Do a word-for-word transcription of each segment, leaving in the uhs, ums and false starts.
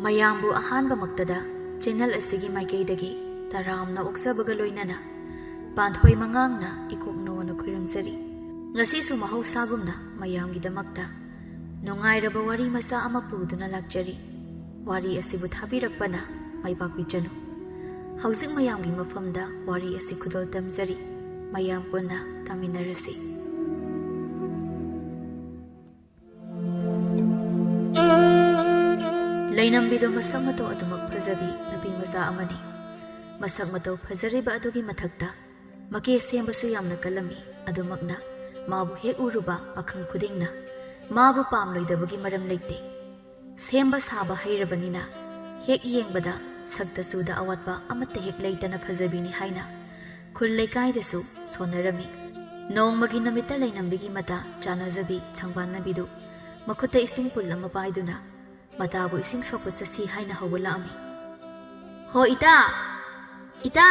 ꯃꯌꯥꯝꯕꯨ ꯑꯍꯥꯟꯕꯃꯛꯇꯗ ꯆꯦꯅꯦꯜ ꯑꯁꯤꯒꯤ ꯃꯥꯏꯀꯩꯗꯒꯤ ꯇꯔꯥꯝꯅ ꯑꯣꯛꯆꯕꯒ ꯂꯣꯏꯅꯅ ꯄꯥꯟꯊꯣꯏ ꯃꯉꯥꯡꯅ ꯏꯀꯣꯛ ꯅꯣꯅ ꯈꯨꯔꯨꯝꯖꯔꯤ꯫ ꯉꯁꯤꯁꯨ ꯃꯍꯧꯁꯥꯒꯨꯝꯅ ꯃꯌꯥꯝꯒꯤꯗꯃꯛꯇ ꯅꯨꯡꯉꯥꯏꯔꯕ ꯋꯥꯔꯤ ꯃꯆꯥ ꯑꯃ ꯄꯨꯗꯨꯅ ꯂꯥꯛꯆꯔꯤ꯫ ꯋꯥꯔꯤ ꯑꯁꯤꯕꯨ ꯊꯥꯕꯤꯔꯛꯄꯅ ꯃꯥꯏ ꯄꯥꯛꯄꯤꯆꯅꯨ꯫ ꯍꯧꯖꯤꯛ ꯃꯌꯥꯝꯒꯤ ꯃꯐꯝꯗ ꯋꯥꯔꯤ ꯑꯁꯤ ꯈꯨꯗꯣꯜ ꯇꯝꯖꯔꯤ꯫ ꯃꯌꯥꯝ ꯄꯨꯟꯅ ꯇꯥꯃꯤꯟꯅꯔꯁꯤ꯫ ꯂꯩꯅꯝꯕꯤꯗꯨ ꯃꯁꯛ ꯃꯇꯧ ꯑꯗꯨꯃꯛ ꯐꯖꯕꯤ ꯅꯨꯄꯤ ꯃꯆꯥ ꯑꯃꯅꯤ꯫ ꯃꯁꯛ ꯃꯇꯧ ꯐꯖꯔꯤꯕ ꯑꯗꯨꯒꯤ ꯃꯊꯛꯇ ꯃꯀꯦ ꯁꯦꯝꯕꯁꯨ ꯌꯥꯝꯅ ꯀꯜꯂꯝꯃꯤ꯫ ꯑꯗꯨꯃꯛꯅ ꯃꯥꯕꯨ ꯍꯦꯛ ꯎꯔꯨꯕ ꯄꯥꯈꯪ ꯈꯨꯗꯤꯡꯅ ꯃꯥꯕꯨ ꯄꯥꯝꯂꯣꯏꯗꯕꯒꯤ ꯃꯔꯝ ꯂꯩꯇꯦ꯫ ꯁꯦꯝꯕ ꯁꯥꯕ ꯍꯩꯔꯕꯅꯤꯅ ꯍꯦꯛ ꯌꯦꯡꯕꯗ ꯁꯛꯇ ꯆꯨꯗ ꯑꯋꯥꯠꯄ ꯑꯃꯠꯇ ꯍꯦꯛ ꯂꯩꯇꯅ ꯐꯖꯕꯤꯅꯤ ꯍꯥꯏꯅ ꯈꯨꯜ ꯂꯩꯀꯥꯏꯗꯁꯨ ꯁꯣꯟꯅꯔꯝꯃꯤ꯫ ꯅꯣꯡꯃꯒꯤ ꯅꯨꯃꯤꯠꯇ ꯂꯩꯅꯝꯕꯤꯒꯤ ꯃꯇꯥ ꯆꯥꯅꯖꯕꯤ ꯁꯪꯕꯥꯟꯅꯕꯤꯗꯨ ꯃꯈꯨꯠꯇ ꯏꯁꯤꯡ ꯄꯨꯜ ꯑꯃ ꯄꯥꯏꯗꯨꯅ ꯃꯇꯥꯕꯨ ꯏꯁꯤꯡ ꯁꯣꯛꯄ ꯆꯠꯁꯤ ꯍꯥꯏꯅ ꯍꯧꯒꯠꯂꯛꯑꯝꯃꯤ꯫ "ꯍꯣ ꯏꯇꯥ! ꯏꯇꯥ!"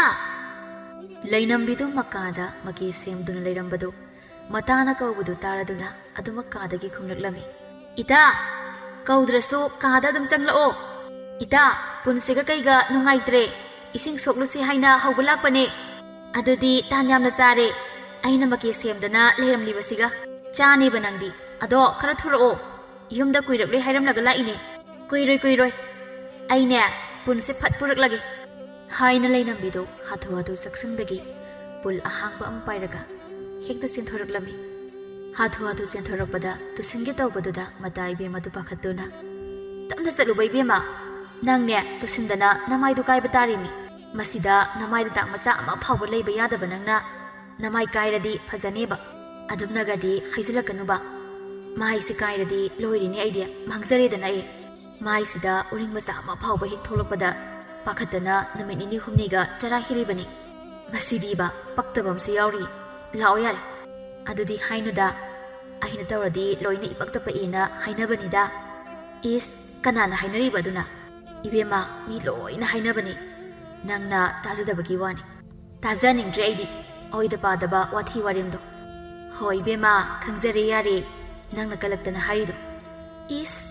ꯂꯩꯅꯝꯕꯤꯗꯨ ꯃꯀꯥꯗ ꯃꯀꯦ ꯁꯦꯝꯗꯨꯅ ꯂꯩꯔꯝꯕꯗꯨ ꯃꯇꯥꯅ ꯀꯧꯕꯗꯨ ꯇꯥꯔꯗꯨꯅ ꯑꯗꯨꯃꯛ ꯀꯥꯗꯒꯤ ꯈꯨꯝꯂꯛꯂꯝꯃꯤ꯫ "ꯏꯇꯥ! ꯀꯧꯗ꯭ꯔꯁꯨ ꯀꯥꯗ ꯑꯗꯨꯝ ꯆꯪꯂꯛꯑꯣ꯫ ꯏꯇꯥ, ꯄꯨꯟꯁꯤꯒ ꯀꯩꯒ ꯅꯨꯡꯉꯥꯏꯇ꯭ꯔꯦ꯫ ꯏꯁꯤꯡ ꯁꯣꯛꯂꯨꯁꯤ ꯍꯥꯏꯅ ꯍꯧꯕ ꯂꯥꯛꯄꯅꯦ꯫ ꯑꯗꯨꯗꯤ ꯇꯥꯟ ꯌꯥꯝꯅ ꯆꯥꯔꯦ꯫ ꯑꯩꯅ ꯃꯀꯦ ꯁꯦꯝꯗꯅ ꯂꯩꯔꯝꯂꯤꯕꯁꯤꯒ꯫ ꯆꯥꯅꯦꯕ ꯅꯪꯗꯤ꯫ ꯑꯗꯣ ꯈꯔ ꯊꯨꯔꯛꯑꯣ꯫ ꯌꯨꯝꯗ ꯀꯨꯏꯔꯛꯂꯣꯏ ꯍꯥꯏꯔꯝꯂꯒ ꯂꯥꯛꯏꯅꯦ꯫ ꯀꯨꯏꯔꯣꯏ, ꯀꯨꯏꯔꯣꯏ꯫ ꯑꯩꯅꯦ ꯄꯨꯟꯁꯦ ꯐꯠ ꯄꯨꯔꯛꯂꯒꯦ," ꯍꯥꯏꯅ ꯂꯩꯅꯝꯕꯤꯗꯨ ꯍꯥꯊꯨ ꯍꯥꯊꯨ ꯆꯥꯛꯁꯪꯗꯒꯤ ꯄꯨꯜ ꯑꯍꯥꯡꯕ ꯑꯃ ꯄꯥꯏꯔꯒ ꯍꯦꯛꯇ ꯆꯦꯟꯊꯣꯔꯛꯂꯝꯃꯤ꯫ ꯍꯥꯊꯨ ꯍꯥꯊꯨ ꯆꯦꯟꯊꯣꯔꯛꯄꯗ ꯇꯨꯁꯤꯟꯒꯦ ꯇꯧꯕꯗꯨꯗ ꯃꯇꯥ ꯏꯕꯦꯝꯃꯗꯨ ꯄꯥꯈꯠꯇꯨꯅ, "ꯇꯞꯅ ꯆꯠꯂꯨꯕ ꯏꯕꯦꯝꯃ, ꯅꯪꯅꯦ ꯇꯨꯁꯤꯟꯗꯅ ꯅꯃꯥꯏꯗꯨ ꯀꯥꯏꯕ ꯇꯥꯔꯤꯃꯤ꯫ ꯃꯁꯤꯗ ꯅꯃꯥꯏꯗ ꯗꯥꯛ ꯃꯆꯥ ꯑꯃ ꯐꯥꯎꯕ ꯂꯩꯕ ꯌꯥꯗꯕ ꯅꯪꯅ ꯅꯃꯥꯏ ꯀꯥꯏꯔꯗꯤ ꯐꯖꯅꯦꯕ꯫ ꯑꯗꯨꯝꯅꯒꯗꯤ ꯍꯥꯏꯖꯤꯜꯂꯛꯀꯅꯨꯕ꯫ ꯃꯥꯏꯁꯤ ꯀꯥꯏꯔꯗꯤ ꯂꯣꯏꯔꯤꯅꯦ ꯑꯩꯗꯤ, ꯃꯥꯡꯖꯔꯦꯗꯅ ꯑꯩ꯫ ꯃꯥꯏꯁꯤꯗ ꯎꯔꯤꯡ ꯃꯆꯥ ꯑꯃ ꯐꯥꯎꯕ ꯍꯦꯛ ꯊꯣꯛꯂꯛꯄꯗ ꯄꯥꯈꯠꯇꯅ ꯅꯨꯃꯤꯠ ꯅꯤꯅꯤ ꯍꯨꯝꯅꯤꯒ ꯆꯔꯥ ꯍꯦꯜꯂꯤꯕꯅꯤ꯫ ꯃꯁꯤꯗꯤꯕ ꯄꯛꯇꯕ ꯑꯃꯁꯨ ꯌꯥꯎꯔꯤ꯫ ꯂꯥꯛꯑꯣ ꯌꯥꯔꯦ꯫ ꯑꯗꯨꯗꯤ ꯍꯥꯏꯅꯨꯗ꯫ ꯑꯩꯅ ꯇꯧꯔꯗꯤ ꯂꯣꯏꯅ ꯏꯄꯛꯇ ꯄꯛꯑꯦꯅ ꯍꯥꯏꯅꯕꯅꯤꯗ꯫" "ꯏꯁ, ꯀꯅꯥꯅ ꯍꯥꯏꯅꯔꯤꯕ ꯑꯗꯨꯅ?" "ꯏꯕꯦꯝꯃ, ꯃꯤ ꯂꯣꯏꯅ ꯍꯥꯏꯅꯕꯅꯤ꯫ ꯅꯪꯅ ꯇꯥꯖꯗꯕꯒꯤ ꯋꯥꯅꯤ꯫" "ꯇꯥꯖꯅꯤꯡꯗ꯭ꯔꯦ ꯑꯩꯗꯤ ꯑꯣꯏꯗ ꯄꯥꯗꯕ ꯋꯥꯊꯤ ꯋꯥꯔꯦꯝꯗꯣ꯫" "ꯍꯣ ꯏꯕꯦꯝꯃ, ꯈꯪꯖꯔꯦ ꯌꯥꯔꯦ, ꯅꯪꯅ ꯀꯜꯂꯛꯇꯅ ꯍꯥꯏꯔꯤꯗꯣ꯫" "ꯏꯁ,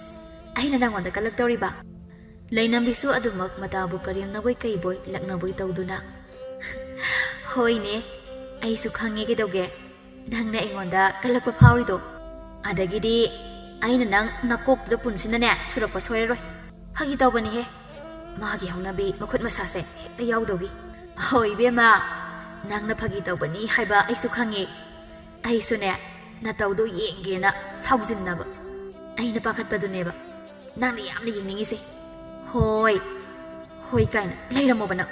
ꯑꯩꯅ ꯅꯪꯉꯣꯟꯗ ꯀꯜꯂꯛꯇꯧꯔꯤꯕ?" ꯂꯩꯅꯝꯕꯤꯁꯨ ꯑꯗꯨꯃꯛ ꯃꯇꯥꯕꯨ ꯀꯔꯦꯝꯅꯕꯣꯏ ꯀꯩꯕꯣꯏ ꯂꯛꯅꯕꯣꯏ ꯇꯧꯗꯨꯅ, "ꯍꯣꯏꯅꯦ, ꯑꯩꯁꯨ ꯈꯪꯉꯦ ꯀꯩꯗꯧꯒꯦ, ꯅꯪꯅ ꯑꯩꯉꯣꯟꯗ ꯀꯜꯂꯛꯄ ꯐꯥꯎꯔꯤꯗꯣ꯫ ꯑꯗꯒꯤꯗꯤ ꯑꯩꯅ ꯅꯪ ꯅꯀꯣꯛꯇꯨꯗ ꯄꯨꯟꯁꯤꯟꯅꯅꯦ ꯁꯨꯔꯛꯄ ꯁꯣꯏꯔꯔꯣꯏ꯫ ꯐꯥꯒꯤ ꯇꯧꯕꯅꯤꯍꯦ, ꯃꯥꯒꯤ ꯍꯧꯅꯕꯤ ꯃꯈꯨꯠ ꯃꯁꯥꯁꯦ ꯍꯦꯛꯇ ꯌꯥꯎꯗꯧꯒꯤ꯫ ꯍꯣꯏ ꯏꯕꯦꯝꯃ, ꯅꯪꯅ ꯐꯥꯒꯤ ꯇꯧꯕꯅꯤ ꯍꯥꯏꯕ ꯑꯩꯁꯨ ꯈꯪꯉꯦ꯫ ꯑꯩꯁꯨꯅꯦ, ꯅꯇꯧꯗꯣ ꯌꯦꯡꯒꯦꯅ ꯁꯥꯎꯖꯤꯟꯅꯕ꯫ ꯑꯩꯅ ꯄꯥꯈꯠꯄꯗꯨꯅꯦꯕ ꯅꯪꯅ ꯌꯥꯝꯅ ꯌꯦꯡꯅꯤꯡꯉꯤꯁꯦ꯫ ꯍꯣꯏ, ꯍꯣꯏ ꯀꯥꯏꯅ ꯂꯩꯔꯝꯃꯣꯕ ꯅꯪ꯫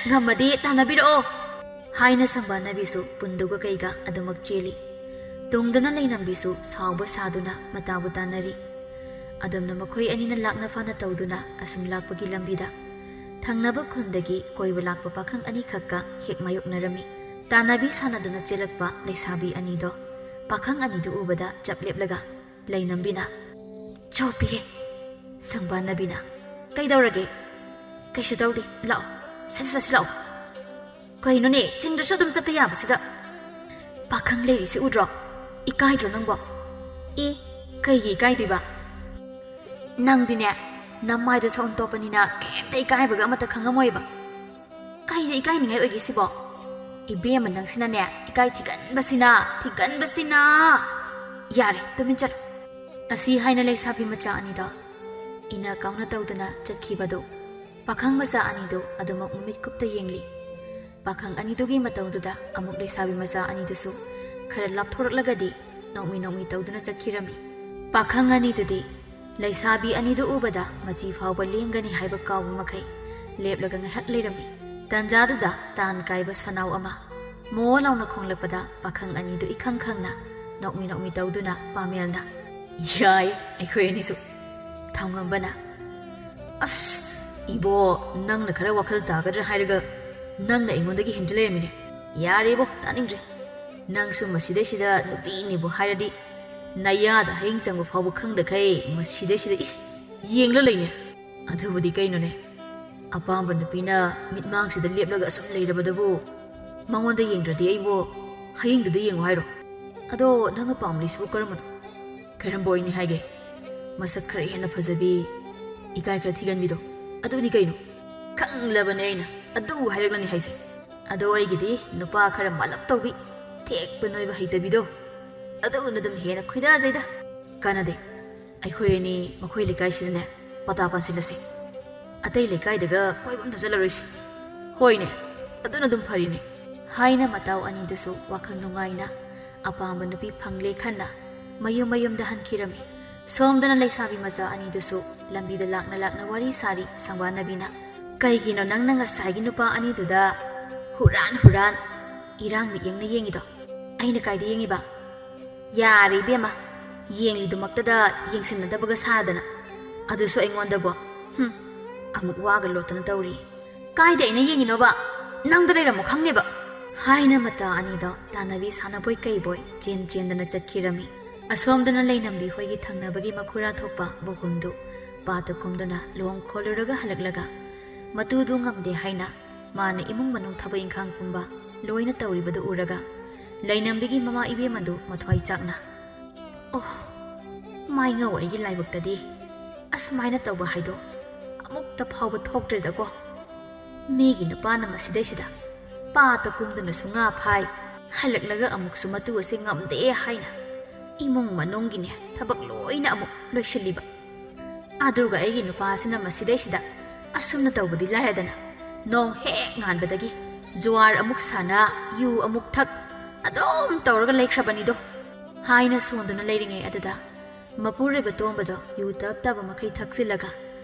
ꯉꯝꯃꯗꯤ ꯇꯥꯟꯅꯕꯤꯔꯛꯑꯣ" ꯍꯥꯏꯅ ꯁꯪꯕꯥꯟꯅꯕꯤꯁꯨ ꯄꯨꯟꯗꯨꯒ ꯀꯩꯒ ꯑꯗꯨꯃꯛ ꯆꯦꯜꯂꯤ꯫ ꯇꯨꯡꯗꯅ ꯂꯩꯅꯝꯕꯤꯁꯨ ꯁꯥꯎꯕ ꯁꯥꯗꯨꯅ ꯃꯇꯥꯕꯨ ꯇꯥꯟꯅꯔꯤ꯫ ꯑꯗꯨꯝꯅ ꯃꯈꯣꯏ ꯑꯅꯤꯅ ꯂꯥꯛꯅ ꯐꯥꯅ ꯇꯧꯗꯨꯅ ꯑꯁꯨꯝ ꯂꯥꯛꯄꯒꯤ ꯂꯝꯕꯤꯗ ꯊꯪꯅꯕ ꯈꯨꯟꯗꯒꯤ ꯀꯣꯏꯕ ꯂꯥꯛꯄ ꯄꯥꯈꯪ ꯑꯅꯤꯈꯛꯀ ꯍꯦꯛ ꯃꯥꯌꯣꯛꯅꯔꯝꯃꯤ꯫ ꯇꯥꯟꯅꯕꯤ ꯁꯥꯟꯅꯗꯨꯅ ꯆꯦꯜꯂꯛꯄ ꯂꯩꯁꯥꯕꯤ ꯑꯅꯤꯗꯣ ꯄꯥꯈꯪ ꯑꯅꯤꯗꯨ ꯎꯕꯗ ꯆꯞ ꯂꯦꯞꯂꯒ ꯂꯩꯅꯝꯕꯤꯅ, "ꯆꯣꯞꯄꯤꯍꯦ!" ꯁꯪꯕꯥꯟꯅꯕꯤꯅ, "ꯀꯩꯗꯧꯔꯒꯦ?" "ꯀꯩꯁꯨ ꯇꯧꯗꯦ, ꯂꯥꯛꯑꯣ, ꯁꯠ ꯁꯠ ꯁꯠ ꯂꯥꯛꯑꯣ꯫" "ꯀꯩꯅꯣꯅꯦ, ꯆꯤꯡꯗꯁꯨ ꯑꯗꯨꯝ ꯆꯠꯄ ꯌꯥꯕꯁꯤꯗ?" "ꯄꯥꯈꯪ ꯂꯩꯔꯤꯁꯤ ꯎꯗ꯭ꯔꯣ? ꯏꯀꯥꯏꯗ꯭ꯔꯣ ꯅꯪꯕꯣ?" "ꯑꯦ, ꯀꯩꯒꯤ ꯏꯀꯥꯏꯗꯣꯏꯕ? ꯅꯪꯗꯤꯅꯦ, ꯅꯃꯥꯏꯗꯣ ꯁꯛ ꯑꯣꯟꯊꯣꯛꯄꯅꯤꯅ ꯀꯩꯝꯇ ꯏꯀꯥꯏꯕꯒ ꯑꯃꯠꯇ ꯈꯪꯉꯝꯃꯣꯏꯕ꯫" "ꯀꯩꯗ ꯏꯀꯥꯏꯅꯤꯡꯉꯥꯏ ꯑꯣꯏꯒꯦ ꯁꯤꯕꯣ? ꯏꯕꯦꯝꯃ ꯅꯪꯁꯤꯅꯅꯦ, ꯏꯀꯥꯏ ꯊꯤꯒꯟꯕꯁꯤꯅ, ꯊꯤꯒꯟꯕꯁꯤꯅ꯫ ꯌꯥꯔꯦ, ꯇꯨꯃꯤꯟ ꯆꯠꯂꯣ꯫" ꯑꯁꯤ ꯍꯥꯏꯅ ꯂꯩꯁꯥꯕꯤ ꯃꯆꯥ ꯑꯅꯤꯗꯣ ꯏꯅ ꯀꯥꯎꯅ ꯇꯧꯗꯨꯅ ꯆꯠꯈꯤꯕꯗꯨ ꯄꯥꯈꯪ ꯃꯆꯥ ꯑꯅꯤꯗꯨ ꯑꯗꯨꯃꯛ ꯃꯃꯤꯠ ꯀꯨꯞꯇ ꯌꯦꯡꯂꯤ꯫ ꯄꯥꯈꯪ ꯑꯅꯤꯗꯨꯒꯤ ꯃꯇꯧꯗꯨꯗ ꯑꯃꯨꯛ ꯂꯩꯁꯥꯕꯤ ꯃꯆꯥ ꯑꯅꯤꯗꯨꯁꯨ ꯈꯔ ꯂꯥꯞꯊꯣꯔꯛꯂꯒꯗꯤ ꯅꯣꯛꯃꯤ ꯅꯣꯛꯃꯤ ꯇꯧꯗꯨꯅ ꯆꯠꯈꯤꯔꯝꯃꯤ꯫ ꯄꯥꯈꯪ ꯑꯅꯤꯗꯨꯗꯤ ꯂꯩꯁꯥꯕꯤ ꯑꯅꯤꯗꯨ ꯎꯕꯗ ꯃꯆꯤ ꯐꯥꯎꯕ ꯂꯦꯡꯒꯅꯤ ꯍꯥꯏꯕ ꯀꯥꯎꯕ ꯃꯈꯩ ꯂꯦꯞꯂꯒ ꯉꯥꯏꯍꯥꯛ ꯂꯩꯔꯝꯃꯤ꯫ ꯇꯥꯟꯖꯥꯗꯨꯗ ꯇꯥꯟ ꯀꯥꯏꯕ ꯁꯅꯥꯎ ꯑꯃ ꯃꯣ ꯂꯥꯎꯅ ꯈꯣꯡꯂꯛꯄꯗ ꯄꯥꯈꯪ ꯑꯅꯤꯗꯨ ꯏꯈꯪ ꯈꯪꯅ ꯅꯣꯛꯃꯤ ꯅꯣꯛꯃꯤ ꯇꯧꯗꯨꯅ ꯄꯥꯃꯦꯜꯅ, "ꯌꯥꯏ, ꯑꯩꯈꯣꯏ ꯑꯅꯤꯁꯨ꯫" ꯊꯥꯎꯉꯝꯕꯅ, "ꯑꯁ, ꯏꯕꯣ, ꯅꯪꯅ ꯈꯔ ꯋꯥꯈꯜ ꯇꯥꯒꯗ꯭ꯔꯥ ꯍꯥꯏꯔꯒ ꯅꯪꯅ ꯑꯩꯉꯣꯟꯗꯒꯤ ꯍꯦꯟꯖꯤꯜ ꯂꯩꯔꯝꯃꯤꯅꯦ꯫ ꯌꯥꯔꯦꯕꯣ, ꯇꯥꯅꯤꯡꯗ꯭ꯔꯦ꯫ ꯅꯪꯁꯨ ꯃꯁꯤꯗꯩꯁꯤꯗ ꯅꯨꯄꯤꯅꯦꯕꯨ ꯍꯥꯏꯔꯗꯤ ꯅꯌꯥꯗ ꯍꯌꯤꯡ ꯆꯪꯕ ꯐꯥꯎꯕ ꯈꯪꯗꯈꯩ ꯃꯁꯤꯗꯩꯁꯤꯗ, ꯏꯁ, ꯌꯦꯡꯂ ꯂꯩꯅꯦ꯫ ꯑꯗꯨꯕꯨꯗꯤ ꯀꯩꯅꯣꯅꯦ, ꯑꯄꯥꯝꯕ ꯅꯨꯄꯤꯅ ꯃꯤꯠꯃꯥꯡꯁꯤꯗ ꯂꯦꯞꯂꯒ ꯑꯁꯨꯝ ꯂꯩꯔꯕꯗꯨꯕꯨ ꯃꯉꯣꯟꯗ ꯌꯦꯡꯗ꯭ꯔꯗꯤ ꯑꯩꯕꯨ ꯍꯌꯤꯡꯗꯨꯗ ꯌꯦꯡꯉꯨ ꯍꯥꯏꯔꯣ? ꯑꯗꯣ ꯅꯪꯅ ꯄꯥꯝꯂꯤꯁꯤꯕꯨ ꯀꯔꯝꯕꯅꯣ?" "ꯀꯔꯝꯕ ꯑꯣꯏꯅꯤ ꯍꯥꯏꯒꯦ? ꯃꯁꯛ ꯈꯔ ꯍꯦꯟꯅ ꯐꯖꯕꯤ, ꯏꯀꯥꯏ ꯈꯔ ꯊꯤꯒꯟꯕꯤꯗꯣ ꯑꯗꯨꯅꯤ ꯀꯩꯅꯣ꯫ ꯈꯪꯂꯕꯅꯦ ꯑꯩꯅ ꯑꯗꯨ ꯍꯥꯏꯔꯛꯂꯅꯤ ꯍꯥꯏꯁꯦ꯫ ꯑꯗꯣ ꯑꯩꯒꯤꯗꯤ ꯅꯨꯄꯥ ꯈꯔ ꯃꯥꯜꯂꯞ ꯇꯧꯕꯤ, ꯊꯦꯛꯄ ꯅꯣꯏꯕ ꯍꯩꯇꯕꯤꯗꯣ, ꯑꯗꯨꯅ ꯑꯗꯨꯝ ꯍꯦꯟꯅ ꯈꯣꯏꯗꯥꯖꯩꯗ꯫ ꯀꯥꯟꯅꯗꯦ, ꯑꯩꯈꯣꯏ ꯑꯅꯤ ꯃꯈꯣꯏ ꯂꯩꯀꯥꯏꯁꯤꯗꯅꯦ ꯄꯇꯥ ꯄꯥꯟꯁꯤꯜꯂꯁꯦ꯫ ꯑꯇꯩ ꯂꯩꯀꯥꯏꯗꯒ ꯀꯣꯏꯕ ꯑꯝꯇ ꯆꯠꯂꯔꯣꯏꯁꯤ꯫ ꯍꯣꯏꯅꯦ, ꯑꯗꯨꯅ ꯑꯗꯨꯝ ꯐꯔꯤꯅꯦ꯫ ꯍꯥꯏꯅ ꯃꯇꯥꯎ ꯑꯅꯤꯗꯨꯁꯨ ꯋꯥꯈꯜ ꯅꯨꯡꯉꯥꯏꯅ ꯑꯄꯥꯝꯕ ꯅꯨꯄꯤ ꯐꯪꯂꯦ ꯈꯟꯅ ꯃꯌꯨꯝ ꯃꯌꯨꯝꯗ ꯍꯟꯈꯤꯔꯝꯃꯤ꯫ ꯁꯣꯝꯗꯅ ꯂꯩꯁꯥꯕꯤ ꯃꯆꯥ ꯑꯅꯤꯗꯨꯁꯨ ꯂꯝꯕꯤꯗ ꯂꯥꯛꯅ ꯂꯥꯛꯅ ꯋꯥꯔꯤ ꯁꯥꯔꯤ ꯁꯪꯕꯥꯅꯕꯤꯅ꯫ "ꯀꯩꯒꯤꯅꯣ ꯅꯪꯅ ꯉꯁꯥꯏꯒꯤ ꯅꯨꯄꯥ ꯑꯅꯤꯗꯨꯗ ꯍꯨꯔꯥꯟ ꯍꯨꯔꯥꯟ ꯏꯔꯥꯡ ꯃꯤꯠꯌꯦꯡꯅ ꯌꯦꯡꯉꯤꯗꯣ? ꯑꯩꯅ ꯀꯥꯏꯗ ꯌꯦꯡꯉꯤꯕ? ꯌꯥꯔꯦ ꯏꯕꯦꯝꯃ, ꯌꯦꯡꯂꯤꯗꯨꯃꯛꯇꯗ ꯌꯦꯡꯁꯤꯟꯅꯗꯕꯒ ꯁꯥꯗꯅ꯫ ꯑꯗꯨꯁꯨ ꯑꯩꯉꯣꯟꯗꯕꯣ? ꯍꯨꯝ, ꯑꯃꯨꯛ ꯋꯥꯒ ꯂꯣꯠꯇꯅ ꯇꯧꯔꯤ꯫ ꯀꯥꯏꯗ ꯑꯩꯅ ꯌꯦꯡꯉꯤꯅꯣꯕ? ꯅꯪꯗ ꯂꯩꯔꯝꯃꯣ ꯈꯪꯅꯦꯕ!" ꯍꯥꯏꯅ ꯃꯇꯥ ꯑꯅꯤꯗꯣ ꯇꯥꯟꯅꯕꯤ ꯁꯥꯟꯅꯕꯣꯏ ꯀꯩꯕꯣꯏ ꯆꯦꯟ ꯆꯦꯟꯗꯅ ꯆꯠꯈꯤꯔꯝꯃꯤ꯫ ꯑꯁꯣꯝꯗꯅ ꯂꯩꯅꯝꯕꯤ ꯍꯣꯏꯒꯤ ꯊꯪꯅꯕꯒꯤ ꯃꯈꯨꯔꯥ ꯊꯣꯛꯄ ꯕꯣꯀꯨꯟꯗꯨ ꯄꯥꯠꯇ ꯀꯨꯝꯗꯨꯅ ꯂꯨꯍꯣꯡ ꯈꯣꯜꯂꯨꯔꯒ ꯍꯜꯂꯛꯂꯒ ꯃꯇꯨꯗꯨ ꯉꯝꯗꯦ ꯍꯥꯏꯅ ꯃꯥꯅ ꯏꯃꯨꯡ ꯃꯅꯨꯡ ꯊꯕꯛ ꯏꯪꯈꯥꯡ ꯄꯨꯝꯕ ꯂꯣꯏꯅ ꯇꯧꯔꯤꯕꯗꯨ ꯎꯔꯒ ꯂꯩꯅꯝꯕꯤꯒꯤ ꯃꯃꯥ ꯏꯕꯦꯝ ꯑꯗꯨ ꯃꯊ꯭ꯋꯥꯏ ꯆꯥꯛꯅ, "ꯑꯣ, ꯃꯥꯏꯉꯧ, ꯑꯩꯒꯤ ꯂꯥꯏꯕꯛꯇꯗꯤ ꯑꯁꯨꯃꯥꯏꯅ ꯇꯧꯕ ꯍꯥꯏꯗꯣ ꯑꯃꯨꯛꯇ ꯐꯥꯎꯕ ꯊꯣꯛꯇ꯭ꯔꯦꯗꯀꯣ꯫ ꯃꯤꯒꯤ ꯅꯨꯄꯥꯅ ꯃꯁꯤꯗꯩꯁꯤꯗ ꯄꯥꯠꯇ ꯀꯨꯝꯗꯨꯅꯁꯨ ꯉꯥ ꯐꯥꯏ, ꯍꯜꯂꯛꯂꯒ ꯑꯃꯨꯛꯁꯨ ꯃꯇꯨ ꯑꯁꯦ ꯉꯝꯗꯦ ꯍꯥꯏꯅ ꯏꯃꯨꯡ ꯃꯅꯨꯡꯒꯤꯅꯦ ꯊꯕꯛ ꯂꯣꯏꯅ ꯑꯃꯨꯛ ꯂꯣꯏꯁꯤꯜꯂꯤꯕ꯫ ꯑꯗꯨꯒ ꯑꯩꯒꯤ ꯅꯨꯄꯥꯁꯤꯅ ꯃꯁꯤꯗꯩꯁꯤꯗ ꯑꯁꯨꯝꯅ ꯇꯧꯕꯗꯤ ꯂꯥꯏꯔꯗꯅ, ꯅꯣꯡ ꯍꯦꯛ ꯉꯥꯟꯕꯗꯒꯤ ꯖꯨꯋꯥꯔ ꯑꯃꯨꯛ ꯁꯥꯟꯅ, ꯌꯨ ꯑꯃꯨꯛ ꯊꯛ, ꯑꯗꯨꯝ ꯇꯧꯔꯒ ꯂꯩꯈ꯭ꯔꯕꯅꯤꯗꯣ" ꯍꯥꯏꯅ ꯁꯣꯟꯗꯨꯅ ꯂꯩꯔꯤꯉꯩ ꯑꯗꯨꯗ ꯃꯄꯨꯔꯣꯏꯕ ꯇꯣꯝꯕꯗꯣ ꯌꯨ ꯇꯞ ꯇꯥꯕ ꯃꯈꯩ ꯊꯛꯆꯤꯜꯂꯒ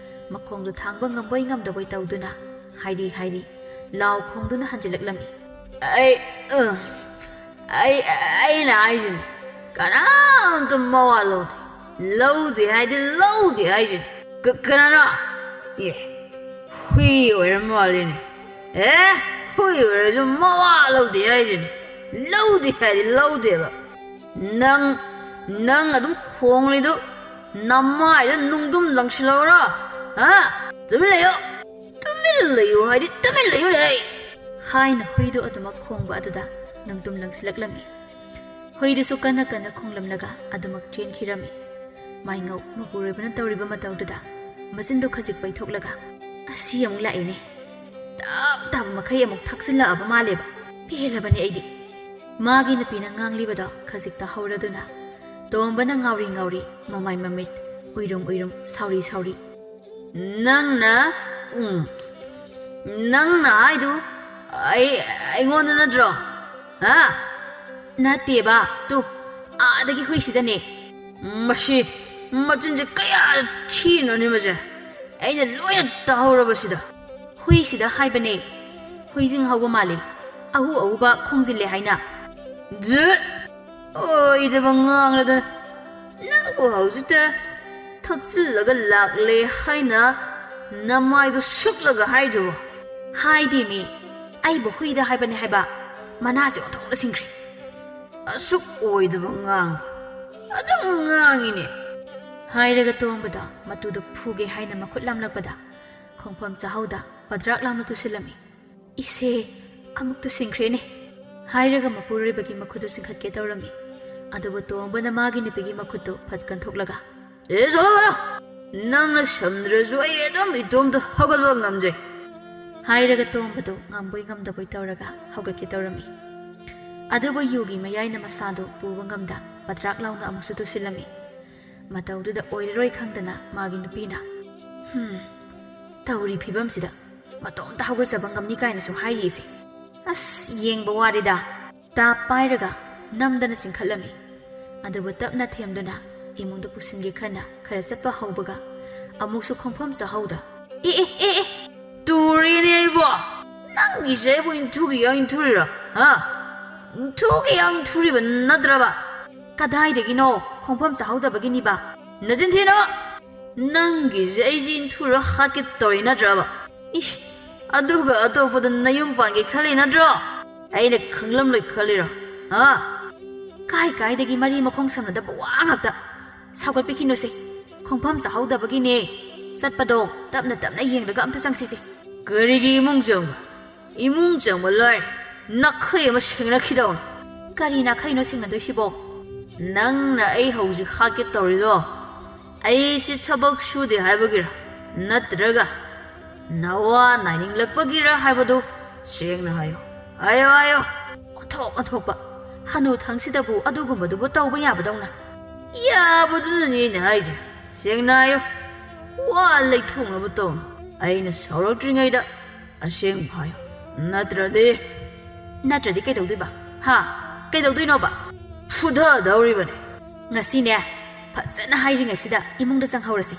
ꯃꯈꯣꯡꯗꯣ ꯊꯥꯡꯕ ꯉꯝꯕꯣꯏ ꯉꯝꯗꯕꯣꯏ ꯇꯧꯗꯨꯅ ꯍꯥꯏꯔꯤ ꯍꯥꯏꯔꯤ ꯂꯥꯎ ꯈꯣꯡꯗꯨꯅ ꯍꯟꯖꯤꯜꯂꯛꯂꯝꯃꯤ꯫ "ꯑꯩ, ꯑ, ꯑꯩ, ꯑꯩꯅ ꯍꯥꯏꯁꯤꯅꯤ, ꯀꯅꯥꯝꯇ ꯃꯋꯥ ꯂꯧꯗꯦ꯫ ꯂꯧꯗꯦ ꯍꯥꯏꯗꯤ ꯂꯧꯗꯦ ꯍꯥꯏꯁꯤꯅꯤ꯫ ꯀ-, ꯀꯅꯥꯅꯣ? ꯑꯦ, ꯍꯨꯏ ꯑꯣꯏꯔ ꯃꯥꯜꯂꯤꯅꯦ꯫ ꯑꯦ, ꯍꯨꯏ ꯑꯣꯏꯔꯁꯨ ꯃꯋꯥ ꯂꯧꯗꯦ ꯍꯥꯏꯁꯤꯅꯤ꯫ ꯂꯧꯗꯦ ꯍꯥꯏꯗꯤ ꯂꯧꯗꯦꯕ꯫ ꯅꯪ, ꯅꯪ ꯑꯗꯨꯝ ꯈꯣꯡꯂꯤꯗꯨ ꯅꯃꯥꯏꯗ ꯅꯨꯡꯗꯨꯝ ꯂꯪꯁꯤꯜꯂꯧꯔꯣ? ꯍꯥ? ꯇꯨꯃꯤꯟ ꯂꯩꯌꯨ꯫ ꯇꯨꯃꯤꯟ ꯂꯩꯌꯨ ꯍꯥꯏꯗꯤ ꯇꯨꯃꯤꯟ ꯂꯩꯌꯨꯅꯦ!" ꯍꯥꯏꯅ ꯍꯨꯏꯗꯨ ꯑꯗꯨꯃꯛ ꯈꯣꯡꯕ ꯑꯗꯨꯗ ꯅꯨꯡꯗꯨꯝ ꯂꯪꯁꯤꯜꯂꯛꯂꯝꯃꯤ꯫ ꯍꯨꯏꯗꯨꯁꯨ ꯀꯟꯅ ꯀꯟꯅ ꯈꯣꯡꯂꯝꯂꯒ ꯑꯗꯨꯃꯛ ꯆꯦꯟꯈꯤꯔꯝꯃꯤ꯫ ꯃꯥꯏꯉꯧ ꯃꯄꯨꯔꯣꯏꯕꯅ ꯇꯧꯔꯤꯕ ꯃꯇꯧꯗꯨꯗ ꯃꯆꯤꯟꯗꯣ ꯈꯖꯤꯛ ꯄꯩꯊꯣꯛꯂꯒ, "ꯑꯁꯤ ꯑꯃꯨꯛ ꯂꯥꯛꯏꯅꯦ꯫ ꯇꯞ ꯇꯥꯕ ꯃꯈꯩ ꯑꯃꯨꯛ ꯊꯛꯆꯤꯜꯂꯛꯑꯕ ꯃꯥꯜꯂꯦꯕ꯫ ꯄꯦꯜꯂꯕꯅꯤ ꯑꯩꯗꯤ꯫" ꯃꯥꯒꯤ ꯅꯨꯄꯤꯅ ꯉꯥꯡꯂꯤꯕꯗꯣ ꯈꯖꯤꯛ ꯇꯥꯍꯧꯔꯗꯨꯅ ꯇꯣꯝꯕꯅ ꯉꯥꯎꯔꯤ ꯉꯥꯎꯔꯤ, ꯃꯃꯥꯏ ꯃꯃꯤꯠ ꯎꯏꯔꯨꯝ ꯎꯏꯔꯨꯝ, ꯁꯥꯎꯔꯤ ꯁꯥꯎꯔꯤ, "ꯅꯪꯅ, ꯎꯝ, ꯅꯪꯅ ꯍꯥꯏꯗꯨ ꯑꯩ, ꯑꯩꯉꯣꯟꯗ ꯅꯠꯇ꯭ꯔꯣ? ꯍꯥ?" "ꯅꯠꯇꯦꯕ, ꯇꯨ, ꯑꯥꯗꯒꯤ ꯍꯨꯏꯁꯤꯗꯅꯦ꯫" "ꯃꯁꯤ ꯃꯆꯤꯟꯁꯦ ꯀꯌꯥ ꯊꯤꯅꯣꯅꯦ ꯃꯁꯦ? ꯑꯩꯅ ꯂꯣꯏꯅ ꯇꯥꯍꯧꯔꯕꯁꯤꯗ꯫" "ꯍꯨꯏꯁꯤꯗ ꯍꯥꯏꯕꯅꯦ꯫ ꯍꯨꯏꯁꯤꯡ ꯍꯧꯕ ꯃꯥꯜꯂꯦ꯫ ꯑꯍꯨ ꯑꯍꯨꯕ ꯈꯣꯡꯖꯤꯜꯂꯦ ꯍꯥꯏꯅ꯫" "ꯖꯠ! ꯑꯣꯏꯗꯕ ꯉꯥꯡꯂꯗꯅ꯫ ꯅꯪꯕꯨ ꯍꯧꯖꯤꯛꯇ ꯊꯛꯆꯤꯜꯂꯒ ꯂꯥꯛꯂꯦ ꯍꯥꯏꯅ ꯅꯃꯥꯏꯗꯨ ꯁꯨꯛꯂꯒ ꯍꯥꯏꯗꯨꯕꯨ?" "ꯍꯥꯏꯗꯦꯃꯤ꯫ ꯑꯩꯕꯨ ꯍꯨꯏꯗ ꯍꯥꯏꯕꯅꯦ ꯍꯥꯏꯕ꯫ ꯃꯅꯥꯁꯦ ꯑꯣꯟꯊꯣꯛꯅ ꯁꯤꯡꯈ꯭ꯔꯦ꯫" "ꯑꯁꯨꯛ ꯑꯣꯏꯗꯕ ꯉꯥꯡꯕ ꯑꯗꯨꯝ ꯉꯥꯡꯉꯤꯅꯦ꯫" ꯍꯥꯏꯔꯒ ꯇꯣꯝꯕꯗꯣ ꯃꯇꯨꯗ ꯐꯨꯒꯦ ꯍꯥꯏꯅ ꯃꯈꯨꯠ ꯂꯥꯝꯂꯛꯄꯗ ꯈꯣꯡꯐꯝ ꯆꯥꯍꯧꯗ ꯄꯗ꯭ꯔꯥꯛ ꯂꯥꯎꯅ ꯇꯨꯁꯤꯜꯂꯝꯃꯤ꯫ "ꯏꯁꯦ, ꯑꯃꯨꯛ ꯇꯨꯁꯤꯟꯈ꯭ꯔꯦꯅꯦ꯫" ꯍꯥꯏꯔꯒ ꯃꯄꯨꯔꯣꯏꯕꯒꯤ ꯃꯈꯨꯠꯇꯨ ꯆꯤꯡꯈꯠꯀꯦ ꯇꯧꯔꯝꯃꯤ꯫ ꯑꯗꯨꯕꯨ ꯇꯣꯝꯕꯅ ꯃꯥꯒꯤ ꯅꯨꯄꯤꯒꯤ ꯃꯈꯨꯠꯇꯨ ꯐꯠ ꯀꯟꯊꯣꯛꯂꯒ, "ꯑꯦ, ꯆꯠꯂꯣ, ꯆꯠꯂꯣ! ꯅꯪꯅ ꯁꯝꯗ꯭ꯔꯁꯨ ꯑꯩ ꯑꯗꯨꯝ ꯏꯇꯣꯝꯇ ꯍꯧꯒꯠꯄ ꯉꯝꯖꯩ꯫" ꯍꯥꯏꯔꯒ ꯇꯣꯝꯕꯗꯨ ꯉꯝꯕꯣꯏ ꯉꯝꯗꯕꯣꯏ ꯇꯧꯔꯒ ꯍꯧꯒꯠꯀꯦ ꯇꯧꯔꯝꯃꯤ꯫ ꯑꯗꯨꯕꯨ ꯌꯨꯒꯤ ꯃꯌꯥꯏꯅ ꯃꯁꯥꯗꯨ ꯄꯨꯕ ꯉꯝꯗ ꯄꯗ꯭ꯔꯥꯛ ꯂꯥꯎꯅ ꯑꯃꯨꯛꯁꯨ ꯇꯨꯁꯤꯜꯂꯝꯃꯤ꯫ ꯃꯇꯧꯗꯨꯗ ꯑꯣꯏꯔꯔꯣꯏ ꯈꯪꯗꯅ ꯃꯥꯒꯤ ꯅꯨꯄꯤꯅ, "ꯍꯨꯝ, ꯇꯧꯔꯤ ꯐꯤꯕꯝꯁꯤꯗ ꯃꯇꯣꯝꯇ ꯍꯧꯒꯠꯆꯕ ꯉꯝꯅꯤ ꯀꯥꯏꯅꯁꯨ ꯍꯥꯏꯔꯤꯁꯦ꯫ ꯑꯁ, ꯌꯦꯡꯕ ꯋꯥꯔꯦꯗ꯫" ꯇꯥꯞ ꯄꯥꯏꯔꯒ ꯅꯝꯗꯅ ꯆꯤꯡꯈꯠꯂꯝꯃꯤ꯫ ꯑꯗꯨꯕꯨ ꯇꯞꯅ ꯊꯦꯝꯗꯨꯅ ꯏꯃꯨꯡꯗ ꯄꯨꯁꯤꯟꯒꯦ ꯈꯟꯅ ꯈꯔ ꯆꯠꯄ ꯍꯧꯕꯒ ꯑꯃꯨꯛꯁꯨ ꯈꯣꯡꯐꯝ ꯆꯥꯍꯧꯗ, "ꯑꯦ, ꯑꯦ, ꯑꯦ, ꯑꯦ! ꯇꯨꯔꯤꯅꯦ ꯑꯩꯕꯣ! ꯅꯪꯒꯤꯁꯦ ꯑꯩꯕꯨ ꯏꯟꯊꯨꯒꯤ ꯌꯥꯝ ꯏꯟꯊꯨꯔꯤꯔꯣ? ꯍꯥ? ꯏꯟꯊꯨꯒꯤ ꯌꯥꯝ ꯏꯟꯊꯨꯔꯤꯕ ꯅꯠꯇ꯭ꯔꯕ?" "ꯀꯗꯥꯏꯗꯒꯤꯅꯣ? ꯈꯣꯡꯐꯝ ꯆꯥꯍꯧꯗꯕꯒꯤꯅꯤꯕ꯫" "ꯅꯆꯤꯟ ꯊꯤꯅꯣ! ꯅꯪꯒꯤꯁꯦ ꯑꯩꯁꯦ ꯏꯟꯊꯨꯔ ꯍꯥꯠꯀꯦ ꯇꯧꯔꯤ ꯅꯠꯇ꯭ꯔꯕ? ꯏꯁ, ꯑꯗꯨꯒ ꯑꯇꯣꯞꯄꯗ ꯅꯌꯨꯝ ꯄꯥꯟꯒꯦ ꯈꯜꯂꯤ ꯅꯠꯇ꯭ꯔꯣ? ꯑꯩꯅ ꯈꯪꯂꯝꯂꯣꯏ ꯈꯜꯂꯤꯔꯣ? ꯍꯥ?" "ꯀꯥꯏ ꯀꯥꯏꯗꯒꯤ ꯃꯔꯤ ꯃꯈꯣꯡ ꯁꯝꯅꯗꯕ ꯋꯥ ꯉꯥꯛꯇ꯫ ꯁꯥꯎꯒꯠꯄꯤꯈꯤꯅꯨꯁꯦ꯫ ꯈꯣꯡꯐꯝ ꯆꯥꯍꯧꯗꯕꯒꯤꯅꯦ꯫ ꯆꯠꯄꯗꯣ ꯇꯞꯅ ꯇꯞꯅ ꯌꯦꯡꯂꯒ ꯑꯝꯇ ꯆꯪꯁꯤꯁꯦ꯫" "ꯀꯔꯤꯒꯤ ꯏꯃꯨꯡ ꯆꯪꯕ? ꯏꯃꯨꯡ ꯆꯪꯕ ꯂꯥꯏꯔꯤ꯫ ꯅꯥꯈꯩ ꯑꯃ ꯁꯦꯡꯅꯈꯤꯗꯧꯅꯤ꯫" "ꯀꯔꯤ ꯅꯥꯈꯩꯅꯣ ꯁꯦꯡꯅꯗꯣꯏꯁꯤꯕꯣ?" "ꯅꯪꯅ ꯑꯩ ꯍꯧꯖꯤꯛ ꯍꯥꯠꯀꯦ ꯇꯧꯔꯤꯗꯣ ꯑꯩꯁꯤ ꯊꯕꯛ ꯁꯨꯗꯦ ꯍꯥꯏꯕꯒꯤꯔ? ꯅꯠꯇ꯭ꯔꯒ ꯅꯋꯥ ꯅꯥꯏꯅꯤꯡꯂꯛꯄꯒꯤꯔ ꯍꯥꯏꯕꯗꯨ ꯁꯦꯡꯅ ꯍꯥꯏꯌꯨ꯫ ꯍꯥꯏꯌꯣ, ꯍꯥꯏꯌꯣ꯫ ꯑꯣꯟꯊꯣꯛ ꯑꯣꯟꯊꯣꯛꯄ꯫ ꯍꯅꯨ ꯊꯪꯁꯤꯗꯕꯨ ꯑꯗꯨꯒꯨꯝꯕꯗꯨꯕꯨ ꯇꯧꯕ ꯌꯥꯕꯗꯧꯅ꯫ ꯌꯥꯕꯗꯨꯅꯅꯤ ꯑꯩꯅ ꯍꯥꯏꯁꯦ꯫ ꯁꯦꯡꯅ ꯍꯥꯏꯌꯨ꯫ ꯋꯥ ꯂꯩꯊꯣꯛꯅꯕ ꯇꯧꯅꯨ꯫ ꯑꯩꯅ ꯁꯥꯎꯔꯛꯇ꯭ꯔꯤꯉꯩꯗ ꯑꯁꯦꯡꯕ ꯍꯥꯏꯌꯨ꯫ ꯅꯠꯇ꯭ꯔꯗꯤ? ꯅꯠꯇ꯭ꯔꯗꯤ ꯀꯩꯗꯧꯗꯣꯏꯕ? ꯍꯥ? ꯀꯩꯗꯧꯗꯣꯏꯅꯣꯕ? ꯐꯨꯊꯗꯧꯔꯤꯕꯅꯤ꯫ ꯉꯁꯤꯅꯦ, ꯐꯖꯅ ꯍꯥꯏꯔꯤꯉꯩꯁꯤꯗ ꯏꯃꯨꯡꯗ ꯆꯪꯍꯧꯔꯁꯤ꯫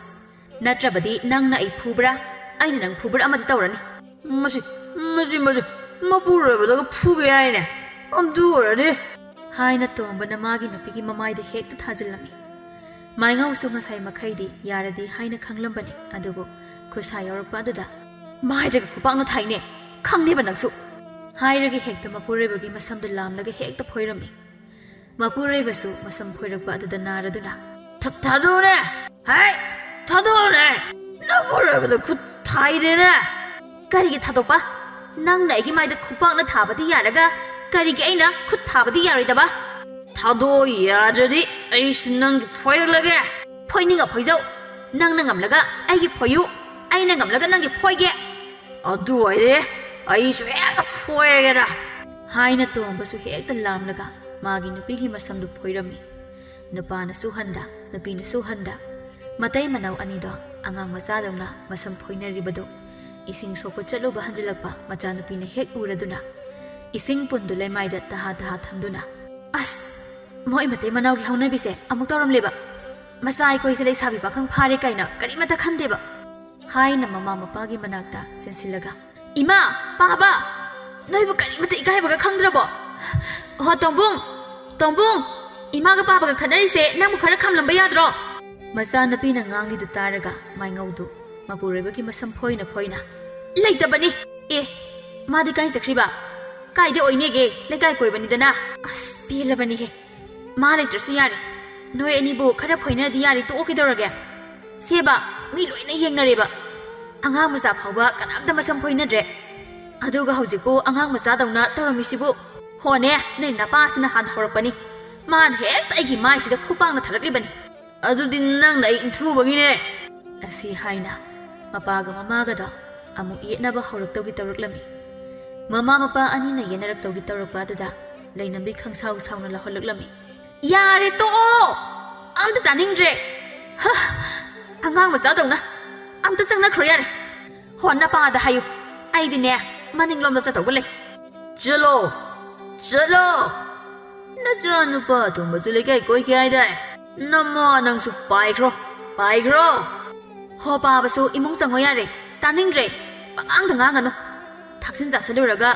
ꯅꯠꯇ꯭ꯔꯕꯗꯤ ꯅꯪꯅ ꯑꯩ ꯐꯨꯕ꯭ꯔꯥ, ꯑꯩꯅ ꯅꯪ ꯐꯨꯕ꯭ꯔꯥ ꯑꯃꯗꯤ ꯇꯧꯔꯅꯤ꯫ ꯃꯁꯤ, ꯃꯁꯤ, ꯃꯁꯤ, ꯃꯄꯨꯔꯣꯏꯕꯗꯒ ꯐꯨꯕ ꯌꯥꯏꯅꯦ꯫ ꯑꯗꯨ ꯑꯣꯏꯔꯗꯤ꯫ ꯍꯥꯏꯅ ꯇꯣꯝꯕꯅ ꯃꯥꯒꯤ ꯅꯨꯄꯤꯒꯤ ꯃꯃꯥꯏꯗ ꯍꯦꯛꯇ ꯊꯥꯖꯤꯜꯂꯝꯃꯤ꯫ ꯃꯥꯏꯉꯧꯁꯨ ꯉꯁꯥꯏ ꯃꯈꯩꯗꯤ ꯌꯥꯔꯗꯤ ꯍꯥꯏꯅ ꯈꯪꯂꯝꯕꯅꯤ, ꯑꯗꯨꯕꯨ ꯈꯨꯠꯁꯥ ꯌꯧꯔꯛꯄ ꯑꯗꯨꯗ, "ꯃꯥꯏꯗꯒ ꯈꯨꯄꯥꯛꯅ ꯊꯥꯏꯅꯦ, ꯈꯪꯅꯦꯕ ꯅꯪꯁꯨ!" ꯍꯥꯏꯔꯒ ꯍꯦꯛꯇ ꯃꯄꯨꯔꯣꯏꯕꯒꯤ ꯃꯁꯝꯗꯨ ꯂꯥꯝꯂꯒ ꯍꯦꯛꯇ ꯐꯣꯏꯔꯝꯃꯤ꯫ ꯃꯄꯨꯔꯣꯏꯕꯁꯨ ꯃꯁꯝ ꯐꯣꯏꯔꯛꯄ ꯑꯗꯨꯗ ꯅꯥꯔꯗꯨꯅ, "ꯊ-, ꯊꯥꯗꯣꯛꯎꯅꯦ! ꯍꯥꯏ! ꯊꯥꯗꯣꯛꯎꯅꯦ! ꯅꯄꯨꯔꯣꯏꯕꯗ ꯈꯨꯠ ꯊꯥꯏꯗꯦꯅꯦ!" "ꯀꯔꯤꯒꯤ ꯊꯥꯗꯣꯛꯄ? ꯅꯪꯅ ꯑꯩꯒꯤ ꯃꯥꯏꯗ ꯈꯨꯄꯥꯛꯅ ꯊꯥꯕꯗꯤ ꯌꯥꯔꯒ ꯀꯔꯤꯒꯤ ꯑꯩꯅ ꯈꯨꯠ ꯊꯥꯕꯗꯤ ꯌꯥꯔꯣꯏꯗꯕ?" "ꯊꯥꯗꯣꯛꯑꯣ ꯌꯥꯗ꯭ꯔꯗꯤ ꯑꯩꯁꯨ ꯅꯪꯒꯤ ꯐꯣꯏꯔꯛꯂꯒꯦ!" "ꯐꯣꯏꯅꯤꯡꯉ ꯐꯣꯏꯖꯧ꯫ ꯅꯪꯅ ꯉꯝꯂꯒ ꯑꯩꯒꯤ ꯐꯣꯏꯌꯨ, ꯑꯩꯅ ꯉꯝꯂꯒ ꯅꯪꯒꯤ ꯐꯣꯏꯒꯦ꯫ ꯑꯗꯨ ꯑꯣꯏꯔꯦ, ꯑꯩꯁꯨ ꯍꯦꯛꯇ ꯐꯣꯏꯔꯒꯦꯗ!" ꯍꯥꯏꯅ ꯇꯣꯝꯕꯁꯨ ꯍꯦꯛꯇ ꯂꯥꯝꯂꯒ ꯃꯥꯒꯤ ꯅꯨꯄꯤꯒꯤ ꯃꯁꯝꯗꯨ ꯐꯣꯏꯔꯝꯃꯤ꯫ ꯅꯨꯄꯥꯅꯁꯨ ꯍꯟꯗ, ꯅꯨꯄꯤꯅꯁꯨ ꯍꯟꯗ꯫ ꯃꯇꯩ ꯃꯅꯥꯎ ꯑꯅꯤꯗꯣ ꯑꯉꯥꯡ ꯃꯆꯥꯗꯧꯅ ꯃꯁꯝ ꯐꯣꯏꯅꯔꯤꯕꯗꯨ ꯏꯁꯤꯡ ꯁꯣꯛꯄ ꯆꯠꯂꯨꯕ ꯍꯟꯖꯤꯜꯂꯛꯄ ꯃꯆꯥꯅꯨꯄꯤꯅ ꯍꯦꯛ ꯎꯔꯗꯨꯅ ꯏꯁꯤꯡ ꯄꯨꯟꯗꯨ ꯂꯩꯃꯥꯏꯗ ꯇꯍꯥ ꯇꯍꯥ ꯊꯝꯗꯨꯅ, "ꯑꯁ! ꯃꯣꯏ ꯃꯇꯩ ꯃꯅꯥꯎꯒꯤ ꯍꯧꯅꯕꯤꯁꯦ ꯑꯃꯨꯛ ꯇꯧꯔꯝꯂꯦꯕ꯫ ꯃꯆꯥ ꯑꯩꯈꯣꯏꯁꯦ ꯂꯩꯁꯥꯕꯤ ꯄꯥꯈꯪ ꯐꯥꯔꯦ ꯀꯥꯏꯅ ꯀꯔꯤꯃꯠꯇ ꯈꯟꯗꯦꯕ!" ꯍꯥꯏꯅ ꯃꯃꯥ ꯃꯄꯥꯒꯤ ꯃꯅꯥꯛꯇ ꯆꯦꯟꯁꯤꯜꯂꯒ, "ꯏꯃꯥ! ꯄꯥꯕ! ꯅꯣꯏꯕꯨ ꯀꯔꯤꯃꯠꯇ ꯏꯀꯥꯏꯕꯒ ꯈꯪꯗ꯭ꯔꯕꯣ? ꯍꯣ ꯇꯣꯝꯕꯨꯡ! ꯇꯣꯝꯕꯨꯡ! ꯏꯃꯥꯒ ꯄꯥꯕꯒ ꯈꯠꯅꯔꯤꯁꯦ ꯅꯪꯕꯨ ꯈꯔ ꯈꯥꯝꯂꯝꯕ ꯌꯥꯗ꯭ꯔꯣ?" ꯃꯆꯥꯅꯨꯄꯤꯅ ꯉꯥꯡꯂꯤꯗꯨ ꯇꯥꯔꯒ ꯃꯥꯏꯉꯧꯗꯨ ꯃꯄꯨꯔꯣꯏꯕꯒꯤ ꯃꯁꯝ ꯐꯣꯏꯅ ꯐꯣꯏꯅ, "ꯂꯩꯇꯕꯅꯤ꯫ ꯑꯦ, ꯃꯥꯗꯤ ꯀꯥꯏ ꯆꯠꯈ꯭ꯔꯤꯕ? ꯀꯥꯏꯗ ꯑꯣꯏꯅꯦꯒꯦ? ꯂꯩꯀꯥꯏ ꯀꯣꯏꯕꯅꯤꯗꯅ꯫ ꯑꯁ, ꯄꯦꯜꯂꯕꯅꯤꯍꯦ꯫ ꯃꯥ ꯂꯩꯇ꯭ꯔꯁꯨ ꯌꯥꯔꯦ꯫ ꯅꯣꯏ ꯑꯅꯤꯕꯨ ꯈꯔ ꯐꯣꯏꯅꯔꯗꯤ ꯌꯥꯔꯦ, ꯇꯣꯛꯑꯣ ꯀꯩꯗꯧꯔꯒꯦ? ꯁꯦꯕ, ꯃꯤ ꯂꯣꯏꯅ ꯌꯦꯡꯅꯔꯦꯕ꯫ ꯑꯉꯥꯡ ꯃꯆꯥ ꯐꯥꯎꯕ ꯀꯅꯥꯝꯇ ꯃꯁꯝ ꯐꯣꯏꯅꯗ꯭ꯔꯦ꯫ ꯑꯗꯨꯒ ꯍꯧꯖꯤꯛꯄꯨ ꯑꯉꯥꯡ ꯃꯆꯥꯗꯧꯅ ꯇꯧꯔꯝꯃꯤꯁꯤꯕꯨ? ꯍꯣꯅꯦ, ꯅꯣꯏ ꯅꯄꯥꯁꯤꯅ ꯍꯥꯟꯅ ꯍꯧꯔꯛꯄꯅꯤ꯫ ꯃꯥꯅ ꯍꯦꯛꯇ ꯑꯩꯒꯤ ꯃꯥꯏꯁꯤꯗ ꯈꯨꯄꯥꯛꯅ ꯊꯥꯔꯛꯂꯤꯕꯅꯤ꯫" "ꯑꯗꯨꯗꯤ ꯅꯪꯅ ꯑꯩ ꯏꯟꯊꯨꯕꯒꯤꯅꯦ!" ꯑꯁꯤ ꯍꯥꯏꯅ ꯃꯄꯥꯒ ꯃꯃꯥꯒꯗꯣ ꯑꯃꯨꯛ ꯌꯦꯠꯅꯕ ꯍꯧꯔꯛꯇꯧꯒꯤ ꯇꯧꯔꯛꯂꯝꯃꯤ꯫ ꯃꯃꯥ ꯃꯄꯥ ꯑꯅꯤꯅ ꯌꯦꯠꯅꯔꯛꯇꯧꯒꯤ ꯇꯧꯔꯛꯄ ꯑꯗꯨꯗ ꯂꯩꯅꯝꯕꯤ ꯈꯪꯁꯥꯎ ꯁꯥꯎꯅ ꯂꯥꯎꯍꯜꯂꯛꯂꯝꯃꯤ꯫ "ꯌꯥꯔꯦ, ꯇꯣꯛꯑꯣ! ꯑꯝꯇ ꯇꯥꯅꯤꯡꯗ꯭ꯔꯦ꯫ ꯍ! ꯑꯉꯥꯡ ꯃꯆꯥꯗꯧꯅ ꯑꯝꯇ ꯆꯪꯅꯈ꯭ꯔꯣ ꯌꯥꯔꯦ꯫ ꯍꯣ, ꯅꯄꯥꯗ ꯍꯥꯏꯌꯨ, ꯑꯩꯗꯤꯅꯦ, ꯃꯅꯤꯡꯂꯣꯝꯗ ꯆꯠꯇꯧꯕ ꯂꯩ꯫" "ꯆꯠꯂꯣ, ꯆꯠꯂꯣ! ꯅꯆꯥꯅꯨꯄꯥ ꯑꯇꯣꯝꯕꯁꯨ ꯂꯩꯀꯥꯏ ꯀꯣꯏꯒꯦ ꯍꯥꯏꯗꯥꯏ? ꯅꯃꯥ ꯅꯪꯁꯨ ꯄꯥꯏꯈ꯭ꯔꯣ, ꯄꯥꯏꯈ꯭ꯔꯣ!" "ꯍꯣ, ꯄꯥꯕꯁꯨ ꯏꯃꯨꯡ ꯆꯪꯉꯣ ꯌꯥꯔꯦ꯫ ꯇꯥꯅꯤꯡꯗ꯭ꯔꯦ꯫ ꯄꯉꯥꯡꯗ ꯉꯥꯡꯒꯅꯨ꯫ ꯊꯥꯛꯆꯤꯟ ꯆꯥꯁꯤꯜꯂꯨꯔꯒ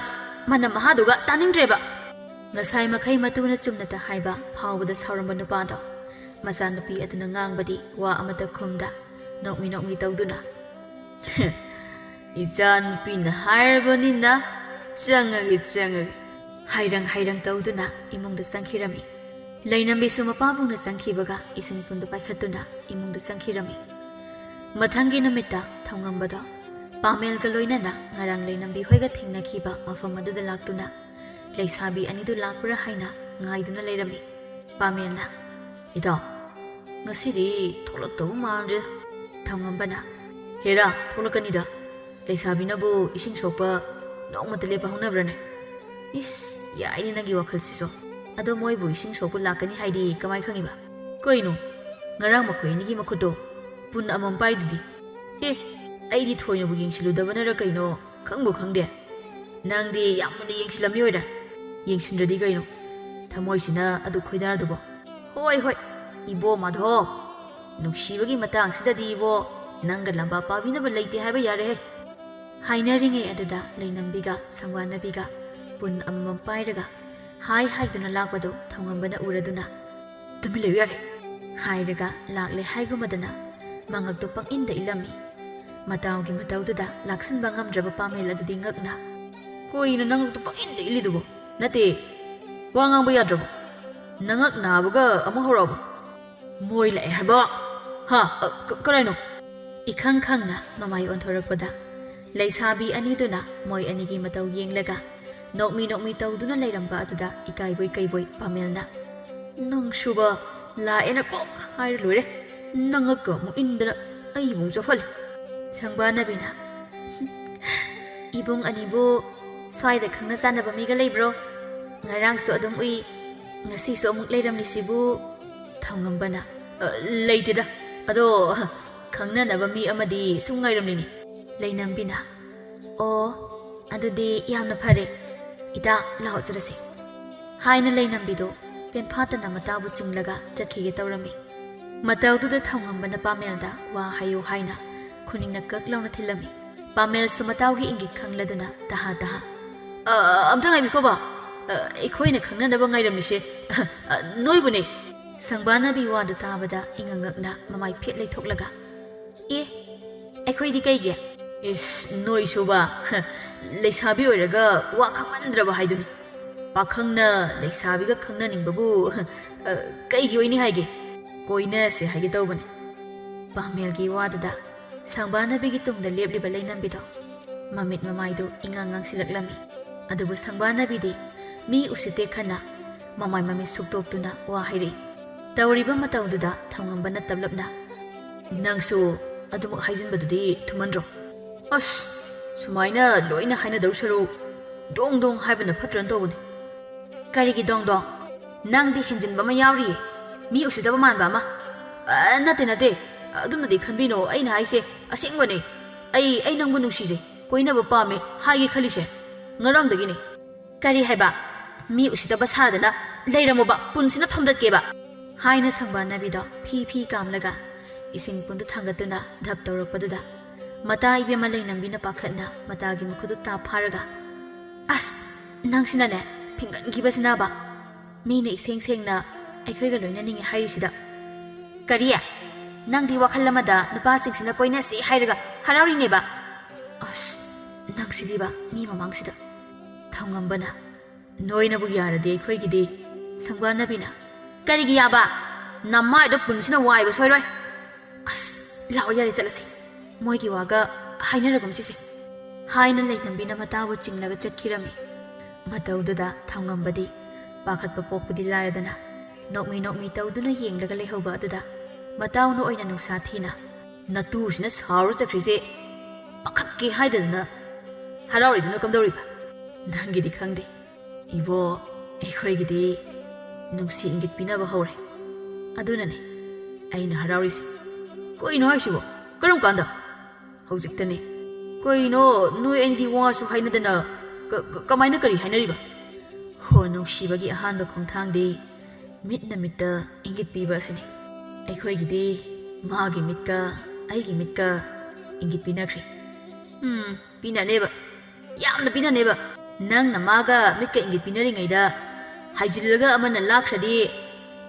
ꯃꯅꯝ ꯃꯍꯥꯗꯨꯒ ꯇꯥꯅꯤꯡꯗ꯭ꯔꯦꯕ꯫" ꯉꯁꯥꯏ ꯃꯈꯩ ꯃꯇꯨꯅ ꯆꯨꯝꯅꯇ ꯍꯥꯏꯕ ꯐꯥꯎꯕꯗ ꯁꯥꯎꯔꯝꯕ ꯅꯨꯄꯥꯗꯣ, ꯃꯆꯥꯅꯨꯄꯤ ꯑꯗꯨꯅ ꯉꯥꯡꯕꯗꯤ ꯋꯥ ꯑꯃꯇ ꯈꯨꯝꯗ, ꯅꯣꯛꯃꯤ ꯅꯣꯛꯃꯤ ꯇꯧꯗꯨꯅ, "ꯏꯆꯥꯅꯨꯄꯤꯅ ꯍꯥꯏꯔꯕꯅꯤꯅ ꯆꯪꯉꯒꯦ, ꯆꯪꯉꯒꯦ" ꯍꯥꯏꯔꯪ ꯍꯥꯏꯔꯪ ꯇꯧꯗꯨꯅ ꯏꯃꯨꯡꯗ ꯆꯪꯈꯤꯔꯝꯃꯤ꯫ ꯂꯩꯅꯝꯕꯤꯁꯨ ꯃꯄꯥꯕꯨꯡꯅ ꯆꯪꯈꯤꯕꯒ ꯏꯁꯤꯡ ꯄꯨꯟꯗꯨ ꯄꯥꯏꯈꯠꯇꯨꯅ ꯏꯃꯨꯡꯗ ꯆꯪꯈꯤꯔꯝꯃꯤ꯫ ꯃꯊꯪꯒꯤ ꯅꯨꯃꯤꯠꯇ ꯊꯧꯉꯝꯕꯗꯣ ꯄꯥꯃꯦꯜꯒ ꯂꯣꯏꯅꯅ ꯉꯔꯥꯡ ꯂꯩꯅꯝꯕꯤ ꯍꯣꯏꯒ ꯊꯦꯡꯅꯈꯤꯕ ꯃꯐꯝ ꯑꯗꯨꯗ ꯂꯥꯛꯇꯨꯅ ꯂꯩꯁꯥꯕꯤ ꯑꯅꯤꯗꯨ ꯂꯥꯛꯄ꯭ꯔꯥ ꯍꯥꯏꯅ ꯉꯥꯏꯗꯨꯅ ꯂꯩꯔꯝꯃꯤ꯫ ꯄꯥꯃꯦꯜꯅ, "ꯏꯇꯥꯎ, ꯉꯁꯤꯗꯤ ꯊꯣꯛꯂꯛꯇꯧꯕ ꯃꯥꯟꯗ꯭ꯔꯦ꯫" ꯊꯧꯉꯝꯕꯅ, "ꯍꯦꯔꯥ, ꯊꯣꯛꯂꯛꯀꯅꯤꯗ꯫ ꯂꯩꯁꯥꯕꯤꯅꯕꯨ ꯏꯁꯤꯡ ꯁꯣꯛꯄ ꯅꯣꯡꯃꯇ ꯂꯦꯞꯄ ꯍꯧꯅꯕ꯭ꯔꯅꯦ? ꯏꯁ, ꯌꯥꯏꯅꯦ ꯅꯪꯒꯤ ꯋꯥꯈꯜꯁꯤꯁꯨ꯫ ꯑꯗꯣ ꯃꯣꯏꯕꯨ ꯏꯁꯤꯡ ꯁꯣꯛꯄ ꯂꯥꯛꯀꯅꯤ ꯍꯥꯏꯗꯤ ꯀꯃꯥꯏ ꯈꯪꯉꯤꯕ? ꯀꯩꯅꯣ, ꯉꯔꯥꯡ ꯃꯈꯣꯏ ꯑꯅꯤꯒꯤ ꯃꯈꯨꯠꯇꯣ ꯄꯨꯟ ꯑꯃꯃꯝ ꯄꯥꯏꯗꯨꯗꯤ?" "ꯑꯦ, ꯑꯩꯗꯤ ꯊꯣꯏꯅꯕꯨ ꯌꯦꯡꯁꯤꯜꯂꯨꯗꯕꯅꯔ ꯀꯩꯅꯣ, ꯈꯪꯕꯨ ꯈꯪꯗꯦ꯫" "ꯅꯪꯗꯤ ꯌꯥꯝ ꯃꯨꯟꯅ ꯌꯦꯡꯁꯤꯜꯂꯝꯃꯤ ꯑꯣꯏꯔꯦ꯫" "ꯌꯦꯡꯁꯤꯟꯗ꯭ꯔꯗꯤ ꯀꯩꯅꯣ, ꯊꯃꯣꯏꯁꯤꯅ ꯑꯗꯨ ꯈꯣꯏꯗꯥꯔꯗꯨꯕꯣ?" "ꯍꯣꯏ, ꯍꯣꯏ, ꯏꯕꯣ ꯃꯥꯙꯣ, ꯅꯨꯡꯁꯤꯕꯒꯤ ꯃꯇꯥꯡꯁꯤꯗꯗꯤ ꯏꯕꯣ, ꯅꯪꯒ ꯂꯝꯕꯥ ꯄꯥꯕꯤꯅꯕ ꯂꯩꯇꯦ ꯍꯥꯏꯕ ꯌꯥꯔꯦꯍꯦ꯫" ꯍꯥꯏꯅꯔꯤꯉꯩ ꯑꯗꯨꯗ ꯂꯩꯅꯝꯕꯤꯒ ꯁꯪꯋꯥꯅꯕꯤꯒ ꯄꯨꯟ ꯑꯃꯃꯝ ꯄꯥꯏꯔꯒ ꯍꯥꯏ ꯍꯥꯏꯗꯨꯅ ꯂꯥꯛꯄꯗꯨ ꯊꯧꯉꯝꯕꯅ ꯎꯔꯗꯨꯅ, "ꯇꯨꯃꯤꯟ ꯂꯩꯌꯨ ꯌꯥꯔꯦ" ꯍꯥꯏꯔꯒ ꯂꯥꯛꯂꯦ ꯍꯥꯏꯒꯨꯝꯃꯗꯅ ꯃꯉꯛꯇꯨ ꯄꯪꯏꯟꯗ ꯏꯜꯂꯝꯃꯤ꯫ ꯃꯇꯥꯎꯒꯤ ꯃꯇꯧꯗꯨꯗ ꯂꯥꯛꯁꯤꯟꯕ ꯉꯝꯗ꯭ꯔꯕ ꯄꯥꯃꯦꯜ ꯑꯗꯨꯗꯤ ꯉꯛꯅ, "ꯀꯣꯏꯅ ꯅꯉꯛꯇꯨ ꯄꯪꯏꯟꯗ ꯏꯜꯂꯤꯗꯨꯕꯣ? ꯅꯠꯇꯦ, ꯋꯥ ꯉꯥꯡꯕ ꯌꯥꯗ꯭ꯔꯕꯣ? ꯅꯉꯛ ꯅꯥꯕꯒ ꯑꯃꯨꯛ ꯍꯧꯔꯛꯑꯕꯣ? ꯃꯣꯏ ꯂꯥꯛꯑꯦ ꯍꯥꯏꯕ? ꯍꯥ? ꯑ, ꯀ-, ꯀꯔꯥꯏꯅꯣ?" ꯏꯈꯪ ꯈꯪꯅ ꯃꯃꯥꯏ ꯑꯣꯟꯊꯣꯔꯛꯄꯗ ꯂꯩꯁꯥꯕꯤ ꯑꯅꯤꯗꯨꯅ ꯃꯣꯏ ꯑꯅꯤꯒꯤ ꯃꯇꯧ ꯌꯦꯡꯂꯒ ꯅꯣꯛꯃꯤ ꯅꯣꯛꯃꯤ ꯇꯧꯗꯨꯅ ꯂꯩꯔꯝꯕ ꯑꯗꯨꯗ ꯏꯀꯥꯏꯕꯣꯏ ꯀꯩꯕꯣꯏ ꯄꯥꯃꯦꯜꯅ, "ꯅꯪꯁꯨꯕ, ꯂꯥꯛꯑꯦꯅ ꯀꯣꯛ ꯍꯥꯏꯔ ꯂꯣꯏꯔꯦ꯫ ꯅꯉꯛꯀ ꯑꯃꯨꯛ ꯏꯟꯗꯅ ꯑꯩꯕꯨ ꯑꯃꯨꯛ ꯆꯣꯞꯍꯜꯂꯦ꯫ ꯁꯪꯕꯥꯅꯕꯤꯅ, "ꯏꯕꯨꯡ ꯑꯅꯤꯕꯨ ꯁ꯭ꯋꯥꯏꯗ ꯈꯪꯅ ꯆꯥꯟꯅꯕ ꯃꯤꯒ ꯂꯩꯕ꯭ꯔꯣ? ꯉꯔꯥꯡꯁꯨ ꯑꯗꯨꯝ ꯎꯏ, ꯉꯁꯤꯁꯨ ꯑꯃꯨꯛ ꯂꯩꯔꯝꯂꯤꯁꯤꯕꯨ?" ꯊꯧꯉꯝꯕꯅ, "ꯑ, ꯂꯩꯇꯦꯗ꯫ ꯑꯗꯣ, ꯈꯪꯅꯅꯕ ꯃꯤ ꯑꯃꯗꯤ ꯁꯨꯝ ꯉꯥꯏꯔꯝꯂꯤꯅꯤ꯫" ꯂꯩꯅꯝꯕꯤꯅ, "ꯑꯣ, ꯑꯗꯨꯗꯤ ꯌꯥꯝꯅ ꯐꯔꯦ꯫ ꯏꯇꯥ, ꯂꯥꯛꯑꯣ ꯆꯠꯂꯁꯤ꯫" ꯍꯥꯏꯅ ꯂꯩꯅꯝꯕꯤꯗꯨ ꯄꯦꯟꯐꯥꯠꯇꯅ ꯃꯇꯥꯕꯨ ꯆꯤꯡꯂꯒ ꯆꯠꯈꯤꯒꯦ ꯇꯧꯔꯝꯃꯤ꯫ ꯃꯇꯧꯗꯨꯗ ꯊꯧꯉꯝꯕꯅ ꯄꯥꯃꯦꯜꯗ ꯋꯥ ꯍꯥꯏꯌꯨ ꯍꯥꯏꯅ ꯈꯨꯅꯤꯡꯅ ꯀꯛ ꯂꯥꯎꯅ ꯊꯤꯜꯂꯝꯃꯤ꯫ ꯄꯥꯃꯦꯜꯁꯨ ꯃꯇꯥꯎꯒꯤ ꯏꯪꯒꯤꯠ ꯈꯪꯂꯗꯨꯅ ꯇꯍꯥ ꯇꯍꯥ, "ꯑ, ꯑꯝꯇ ꯉꯥꯏꯕꯤꯈꯣꯕ꯫ ꯑ, ꯑꯩꯈꯣꯏꯅ ꯈꯪꯅꯅꯕ ꯉꯥꯏꯔꯝꯃꯤꯁꯦ, ꯑ, ꯑ, ꯅꯣꯏꯕꯨꯅꯦ꯫" ꯁꯪꯕꯥꯅꯕꯤ ꯋꯥꯗꯨ ꯇꯥꯕꯗ ꯏꯉꯛ ꯉꯛꯅ ꯃꯃꯥꯏ ꯐꯦꯠ ꯂꯩꯊꯣꯛꯂꯒ, "ꯑꯦ, ꯑꯩꯈꯣꯏꯗꯤ ꯀꯩꯒꯤ?" "ꯏꯁ, ꯅꯣꯏꯁꯨꯕ, ꯍ, ꯂꯩꯁꯥꯕꯤ ꯑꯣꯏꯔꯒ ꯋꯥ ꯈꯪꯃꯟꯗ꯭ꯔꯕ ꯍꯥꯏꯗꯨꯅꯤ꯫ ꯄꯥꯈꯪꯅ ꯂꯩꯁꯥꯕꯤꯒ ꯈꯪꯅꯅꯤꯡꯕꯕꯨ, ꯍ, ꯑ, ꯀꯩꯒꯤ ꯑꯣꯏꯅꯤ ꯍꯥꯏꯒꯦ? ꯀꯣꯏꯅꯁꯦ ꯍꯥꯏꯒꯦ ꯇꯧꯕꯅꯤ꯫" ꯄꯥꯃꯦꯜꯒꯤ ꯋꯥꯗꯨꯗ ꯁꯪꯕꯥꯅꯕꯤꯒꯤ ꯇꯨꯡꯗ ꯂꯦꯞꯂꯤꯕ ꯂꯩꯅꯝꯕꯤꯗꯣ ꯃꯃꯤꯠ ꯃꯃꯥꯏꯗꯨ ꯏꯉꯥꯡ ꯉꯥꯡꯁꯤꯜꯂꯛꯂꯝꯃꯤ꯫ ꯑꯗꯨꯕꯨ ꯁꯪꯕꯥꯅꯕꯤꯗꯤ ꯃꯤ ꯎꯁꯤꯠꯇꯦ ꯈꯟꯅ ꯃꯃꯥꯏ ꯃꯃꯤꯠ ꯁꯨꯛꯇꯣꯛꯇꯨꯅ ꯋꯥ ꯍꯥꯏꯔꯛꯏ꯫ ꯇꯧꯔꯤꯕ ꯃꯇꯧꯗꯨꯗ ꯊꯧꯉꯝꯕꯅ ꯇꯞꯂꯞꯅ, "ꯅꯪꯁꯨ ꯑꯗꯨꯃꯛ ꯍꯥꯏꯖꯤꯟꯕꯗꯨꯗꯤ ꯊꯨꯃꯟꯗ꯭ꯔꯣ? ꯑꯁ, ꯁꯨꯃꯥꯏꯅ ꯂꯣꯏꯅ ꯍꯥꯏꯅꯗꯧ ꯁꯔꯨꯛ ꯗꯣꯡ ꯗꯣꯡ ꯍꯥꯏꯕꯅ ꯐꯠꯇ꯭ꯔꯅ ꯇꯧꯕꯅꯤ꯫" "ꯀꯔꯤꯒꯤ ꯗꯣꯡ ꯗꯣꯡ? ꯅꯪꯗꯤ ꯍꯦꯟꯖꯤꯟꯕ ꯑꯃ ꯌꯥꯎꯔꯤꯌꯦ, ꯃꯤ ꯎꯁꯤꯠꯇꯕ ꯃꯥꯟꯕ ꯑꯃ꯫" "ꯑ, ꯅꯠꯇꯦ, ꯅꯠꯇꯦ, ꯑꯗꯨꯝꯅꯗꯤ ꯈꯟꯕꯤꯅꯣ, ꯑꯩꯅ ꯍꯥꯏꯁꯦ ꯑꯁꯦꯡꯕꯅꯦ꯫ ꯑꯩ, ꯑꯩ ꯅꯪꯕꯨ ꯅꯨꯡꯁꯤꯖꯩ, ꯀꯣꯏꯅꯕ ꯄꯥꯝꯃꯦ ꯍꯥꯏꯒꯦ ꯈꯜꯂꯤꯁꯦ ꯉꯔꯥꯡꯗꯒꯤꯅꯦ꯫" "ꯀꯔꯤ ꯍꯥꯏꯕ? ꯃꯤ ꯎꯁꯤꯠꯇꯕ ꯁꯥꯗꯅ ꯂꯩꯔꯝꯃꯣꯕ, ꯄꯨꯟꯁꯤꯅ ꯊꯣꯝꯗꯠꯀꯦꯕ!" ꯍꯥꯏꯅ ꯁꯪꯕꯥꯅꯕꯤꯗꯣ ꯐꯤ ꯐꯤ ꯀꯥꯝꯂꯒ ꯏꯁꯤꯡ ꯄꯨꯟꯗꯨ ꯊꯥꯡꯒꯠꯇꯨꯅ ꯙꯞ ꯇꯧꯔꯛꯄꯗꯨꯗ ꯃꯇꯥ ꯏꯕꯦꯝꯃ ꯂꯩꯅꯝꯕꯤꯅ ꯄꯥꯈꯠꯅ ꯃꯇꯥꯒꯤ ꯃꯈꯨꯠꯇꯨ ꯇꯥꯞ ꯐꯥꯔꯒ, "ꯑꯁ, ꯅꯪꯁꯤꯅꯅꯦ, ꯐꯤꯡꯒꯟꯈꯤꯕꯁꯤꯅꯕ꯫ ꯃꯤꯅ ꯏꯁꯦꯡ ꯁꯦꯡꯅ ꯑꯩꯈꯣꯏꯒ ꯂꯣꯏꯅꯅꯤꯡꯉꯤ ꯍꯥꯏꯔꯤꯁꯤꯗ꯫ ꯀꯔꯤ? ꯅꯪꯗꯤ ꯋꯥꯈꯜ ꯑꯃꯗ ꯅꯨꯄꯥꯁꯤꯡꯁꯤꯅ ꯀꯣꯏꯅꯁꯤ ꯍꯥꯏꯔꯒ ꯍꯔꯥꯎꯔꯤꯅꯦꯕ? ꯑꯁ, ꯅꯪꯁꯤꯗꯤꯕ, ꯃꯤ ꯃꯃꯥꯡꯁꯤꯗ꯫" ꯊꯧꯉꯝꯕꯅ, "ꯅꯣꯏꯅꯕꯨ ꯌꯥꯔꯗꯤ ꯑꯩꯈꯣꯏꯒꯤꯗꯤ꯫" ꯁꯪꯕꯥꯅꯕꯤꯅ, "ꯀꯔꯤꯒꯤ ꯌꯥꯕ? ꯅꯃꯥꯏꯗꯣ ꯄꯨꯟꯁꯤꯅ ꯋꯥꯏꯕ ꯁꯣꯏꯔꯣꯏ꯫ ꯑꯁ, ꯂꯥꯛꯑꯣ, ꯌꯥꯔꯦ, ꯆꯠꯂꯁꯤ꯫ ꯃꯣꯏꯒꯤ ꯋꯥꯒ ꯍꯥꯏꯅꯔꯒꯨꯝꯁꯤꯁꯦ꯫" ꯍꯥꯏꯅ ꯂꯩꯅꯝꯕꯤꯅ ꯃꯇꯥꯕꯨ ꯆꯤꯡꯂꯒ ꯆꯠꯈꯤꯔꯝꯃꯤ꯫ ꯃꯇꯧꯗꯨꯗ ꯊꯧꯉꯝꯕꯗꯤ ꯄꯥꯈꯠꯄ ꯄꯣꯛꯄꯗꯤ ꯂꯥꯏꯔꯗꯅ ꯅꯣꯛꯃꯤ ꯅꯣꯛꯃꯤ ꯇꯧꯗꯨꯅ ꯌꯦꯡꯂꯒ ꯂꯩꯍꯧꯕ ꯑꯗꯨꯗ ꯃꯇꯥꯎꯅ ꯑꯣꯏꯅ ꯅꯨꯡꯁꯥ ꯊꯤꯅ, ꯅꯇꯨꯁꯤꯅ ꯁꯥꯎꯔ ꯆꯠꯈ꯭ꯔꯤꯁꯦ ꯄꯥꯈꯠꯀꯦ ꯍꯥꯏꯗꯗꯅ ꯍꯔꯥꯎꯔꯤꯗꯨꯅ ꯀꯝꯗꯧꯔꯤꯕ? ꯅꯪꯒꯤꯗꯤ ꯈꯪꯗꯦ ꯏꯕꯣ, ꯑꯩꯈꯣꯏꯒꯤꯗꯤ ꯅꯨꯡꯁꯤ ꯏꯪꯒꯤꯠ ꯄꯤꯅꯕ ꯍꯧꯔꯦ꯫ ꯑꯗꯨꯅꯅꯦ ꯑꯩꯅ ꯍꯔꯥꯎꯔꯤꯁꯦ꯫ ꯀꯩꯅꯣ ꯍꯥꯏꯁꯤꯕꯣ? ꯀꯔꯝ ꯀꯥꯟꯗ? ꯍꯧꯖꯤꯛꯇꯅꯦ꯫ ꯀꯩꯅꯣ, ꯅꯣꯏ ꯑꯅꯤꯗꯤ ꯋꯥꯁꯨ ꯍꯥꯏꯅꯗꯅ ꯀ- ꯀ- ꯀꯃꯥꯏꯅ ꯀꯔꯤ ꯍꯥꯏꯅꯔꯤꯕ? ꯍꯣ, ꯅꯨꯡꯁꯤꯕꯒꯤ ꯑꯍꯥꯟꯕ ꯈꯣꯡꯊꯥꯡꯗꯤ ꯃꯤꯠꯅ ꯃꯤꯠꯇ ꯏꯪꯒꯤꯠ ꯄꯤꯕ ꯑꯁꯤꯅꯤ꯫ ꯑꯩꯈꯣꯏꯒꯤꯗꯤ ꯃꯥꯒꯤ ꯃꯤꯠꯀ ꯑꯩꯒꯤ ꯃꯤꯠꯀ ꯏꯪꯒꯤꯠ ꯄꯤꯅꯈ꯭ꯔꯦ꯫ ꯎꯝ, ꯄꯤꯅꯅꯦꯕ꯫ ꯌꯥꯝꯅ ꯄꯤꯅꯅꯦꯕ꯫ ꯅꯪꯅ ꯃꯥꯒ ꯃꯤꯠꯀ ꯏꯪꯒꯤꯠ ꯄꯤꯅꯔꯤꯉꯩꯗ ꯍꯥꯏꯖꯤꯜꯂꯒ ꯑꯃꯅ ꯂꯥꯛꯈ꯭ꯔꯗꯤ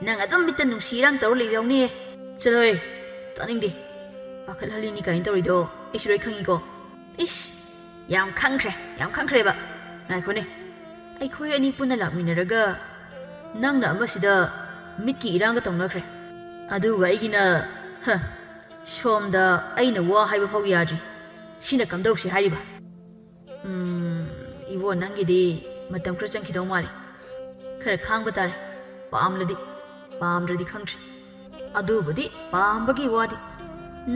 ꯅꯪ ꯑꯗꯨꯝ ꯃꯤꯠꯇ ꯅꯨꯡꯁꯤ ꯏꯔꯥꯡ ꯇꯧꯔ ꯂꯩꯖꯧꯅꯦ꯫ ꯆꯠꯂꯣꯍꯦ, ꯇꯥꯅꯤꯡꯗꯦ꯫ ꯄꯥꯈꯠꯍꯜꯂꯤꯅꯤ ꯀꯥꯏꯅ ꯇꯧꯔꯤꯗꯣ ꯑꯩꯁꯨ ꯂꯣꯏ ꯈꯪꯉꯤꯀꯣ꯫ ꯏꯁ, ꯌꯥꯝ ꯈꯪꯈ꯭ꯔꯦ, ꯌꯥꯝ ꯈꯪꯈ꯭ꯔꯦꯕ꯫ ꯉꯥꯏꯈꯣꯅꯦ, ꯑꯩꯈꯣꯏ ꯑꯅꯤ ꯄꯨꯟꯅ ꯂꯥꯛꯃꯤꯟꯅꯔꯒ ꯅꯪꯅ ꯑꯃꯁꯤꯗ ꯃꯤꯠꯀꯤ ꯏꯔꯥꯡꯒ ꯇꯧꯅꯈ꯭ꯔꯦ꯫ ꯑꯗꯨꯒ ꯑꯩꯒꯤꯅ, ꯍ, ꯁꯣꯝꯗ ꯑꯩꯅ ꯋꯥ ꯍꯥꯏꯕ ꯐꯥꯎ ꯌꯥꯗ꯭ꯔꯤ꯫ ꯁꯤꯅ ꯀꯝꯗꯧꯁꯤ ꯍꯥꯏꯔꯤꯕ? ꯎꯝ, ꯏꯕꯣ, ꯅꯪꯒꯤꯗꯤ ꯃꯇꯝ ꯈꯔ ꯆꯪꯈꯤꯗꯧ ꯃꯥꯜꯂꯦ꯫ ꯈꯔ ꯈꯥꯡꯕ ꯇꯥꯔꯦ꯫ ꯄꯥꯝꯂꯗꯤ, ꯄꯥꯝꯗ꯭ꯔꯗꯤ ꯈꯪꯗ꯭ꯔꯦ꯫ ꯑꯗꯨꯕꯨꯗꯤ ꯄꯥꯝꯕꯒꯤ ꯋꯥꯗꯤ꯫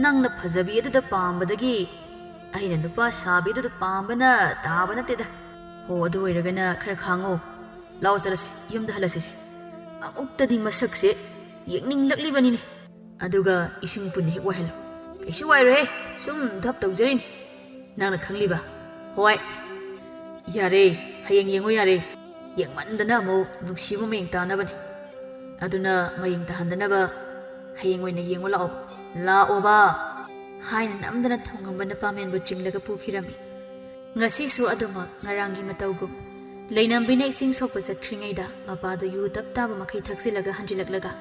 ꯅꯪꯅ ꯐꯖꯕꯤ ꯑꯗꯨꯗ ꯄꯥꯝꯕꯗꯒꯤ ꯑꯩꯅ ꯅꯨꯄꯥ ꯁꯥꯕꯤ ꯑꯗꯨꯗ ꯄꯥꯝꯕꯅ ꯇꯥꯕ ꯅꯠꯇꯦꯗ꯫ ꯍꯣ, ꯑꯗꯨ ꯑꯣꯏꯔꯒꯅ ꯈꯔ ꯈꯥꯡꯉꯣ꯫ ꯂꯥꯛꯑꯣ ꯆꯠꯂꯁꯤ, ꯌꯨꯝꯗ ꯍꯜꯂꯁꯤꯁꯦ꯫ ꯑꯃꯨꯛꯇꯗꯤ ꯃꯁꯛꯁꯦ ꯌꯦꯡꯅꯤꯡꯂꯛꯂꯤꯕꯅꯤꯅꯦ꯫ ꯑꯗꯨꯒ ꯏꯁꯤꯡ ꯄꯨꯟꯅ ꯍꯦꯛ ꯋꯥꯏꯍꯜꯂꯣ꯫ ꯀꯩꯁꯨ ꯋꯥꯏꯔꯣꯏꯍꯦ, ꯁꯨꯝ ꯙꯞ ꯇꯧꯖꯔꯤꯅꯤ꯫ ꯅꯪꯅ ꯈꯪꯂꯤꯕ? ꯍꯣꯏ꯫ ꯌꯥꯔꯦ, ꯍꯌꯦꯡ ꯌꯦꯡꯉꯣ ꯌꯥꯔꯦ꯫ ꯌꯦꯡꯃꯟꯗꯅ ꯑꯃꯨꯛ ꯅꯨꯡꯁꯤꯕ ꯃꯌꯦꯡ ꯇꯥꯅꯕꯅꯦ꯫ ꯑꯗꯨꯅ ꯃꯌꯦꯡ ꯇꯥꯍꯟꯗꯅꯕ ꯍꯌꯦꯡ ꯑꯣꯏꯅ ꯌꯦꯡꯉꯣ ꯂꯥꯛꯑꯣ꯫ ꯂꯥꯛꯑꯣꯕ꯫ ꯍꯥꯏꯅ ꯅꯝꯗꯅ ꯊꯣꯡꯉꯝꯕ ꯅꯨꯄꯥ ꯃꯌꯨꯝꯕꯨ ꯆꯤꯡꯂꯒ ꯄꯨꯈꯤꯔꯝꯃꯤ꯫ ꯉꯁꯤꯁꯨ ꯑꯗꯨꯃꯛ ꯉꯔꯥꯡꯒꯤ ꯃꯇꯧꯒꯨꯝ꯫ ꯂꯩꯅꯝꯕꯤꯅ ꯏꯁꯤꯡ ꯁꯣꯛꯄ ꯆꯠꯈ꯭ꯔꯤꯉꯩꯗ ꯃꯄꯥꯗꯨ ꯌꯨ ꯇꯞ ꯇꯥꯕ ꯃꯈꯩ ꯊꯛꯆꯤꯜꯂꯒ ꯍꯟꯖꯤꯜꯂꯛꯂꯒ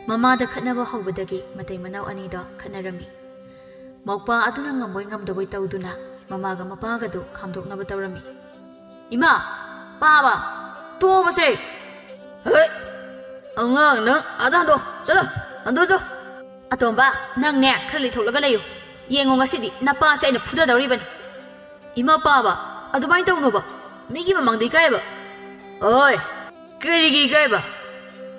ꯃꯃꯥꯗ ꯈꯠꯅꯕ ꯍꯧꯕꯗꯒꯤ ꯃꯇꯩ ꯃꯅꯥꯎ ꯑꯅꯤꯗꯣ ꯈꯠꯅꯔꯝꯃꯤ꯫ ꯃꯧꯄꯥ ꯑꯗꯨꯅ ꯉꯝꯕꯣꯏ ꯉꯝꯗꯕꯣꯏ ꯇꯧꯗꯨꯅ ꯃꯃꯥꯒ ꯃꯄꯥꯒꯗꯨ ꯈꯥꯝꯗꯣꯛꯅꯕ ꯇꯧꯔꯝꯃꯤ꯫ "ꯏꯃꯥ! ꯄꯥꯕ! ꯇꯣꯛꯑꯣꯕꯁꯦ!" "ꯍꯦ! ꯑꯉꯥꯡ ꯅꯪ ꯑꯥꯗ ꯍꯟꯗꯣ! ꯆꯠꯂꯣ! ꯍꯟꯗꯣ ꯆꯣ!" "ꯑꯇꯣꯝꯕ, ꯅꯪꯅꯦ ꯈꯔ ꯂꯩꯊꯣꯛꯂꯒ ꯂꯩꯌꯨ꯫ ꯌꯦꯡꯉꯣ, ꯉꯁꯤꯗꯤ ꯅꯄꯥꯁꯦ ꯑꯩꯅ ꯐꯨꯗꯗꯧꯔꯤꯕꯅꯤ꯫" "ꯏꯃꯥ ꯄꯥꯕ, ꯑꯗꯨꯃꯥꯏꯅ ꯇꯧꯅꯨꯕ꯫ ꯃꯤꯒꯤ ꯃꯃꯥꯡꯗ ꯏꯀꯥꯏꯕ꯫" "ꯑꯣꯏ, ꯀꯔꯤꯒꯤ ꯏꯀꯥꯏꯕ?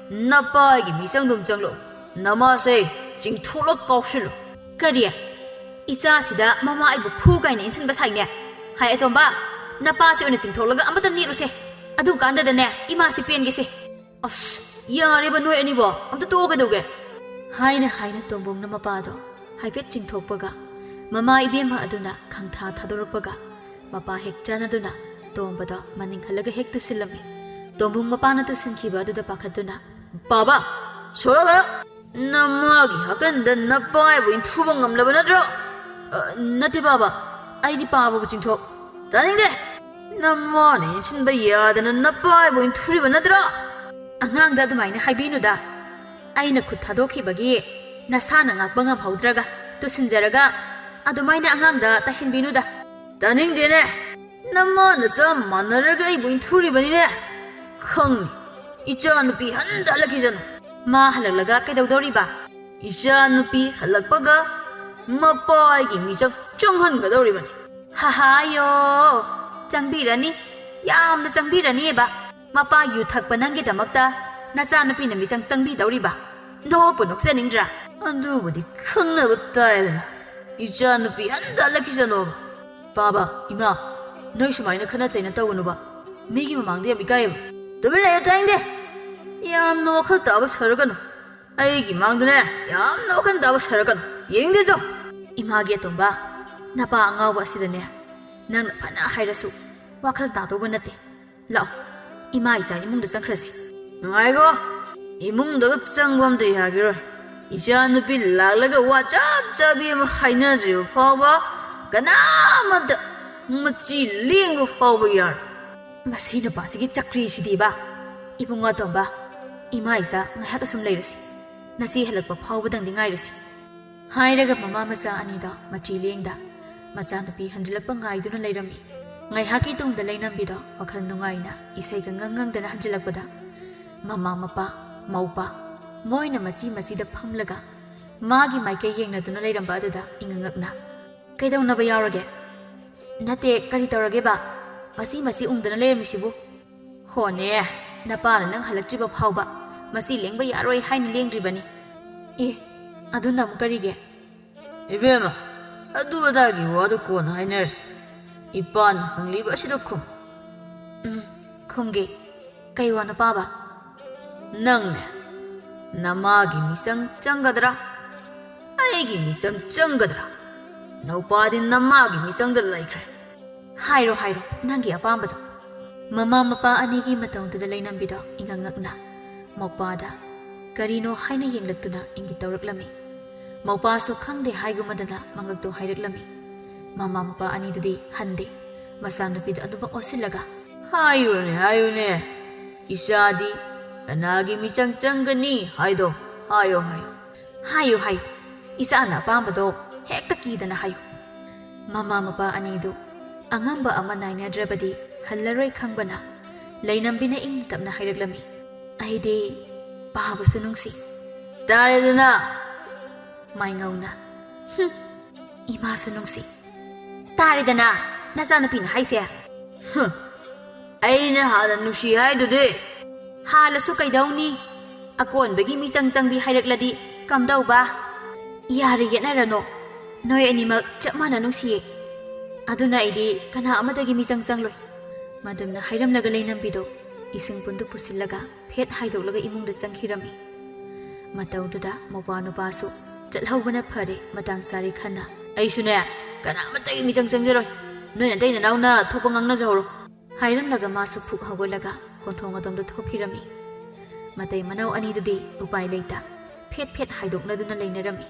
ꯅꯄꯥꯒꯤ ꯃꯤꯆꯪꯗꯨꯝ ꯆꯪꯂꯛꯑꯣ꯫ ꯅꯃꯥꯁꯦ ꯆꯤꯡꯊꯣꯛꯂ ꯀꯥꯎꯁꯤꯜꯂꯨ꯫" "ꯀꯔꯤ? ꯏꯆꯥꯁꯤꯗ ꯃꯃꯥ ꯑꯩꯕꯨ ꯐꯨ ꯀꯥꯏꯅ ꯏꯟꯁꯤꯟꯕ ꯁꯥꯏꯅꯦ? ꯍꯥꯏ ꯑꯇꯣꯝꯕ, ꯅꯄꯥꯁꯤ ꯑꯣꯏꯅ ꯆꯤꯡꯊꯣꯛꯂꯒ ꯑꯃꯇ ꯅꯦꯠꯂꯨꯁꯦ꯫ ꯑꯗꯨ ꯀꯥꯟꯗꯗꯅꯦ ꯏꯃꯥꯁꯤ ꯄꯦꯟꯒꯦꯁꯦ꯫ ꯑꯁ, ꯌꯥꯔꯦꯕ ꯅꯣꯏ ꯑꯅꯤꯕꯣ, ꯑꯝꯇ ꯇꯣꯛꯑꯣ ꯀꯩꯗꯧꯒꯦ?" ꯍꯥꯏꯅ ꯍꯥꯏꯅ ꯇꯣꯝꯕꯨꯡꯅ ꯃꯄꯥꯗꯣ ꯍꯥꯏꯐꯦꯠ ꯆꯤꯡꯊꯣꯛꯄꯒ, ꯃꯃꯥ ꯏꯕꯦꯝꯃ ꯑꯗꯨꯅ ꯈꯪꯊꯥ ꯊꯥꯗꯣꯔꯛꯄꯒ, ꯃꯄꯥ ꯍꯦꯛ ꯆꯥꯟꯅꯗꯨꯅ ꯇꯣꯝꯕꯗꯣ ꯃꯅꯤꯡ ꯍꯜꯂꯒ ꯍꯦꯛ ꯇꯨꯁꯤꯜꯂꯝꯃꯤ꯫ ꯇꯣꯝꯕꯨꯡ ꯃꯄꯥꯅ ꯇꯨꯁꯤꯟꯈꯤꯕ ꯑꯗꯨꯗ ꯄꯥꯈꯠꯇꯨꯅ, "ꯄꯥꯕ, ꯁꯣꯔꯣ ꯈꯔ! ꯅꯃꯥꯒꯤ ꯍꯥꯀꯟꯗ ꯅꯄꯥꯏꯕꯨ ꯏꯟꯊꯨꯕ ꯉꯝꯂꯕ ꯅꯠꯇ꯭ꯔꯣ?" "ꯑ, ꯅꯠꯇꯦ ꯄꯥꯕ, ꯑꯩꯗꯤ ꯄꯥꯕꯕꯨ ꯆꯤꯡꯊꯣꯛ"꯫ "ꯇꯥꯅꯤꯡꯗꯦ! ꯅꯃꯥꯅ ꯏꯟꯁꯤꯟꯕ ꯌꯥꯗꯅ ꯅꯄꯥꯏꯕꯨ ꯏꯟꯊꯨꯔꯤꯕ ꯅꯠꯇ꯭ꯔꯣ?" "ꯑꯉꯥꯡꯗ ꯑꯗꯨꯃꯥꯏꯅ ꯍꯥꯏꯕꯤꯅꯨꯗ꯫ ꯑꯩꯅ ꯈꯨꯠ ꯊꯥꯗꯣꯛꯈꯤꯕꯒꯤ ꯅꯁꯥꯅ ꯉꯥꯛꯄ ꯉꯝꯍꯧꯗ꯭ꯔꯒ ꯇꯨꯁꯤꯟꯖꯔꯒ ꯑꯗꯨꯃꯥꯏꯅ ꯑꯉꯥꯡꯗ ꯇꯥꯏꯁꯤꯟꯕꯤꯅꯨꯗ"꯫ "ꯇꯥꯅꯤꯡꯗꯦꯅꯦ! ꯅꯃꯥ ꯅꯆꯥ ꯃꯥꯟꯅꯔꯒ ꯑꯩꯕꯨ ꯏꯟꯊꯨꯔꯤꯕꯅꯤꯅꯦ꯫ ꯈꯪꯅꯤ, ꯏꯆꯥ ꯅꯨꯄꯤ ꯍꯟꯗ ꯍꯜꯂꯛꯈꯤꯁꯅꯨ"꯫ "ꯃꯥ ꯍꯜꯂꯛꯂꯒ ꯀꯩꯗꯧꯗꯧꯔꯤꯕ?" "ꯏꯆꯥ ꯅꯨꯄꯤ ꯍꯜꯂꯛꯄꯒ ꯃꯄꯥꯒꯤ ꯃꯤꯆꯪ ꯆꯪꯍꯟꯒꯗꯧꯔꯤꯕꯅꯤ"꯫ "ꯍꯥꯍꯥꯌꯣ, ꯆꯪꯕꯤꯔꯅꯤ, ꯌꯥꯝꯅ ꯆꯪꯕꯤꯔꯅꯤꯕ꯫ ꯃꯄꯥ ꯌꯨ ꯊꯛꯄ ꯅꯪꯒꯤꯗꯃꯛꯇ ꯅꯆꯥꯅꯨꯄꯤꯅ ꯃꯤꯆꯪ ꯆꯪꯕꯤꯗꯧꯔꯤꯕ? ꯅꯣꯛꯄꯨ ꯅꯣꯛꯆꯅꯤꯡꯗ꯭ꯔꯥ?" "ꯑꯗꯨꯕꯨꯗꯤ ꯈꯪꯅꯕ ꯇꯥꯔꯦꯗꯅ, ꯏꯆꯥ ꯅꯨꯄꯤ ꯍꯟꯗ ꯍꯜꯂꯛꯈꯤꯁꯅꯣꯕ"꯫ "ꯄꯥꯕ, ꯏꯃꯥ, ꯅꯣꯏ ꯁꯨꯃꯥꯏꯅ ꯈꯠꯅ ꯆꯩꯅ ꯇꯧꯒꯅꯨꯕ꯫ ꯃꯤꯒꯤ ꯃꯃꯥꯡꯗ ꯌꯥꯝ ꯏꯀꯥꯏꯌꯦꯕ"꯫ "ꯇꯨꯃꯤꯟ ꯂꯩꯌꯨ, ꯇꯥꯅꯤꯡꯗꯦ꯫ ꯌꯥꯝꯅ ꯋꯥꯈꯜ ꯇꯥꯕ ꯁꯥꯔꯛꯀꯅꯨ꯫ ꯑꯩꯒꯤ ꯃꯥꯡꯗꯅꯦ ꯌꯥꯝꯅ ꯋꯥꯈꯜ ꯇꯥꯕ ꯁꯥꯔꯛꯀꯅꯨ꯫ ꯌꯦꯡꯅꯤꯡꯗꯦ ꯆꯣ"꯫ "ꯏꯃꯥꯒꯤ ꯑꯇꯣꯝꯕ, ꯅꯄꯥ ꯑꯉꯥꯎꯕ ꯑꯁꯤꯗꯅꯦ ꯅꯪꯅ ꯐꯅ ꯍꯥꯏꯔꯁꯨ ꯋꯥꯈꯜ ꯇꯥꯗꯧꯕ ꯅꯠꯇꯦ꯫ ꯂꯥꯛꯑꯣ, ꯏꯃꯥ ꯏꯆꯥ ꯏꯃꯨꯡꯗ ꯆꯪꯈ꯭ꯔꯁꯤ"꯫ "ꯅꯨꯡꯉꯥꯏꯒꯣ, ꯏꯃꯨꯡꯗꯒ ꯆꯪꯕ ꯑꯝꯇ ꯌꯥꯒꯤꯔꯣꯏ꯫ ꯏꯆꯥ ꯅꯨꯄꯤ ꯂꯥꯛꯂꯒ ꯋꯥ ꯆꯞ ꯆꯥꯕꯤ ꯑꯃ ꯍꯥꯏꯅꯗ꯭ꯔꯤꯕ ꯐꯥꯎꯕ ꯀꯅꯥꯃꯠꯇ ꯃꯆꯤ ꯂꯦꯡꯕ ꯐꯥꯎꯕ ꯌꯥꯔꯣꯏ"꯫ "ꯃꯁꯤ ꯅꯨꯄꯥꯁꯤꯒꯤ ꯆꯀ꯭ꯔꯤꯁꯤꯗꯤꯕ꯫ ꯏꯕꯨꯡꯉꯣ ꯑꯇꯣꯝꯕ, ꯏꯃꯥ ꯏꯆꯥ ꯉꯥꯏꯍꯥꯛ ꯑꯁꯨꯝ ꯂꯩꯔꯁꯤ꯫ ꯅꯆꯦ ꯍꯜꯂꯛꯄ ꯐꯥꯎꯕꯗꯪꯗꯤ ꯉꯥꯏꯔꯁꯤ"꯫ ꯍꯥꯏꯔꯒ ꯃꯃꯥ ꯃꯆꯥ ꯑꯅꯤꯗꯣ ꯃꯆꯤ ꯂꯦꯡꯗ ꯃꯆꯥꯅꯨꯄꯤ ꯍꯟꯖꯤꯜꯂꯛꯄ ꯉꯥꯏꯗꯨꯅ ꯂꯩꯔꯝꯃꯤ꯫ ꯉꯥꯏꯍꯥꯛꯀꯤ ꯇꯨꯡꯗ ꯂꯩꯅꯝꯕꯤꯗꯣ ꯋꯥꯈꯜ ꯅꯨꯡꯉꯥꯏꯅ ꯏꯁꯩꯒ ꯉꯪ ꯉꯪꯗꯅ ꯍꯟꯖꯤꯜꯂꯛꯄꯗ, ꯃꯃꯥ ꯃꯄꯥ, ꯃꯧꯄꯥ, ꯃꯣꯏꯅ ꯃꯆꯤ ꯃꯆꯤꯗ ꯐꯝꯂꯒ ꯃꯥꯒꯤ ꯃꯥꯏꯀꯩ ꯌꯦꯡꯅꯗꯨꯅ ꯂꯩꯔꯝꯕ ꯑꯗꯨꯗ ꯏꯉꯛ ꯉꯛꯅ, "ꯀꯩꯗꯧꯅꯕ ꯌꯥꯎꯔꯒꯦ?" "ꯅꯠꯇꯦ, ꯀꯔꯤ ꯇꯧꯔꯒꯦꯕ? ꯃꯆꯤ ꯃꯆꯤ ꯎꯪꯗꯅ ꯂꯩꯔꯝꯃꯤꯁꯤꯕꯨ?" "ꯍꯣꯅꯦ, ꯅꯄꯥꯅ ꯅꯪ ꯍꯜꯂꯛꯇ꯭ꯔꯤꯕ ꯐꯥꯎꯕ ꯃꯆꯤ ꯂꯦꯡꯕ ꯌꯥꯔꯣꯏ ꯍꯥꯏꯅ ꯂꯦꯡꯗ꯭ꯔꯤꯕꯅꯤ"꯫ "ꯑꯦ, ꯑꯗꯨꯅ ꯑꯃꯨꯛ ꯀꯔꯤꯒꯤ?" ꯏꯕꯦꯝꯃ, ꯑꯗꯨ ꯑꯗꯥꯒꯤ ꯋꯥꯗꯨ ꯀꯣꯟꯅ ꯍꯥꯏꯅꯔꯁꯤ꯫ ꯏꯄꯥꯅ ꯍꯪꯂꯤꯕ ꯑꯁꯤꯗ ꯈꯨꯝ꯫ ꯎꯝ, ꯈꯨꯝꯒꯦ꯫ ꯀꯩ ꯋꯥꯅꯣ ꯄꯥꯕ? ꯅꯪꯅꯦ, ꯅꯃꯥꯒꯤ ꯃꯤꯆꯪ ꯆꯪꯒꯗ꯭ꯔꯥ? ꯑꯩꯒꯤ ꯃꯤꯆꯪ ꯆꯪꯒꯗ꯭ꯔꯥ? ꯅꯧꯄꯥꯗꯤ ꯅꯃꯥꯒꯤ ꯃꯤꯆꯪꯗ ꯂꯩꯈ꯭ꯔꯦ꯫ ꯍꯥꯏꯔꯣ, ꯍꯥꯏꯔꯣ, ꯅꯪꯒꯤ ꯑꯄꯥꯝꯕꯗꯣ꯫ ꯃꯃꯥ ꯃꯄꯥ ꯑꯅꯤꯒꯤ ꯃꯇꯧꯗꯨꯗ ꯂꯩꯅꯝꯕꯤꯗꯣ ꯏꯉꯛ ꯉꯛꯅ ꯃꯧꯄꯥꯗ ꯀꯔꯤꯅꯣ ꯍꯥꯏꯅ ꯌꯦꯡꯂꯛꯇꯨꯅ ꯏꯪꯒꯤꯠ ꯇꯧꯔꯛꯂꯝꯃꯤ꯫ ꯃꯧꯄꯥꯁꯨ ꯈꯪꯗꯦ ꯍꯥꯏꯒꯨꯝꯃꯗꯅ ꯃꯉꯛꯇꯣ ꯍꯥꯏꯔꯛꯂꯝꯃꯤ꯫ ꯃꯃꯥ ꯃꯄꯥ ꯑꯅꯤꯗꯨꯗꯤ ꯍꯟꯗꯦ꯫ ꯃꯆꯥꯅꯨꯄꯤꯗ ꯑꯗꯨꯃꯛ ꯑꯣꯟꯁꯤꯜꯂꯒ, "ꯍꯥꯏꯌꯨꯅꯦ, ꯍꯥꯏꯌꯨꯅꯦ, ꯏꯆꯥꯗꯤ ꯀꯅꯥꯒꯤ ꯃꯤꯆꯪ ꯆꯪꯒꯅꯤ ꯍꯥꯏꯗꯣ ꯍꯥꯏꯌꯣ, ꯍꯥꯏꯌꯣ꯫ ꯍꯥꯏꯌꯨ, ꯍꯥꯏꯌꯨ, ꯏꯆꯥꯅ ꯑꯄꯥꯝꯕꯗꯣ ꯍꯦꯛꯇ ꯀꯤꯗꯅ ꯍꯥꯏꯌꯨ꯫" ꯃꯃꯥ ꯃꯄꯥ ꯑꯅꯤꯗꯨ ꯑꯉꯝꯕ ꯑꯃ ꯅꯥꯏꯅꯗ꯭ꯔꯕꯗꯤ ꯍꯜꯂꯔꯣꯏ ꯈꯪꯕꯅ, ꯂꯩꯅꯝꯕꯤꯅ ꯏꯪꯅ ꯇꯞꯅ ꯍꯥꯏꯔꯛꯂꯝꯃꯤ, "ꯑꯩꯗꯤ ꯄꯥꯕꯁꯨ ꯅꯨꯡꯁꯤ꯫" "ꯇꯥꯔꯦꯗꯅ!" ꯃꯥꯏꯉꯧꯅ, "ꯍꯨꯝ, ꯏꯃꯥꯁꯨ ꯅꯨꯡꯁꯤ꯫" "ꯇꯥꯔꯦꯗꯅ ꯅꯆꯥꯅꯨꯄꯤꯅ ꯍꯥꯏꯁꯦ?" "ꯍꯨꯝ, ꯑꯩꯅ ꯍꯥꯟꯅ ꯅꯨꯡꯁꯤ ꯍꯥꯏꯗꯨꯗꯤ?" "ꯍꯥꯜꯂꯁꯨ ꯀꯩꯗꯧꯅꯤ? ꯑꯀꯣꯟꯕꯒꯤ ꯃꯤꯆꯪ ꯆꯪꯕꯤ ꯍꯥꯏꯔꯛꯂꯗꯤ ꯀꯝꯗꯧꯕ?" "ꯌꯥꯔꯦ, ꯌꯦꯠꯅꯔꯅꯣ꯫ ꯅꯣꯏ ꯑꯅꯤꯃꯛ ꯆꯞ ꯃꯥꯟꯅ ꯅꯨꯡꯁꯤꯌꯦ꯫ ꯑꯗꯨꯅ ꯑꯩꯗꯤ ꯀꯅꯥ ꯑꯃꯗꯒꯤ ꯃꯤꯆꯪ ꯆꯪꯂꯣꯏ꯫" ꯃꯗꯨꯝꯅ ꯍꯥꯏꯔꯝꯂꯒ ꯂꯩꯅꯝꯕꯤꯗꯣ ꯏꯁꯤꯡ ꯄꯨꯟꯗꯨ ꯄꯨꯁꯤꯜꯂꯒ ꯐꯦꯠ ꯍꯥꯏꯗꯣꯛꯂꯒ ꯏꯃꯨꯡꯗ ꯆꯪꯈꯤꯔꯝꯃꯤ꯫ ꯃꯇꯧꯗꯨꯗ ꯃꯧꯄ꯭ꯋꯥ ꯅꯨꯄꯥꯁꯨ ꯆꯠꯍꯧꯕꯅ ꯐꯔꯦ, ꯃꯇꯥꯡ ꯆꯥꯔꯦ ꯈꯟꯅ꯫ "ꯑꯩꯁꯨꯅꯦ, ꯀꯅꯥꯃꯠꯇꯒꯤ ꯃꯤꯆꯪ ꯆꯪꯖꯔꯣꯏ꯫ ꯅꯣꯏ ꯅꯇꯩ ꯅꯅꯥꯎꯅ ꯊꯣꯛꯄ ꯉꯥꯡꯅꯖꯍꯧꯔꯣ꯫" ꯍꯥꯏꯔꯝꯂꯒ ꯃꯥꯁꯨ ꯐꯨꯛ ꯍꯧꯒꯠꯂꯒ ꯀꯣꯟꯊꯣꯡ ꯑꯗꯣꯝꯗ ꯊꯣꯛꯈꯤꯔꯝꯃꯤ꯫ ꯃꯇꯩ ꯃꯅꯥꯎ ꯑꯅꯤꯗꯨꯗꯤ ꯎꯄꯥꯏ ꯂꯩꯇ ꯐꯦꯠ ꯐꯦꯠ ꯍꯥꯏꯗꯣꯛꯅꯗꯨꯅ ꯂꯩꯅꯔꯝꯃꯤ꯫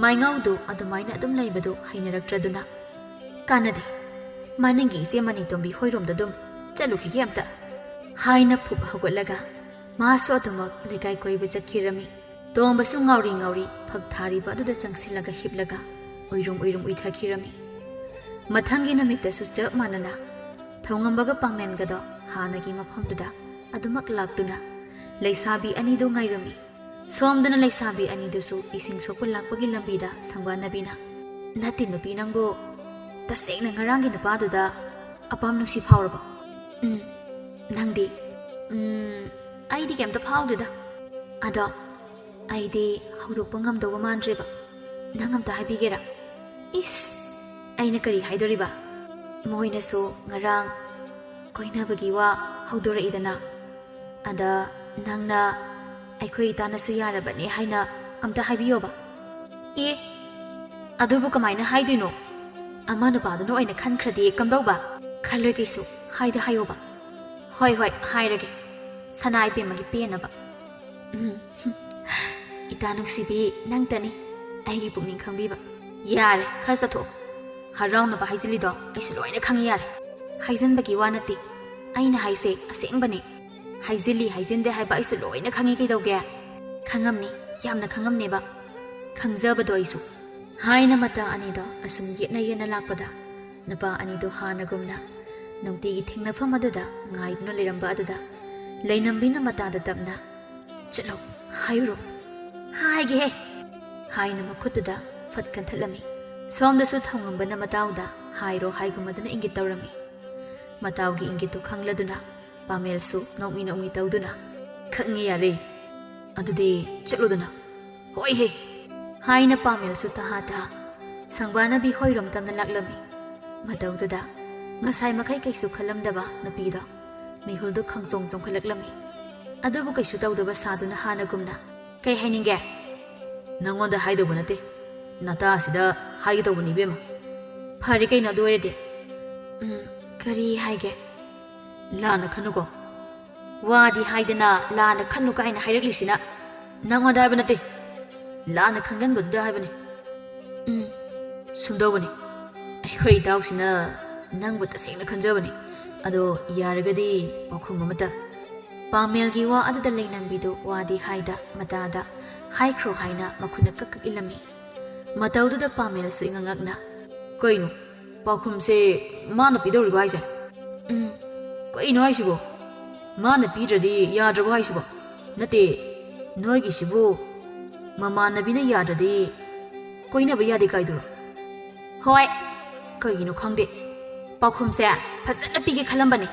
ꯃꯥꯏꯉꯧꯗꯨ ꯑꯗꯨꯃꯥꯏꯅ ꯑꯗꯨꯝ ꯂꯩꯕꯗꯨ ꯍꯩꯅꯔꯛꯇ꯭ꯔꯗꯨꯅ, "ꯀꯥꯟꯅꯗꯦ, ꯃꯅꯤꯡꯒꯤ ꯏꯆꯦ ꯃꯅꯤꯇꯣꯝꯕꯤ ꯍꯣꯏꯔꯣꯝꯗ ꯑꯗꯨꯝ ꯆꯠꯂꯨꯈꯤꯒꯦ ꯑꯝꯇ," ꯍꯥꯏꯅ ꯐꯨꯛ ꯍꯧꯒꯠꯂꯒ ꯃꯥꯁꯨ ꯑꯗꯨꯃꯛ ꯂꯩꯀꯥꯏ ꯀꯣꯏꯕ ꯆꯠꯈꯤꯔꯝꯃꯤ꯫ ꯇꯣꯝꯕꯁꯨ ꯉꯥꯎꯔꯤ ꯉꯥꯎꯔꯤ ꯐꯛ ꯊꯥꯔꯤꯕ ꯑꯗꯨꯗ ꯆꯪꯁꯤꯜꯂꯒ ꯍꯤꯞꯂꯒ ꯎꯏꯔꯨꯝ ꯎꯏꯔꯨꯝ ꯎꯏꯊꯈꯤꯔꯝꯃꯤ꯫ ꯃꯊꯪꯒꯤ ꯅꯨꯃꯤꯠꯇꯁꯨ ꯆꯞ ꯃꯥꯟꯅꯅ ꯊꯧꯉꯝꯕꯒ ꯄꯥꯃꯦꯟꯒꯗꯣ ꯍꯥꯟꯅꯒꯤ ꯃꯐꯝꯗꯨꯗ ꯑꯗꯨꯃꯛ ꯂꯥꯛꯇꯨꯅ ꯂꯩꯁꯥꯕꯤ ꯑꯅꯤꯗꯨ ꯉꯥꯏꯔꯝꯃꯤ꯫ ꯁꯣꯝꯗꯅ ꯂꯩꯁꯥꯕꯤ ꯑꯅꯤꯗꯨꯁꯨ ꯏꯁꯤꯡ ꯁꯣꯛꯄ ꯂꯥꯛꯄꯒꯤ ꯂꯝꯕꯤꯗ ꯁꯪꯕꯥꯟꯅꯕꯤꯅ, "ꯅꯠꯇꯦ ꯅꯨꯄꯤ, ꯅꯪꯕꯨ ꯇꯁꯦꯡꯅ ꯉꯔꯥꯡꯒꯤ ꯅꯨꯄꯥꯗꯨꯗ ꯑꯄꯥꯝ ꯅꯨꯡꯁꯤ ꯐꯥꯎꯔꯕꯣ?" "ꯎꯝ, ꯅꯪꯗꯤ?" "ꯎꯝ, ꯑꯩꯗꯤ ꯀꯩꯝꯇ ꯐꯥꯎꯗꯦꯗ꯫ ꯑꯗꯣ ꯑꯩꯗꯤ ꯍꯧꯗꯣꯛꯄ ꯉꯝꯗꯧꯕ ꯃꯥꯟꯗ꯭ꯔꯦꯕ꯫ ꯅꯪ ꯑꯝꯇ ꯍꯥꯏꯕꯤꯒꯦꯔꯥ? ꯏꯁ, ꯑꯩꯅ ꯀꯔꯤ ꯍꯥꯏꯗꯣꯔꯤꯕ? ꯃꯣꯏꯅꯁꯨ ꯉꯔꯥꯡ ꯀꯣꯏꯅꯕꯒꯤ ꯋꯥ ꯍꯧꯗꯣꯔꯛꯏꯗꯅ, ꯑꯗ ꯅꯪꯅ ꯑꯩꯈꯣꯏ ꯏꯇꯥꯅꯁꯨ ꯌꯥꯔꯕꯅꯦ ꯍꯥꯏꯅ ꯑꯝꯇ ꯍꯥꯏꯕꯤꯌꯣꯕ꯫ ꯑꯦ, ꯑꯗꯨꯕꯨ ꯀꯃꯥꯏꯅ ꯍꯥꯏꯗꯣꯏꯅꯣ? ꯑꯃ ꯅꯨꯄꯥꯗꯨꯅ ꯑꯣꯏꯅ ꯈꯟꯈ꯭ꯔꯗꯤ ꯀꯝꯗꯧꯕ? ꯈꯜꯂꯣꯏ ꯀꯩꯁꯨ, ꯍꯥꯏꯗ ꯍꯥꯏꯌꯣꯕ꯫ ꯍꯣꯏ ꯍꯣꯏ, ꯍꯥꯏꯔꯒꯦ, ꯁꯅꯥ ꯏꯕꯦꯝꯃꯒꯤ ꯄꯦꯟꯅꯕ꯫ ꯎꯝ, ꯏꯇꯥ ꯅꯨꯡꯁꯤꯕꯤ, ꯅꯪꯇꯅꯤ ꯑꯩꯒꯤ ꯄꯨꯛꯅꯤꯡ ꯈꯪꯕꯤꯕ꯫ ꯌꯥꯔꯦ, ꯈꯔ ꯆꯠꯊꯣꯛꯑꯣ꯫ ꯍꯔꯥꯎꯅꯕ ꯍꯥꯏꯖꯤꯜꯂꯤꯗꯣ ꯑꯩꯁꯨ ꯂꯣꯏꯅ ꯈꯪꯉꯤ꯫ ꯌꯥꯔꯦ, ꯍꯥꯏꯖꯤꯟꯕꯒꯤ ꯋꯥ ꯅꯠꯇꯦ, ꯑꯩꯅ ꯍꯥꯏꯁꯦ ꯑꯁꯦꯡꯕꯅꯤ꯫ ꯍꯥꯏꯖꯤꯜꯂꯤ ꯍꯥꯏꯖꯤꯟꯗꯦ ꯍꯥꯏꯕ ꯑꯩꯁꯨ ꯂꯣꯏꯅ ꯈꯪꯉꯤ꯫ ꯀꯩꯗꯧꯒꯦ? ꯈꯪꯉꯝꯅꯤ, ꯌꯥꯝꯅ ꯈꯪꯉꯝꯅꯦꯕ꯫ ꯈꯪꯖꯕꯗꯣ ꯑꯩꯁꯨ꯫ ꯍꯥꯏꯅ ꯃꯇꯥ ꯑꯅꯤꯗꯣ ꯑꯁꯨꯝ ꯌꯦꯠꯅ ꯌꯦꯠꯅ ꯂꯥꯛꯄꯗ, ꯅꯨꯄꯥ ꯑꯅꯤꯗꯣ ꯍꯥꯟꯅꯒꯨꯝꯅ ꯅꯨꯡꯇꯤꯒꯤ ꯊꯦꯡꯅꯐꯝ ꯑꯗꯨꯗ ꯉꯥꯏꯗꯨꯅ ꯂꯩꯔꯝꯕ ꯑꯗꯨꯗ, ꯂꯩꯅꯝꯕꯤꯅ ꯃꯇꯥꯗ ꯇꯞꯅ, "ꯆꯠꯂꯣ, ꯍꯥꯏꯔꯨꯔꯣ, ꯍꯥꯏꯒꯦꯍꯦ!" ꯍꯥꯏꯅ ꯃꯈꯨꯠꯇꯨꯗ ꯐꯠ ꯀꯟꯊꯠꯂꯝꯃꯤ꯫ ꯁꯣꯝꯗꯁꯨ ꯊꯧꯉꯝꯕꯅ ꯃꯇꯥꯎꯗ ꯍꯥꯏꯔꯣ ꯍꯥꯏꯒꯨꯝꯃꯗꯨꯅ ꯏꯪꯒꯤꯠ ꯇꯧꯔꯝꯃꯤ꯫ ꯃꯇꯥꯎꯒꯤ ꯏꯪꯒꯤꯠꯇꯨ ꯈꯪꯂꯗꯨꯅ ꯄꯥꯃꯦꯜꯁꯨ ꯅꯣꯛꯃꯤ ꯅꯣꯛꯃꯤ ꯇꯧꯗꯨꯅ, "ꯈꯪꯉꯦ, ꯌꯥꯔꯦ꯫ ꯑꯗꯨꯗꯤ ꯆꯠꯂꯣꯗꯅ꯫ ꯍꯣꯏꯍꯦ!" ꯍꯥꯏꯅ ꯄꯥꯃꯦꯜꯁꯨ ꯇꯍꯥ ꯇꯍꯥ ꯁꯪꯕꯥꯅꯕꯤ ꯍꯣꯏꯔꯣꯝ ꯇꯝꯅ ꯂꯥꯛꯂꯝꯃꯤ꯫ ꯃꯇꯧꯗꯨꯗ ꯉꯁꯥꯏ ꯃꯈꯩ ꯀꯩꯁꯨ ꯈꯜꯂꯝꯗꯕ ꯅꯨꯄꯤꯗꯣ ꯃꯤꯍꯨꯜꯗꯨ ꯈꯪꯆꯣꯡ ꯆꯣꯡꯈꯠꯂꯛꯂꯝꯃꯤ꯫ ꯑꯗꯨꯕꯨ ꯀꯩꯁꯨ ꯇꯧꯗꯕ ꯁꯥꯗꯨꯅ ꯍꯥꯟꯅꯒꯨꯝꯅ, "ꯀꯩ ꯍꯥꯏꯅꯤꯡꯒꯦ?" "ꯅꯪꯉꯣꯟꯗ ꯍꯥꯏꯗꯧꯕ ꯅꯠꯇꯦ, ꯅꯇꯥꯁꯤꯗ ꯍꯥꯏꯒꯦ ꯇꯧꯕꯅꯤ, ꯏꯕꯦꯝꯃ꯫" "ꯐꯔꯦ ꯀꯩꯅꯣ, ꯑꯗꯨ ꯑꯣꯏꯔꯗꯤ꯫" "ꯎꯝ, ꯀꯔꯤ ꯍꯥꯏꯒꯦ?" "ꯂꯥꯟꯅ ꯈꯟꯅꯨꯀꯣ꯫" "ꯋꯥꯗꯤ ꯍꯥꯏꯗꯅ ꯂꯥꯟꯅ ꯈꯟꯅꯨ ꯀꯥꯏꯅ ꯍꯥꯏꯔꯛꯂꯤꯁꯤꯅ ꯅꯪꯉꯣꯟꯗ ꯍꯥꯏꯕ ꯅꯠꯇꯦ, ꯂꯥꯟꯅ ꯈꯟꯒꯟꯕꯗꯨꯗ ꯍꯥꯏꯕꯅꯤ꯫" "ꯎꯝ, ꯁꯨꯝꯗꯧꯕꯅꯤ, ꯑꯩꯈꯣꯏ ꯏꯇꯥꯎꯁꯤꯅ ꯅꯪꯕꯨ ꯇꯁꯦꯡꯅ ꯈꯟꯖꯕꯅꯤ꯫ ꯑꯗꯣ ꯌꯥꯔꯒꯗꯤ ꯄꯥꯎꯈꯨꯝ ꯑꯃꯇ꯫" ꯄꯥꯃꯦꯜꯒꯤ ꯋꯥ ꯑꯗꯨꯗ ꯂꯩꯅꯝꯕꯤꯗꯨ ꯋꯥꯗꯤ ꯍꯥꯏꯗ ꯃꯇꯥꯗ ꯍꯥꯏꯈ꯭ꯔꯣ ꯍꯥꯏꯅ ꯃꯈꯨꯠꯅ ꯀꯛ ꯀꯛ ꯏꯜꯂꯝꯃꯤ꯫ ꯃꯇꯧꯗꯨꯗ ꯄꯥꯃꯦꯜꯁꯨ ꯏꯉꯛ ꯉꯛꯅ, "ꯀꯩꯅꯣ, ꯄꯥꯎꯈꯨꯝꯁꯦ ꯃꯥꯅ ꯄꯤꯗꯧꯔꯤꯕ ꯍꯥꯏꯁꯦ?" "ꯎꯝ, ꯀꯩꯅꯣ ꯍꯥꯏꯁꯤꯕꯣ? ꯃꯥꯅ ꯄꯤꯗ꯭ꯔꯗꯤ ꯌꯥꯗ꯭ꯔꯕꯣ ꯍꯥꯏꯁꯤꯕꯣ? ꯅꯠꯇꯦ, ꯅꯣꯏꯒꯤꯁꯤꯕꯨ ꯃꯃꯥꯟꯅꯕꯤꯅ ꯌꯥꯗ꯭ꯔꯗꯤ ꯀꯣꯏꯅꯕ ꯌꯥꯗꯦ ꯀꯥꯏꯗꯨꯔꯣ?" "ꯍꯣꯏ, ꯀꯩꯒꯤꯅꯣ ꯈꯪꯗꯦ, ꯄꯥꯎꯈꯨꯝꯁꯦ ꯐꯖꯅ ꯄꯤꯒꯦ ꯈꯜꯂꯝꯕꯅꯤ,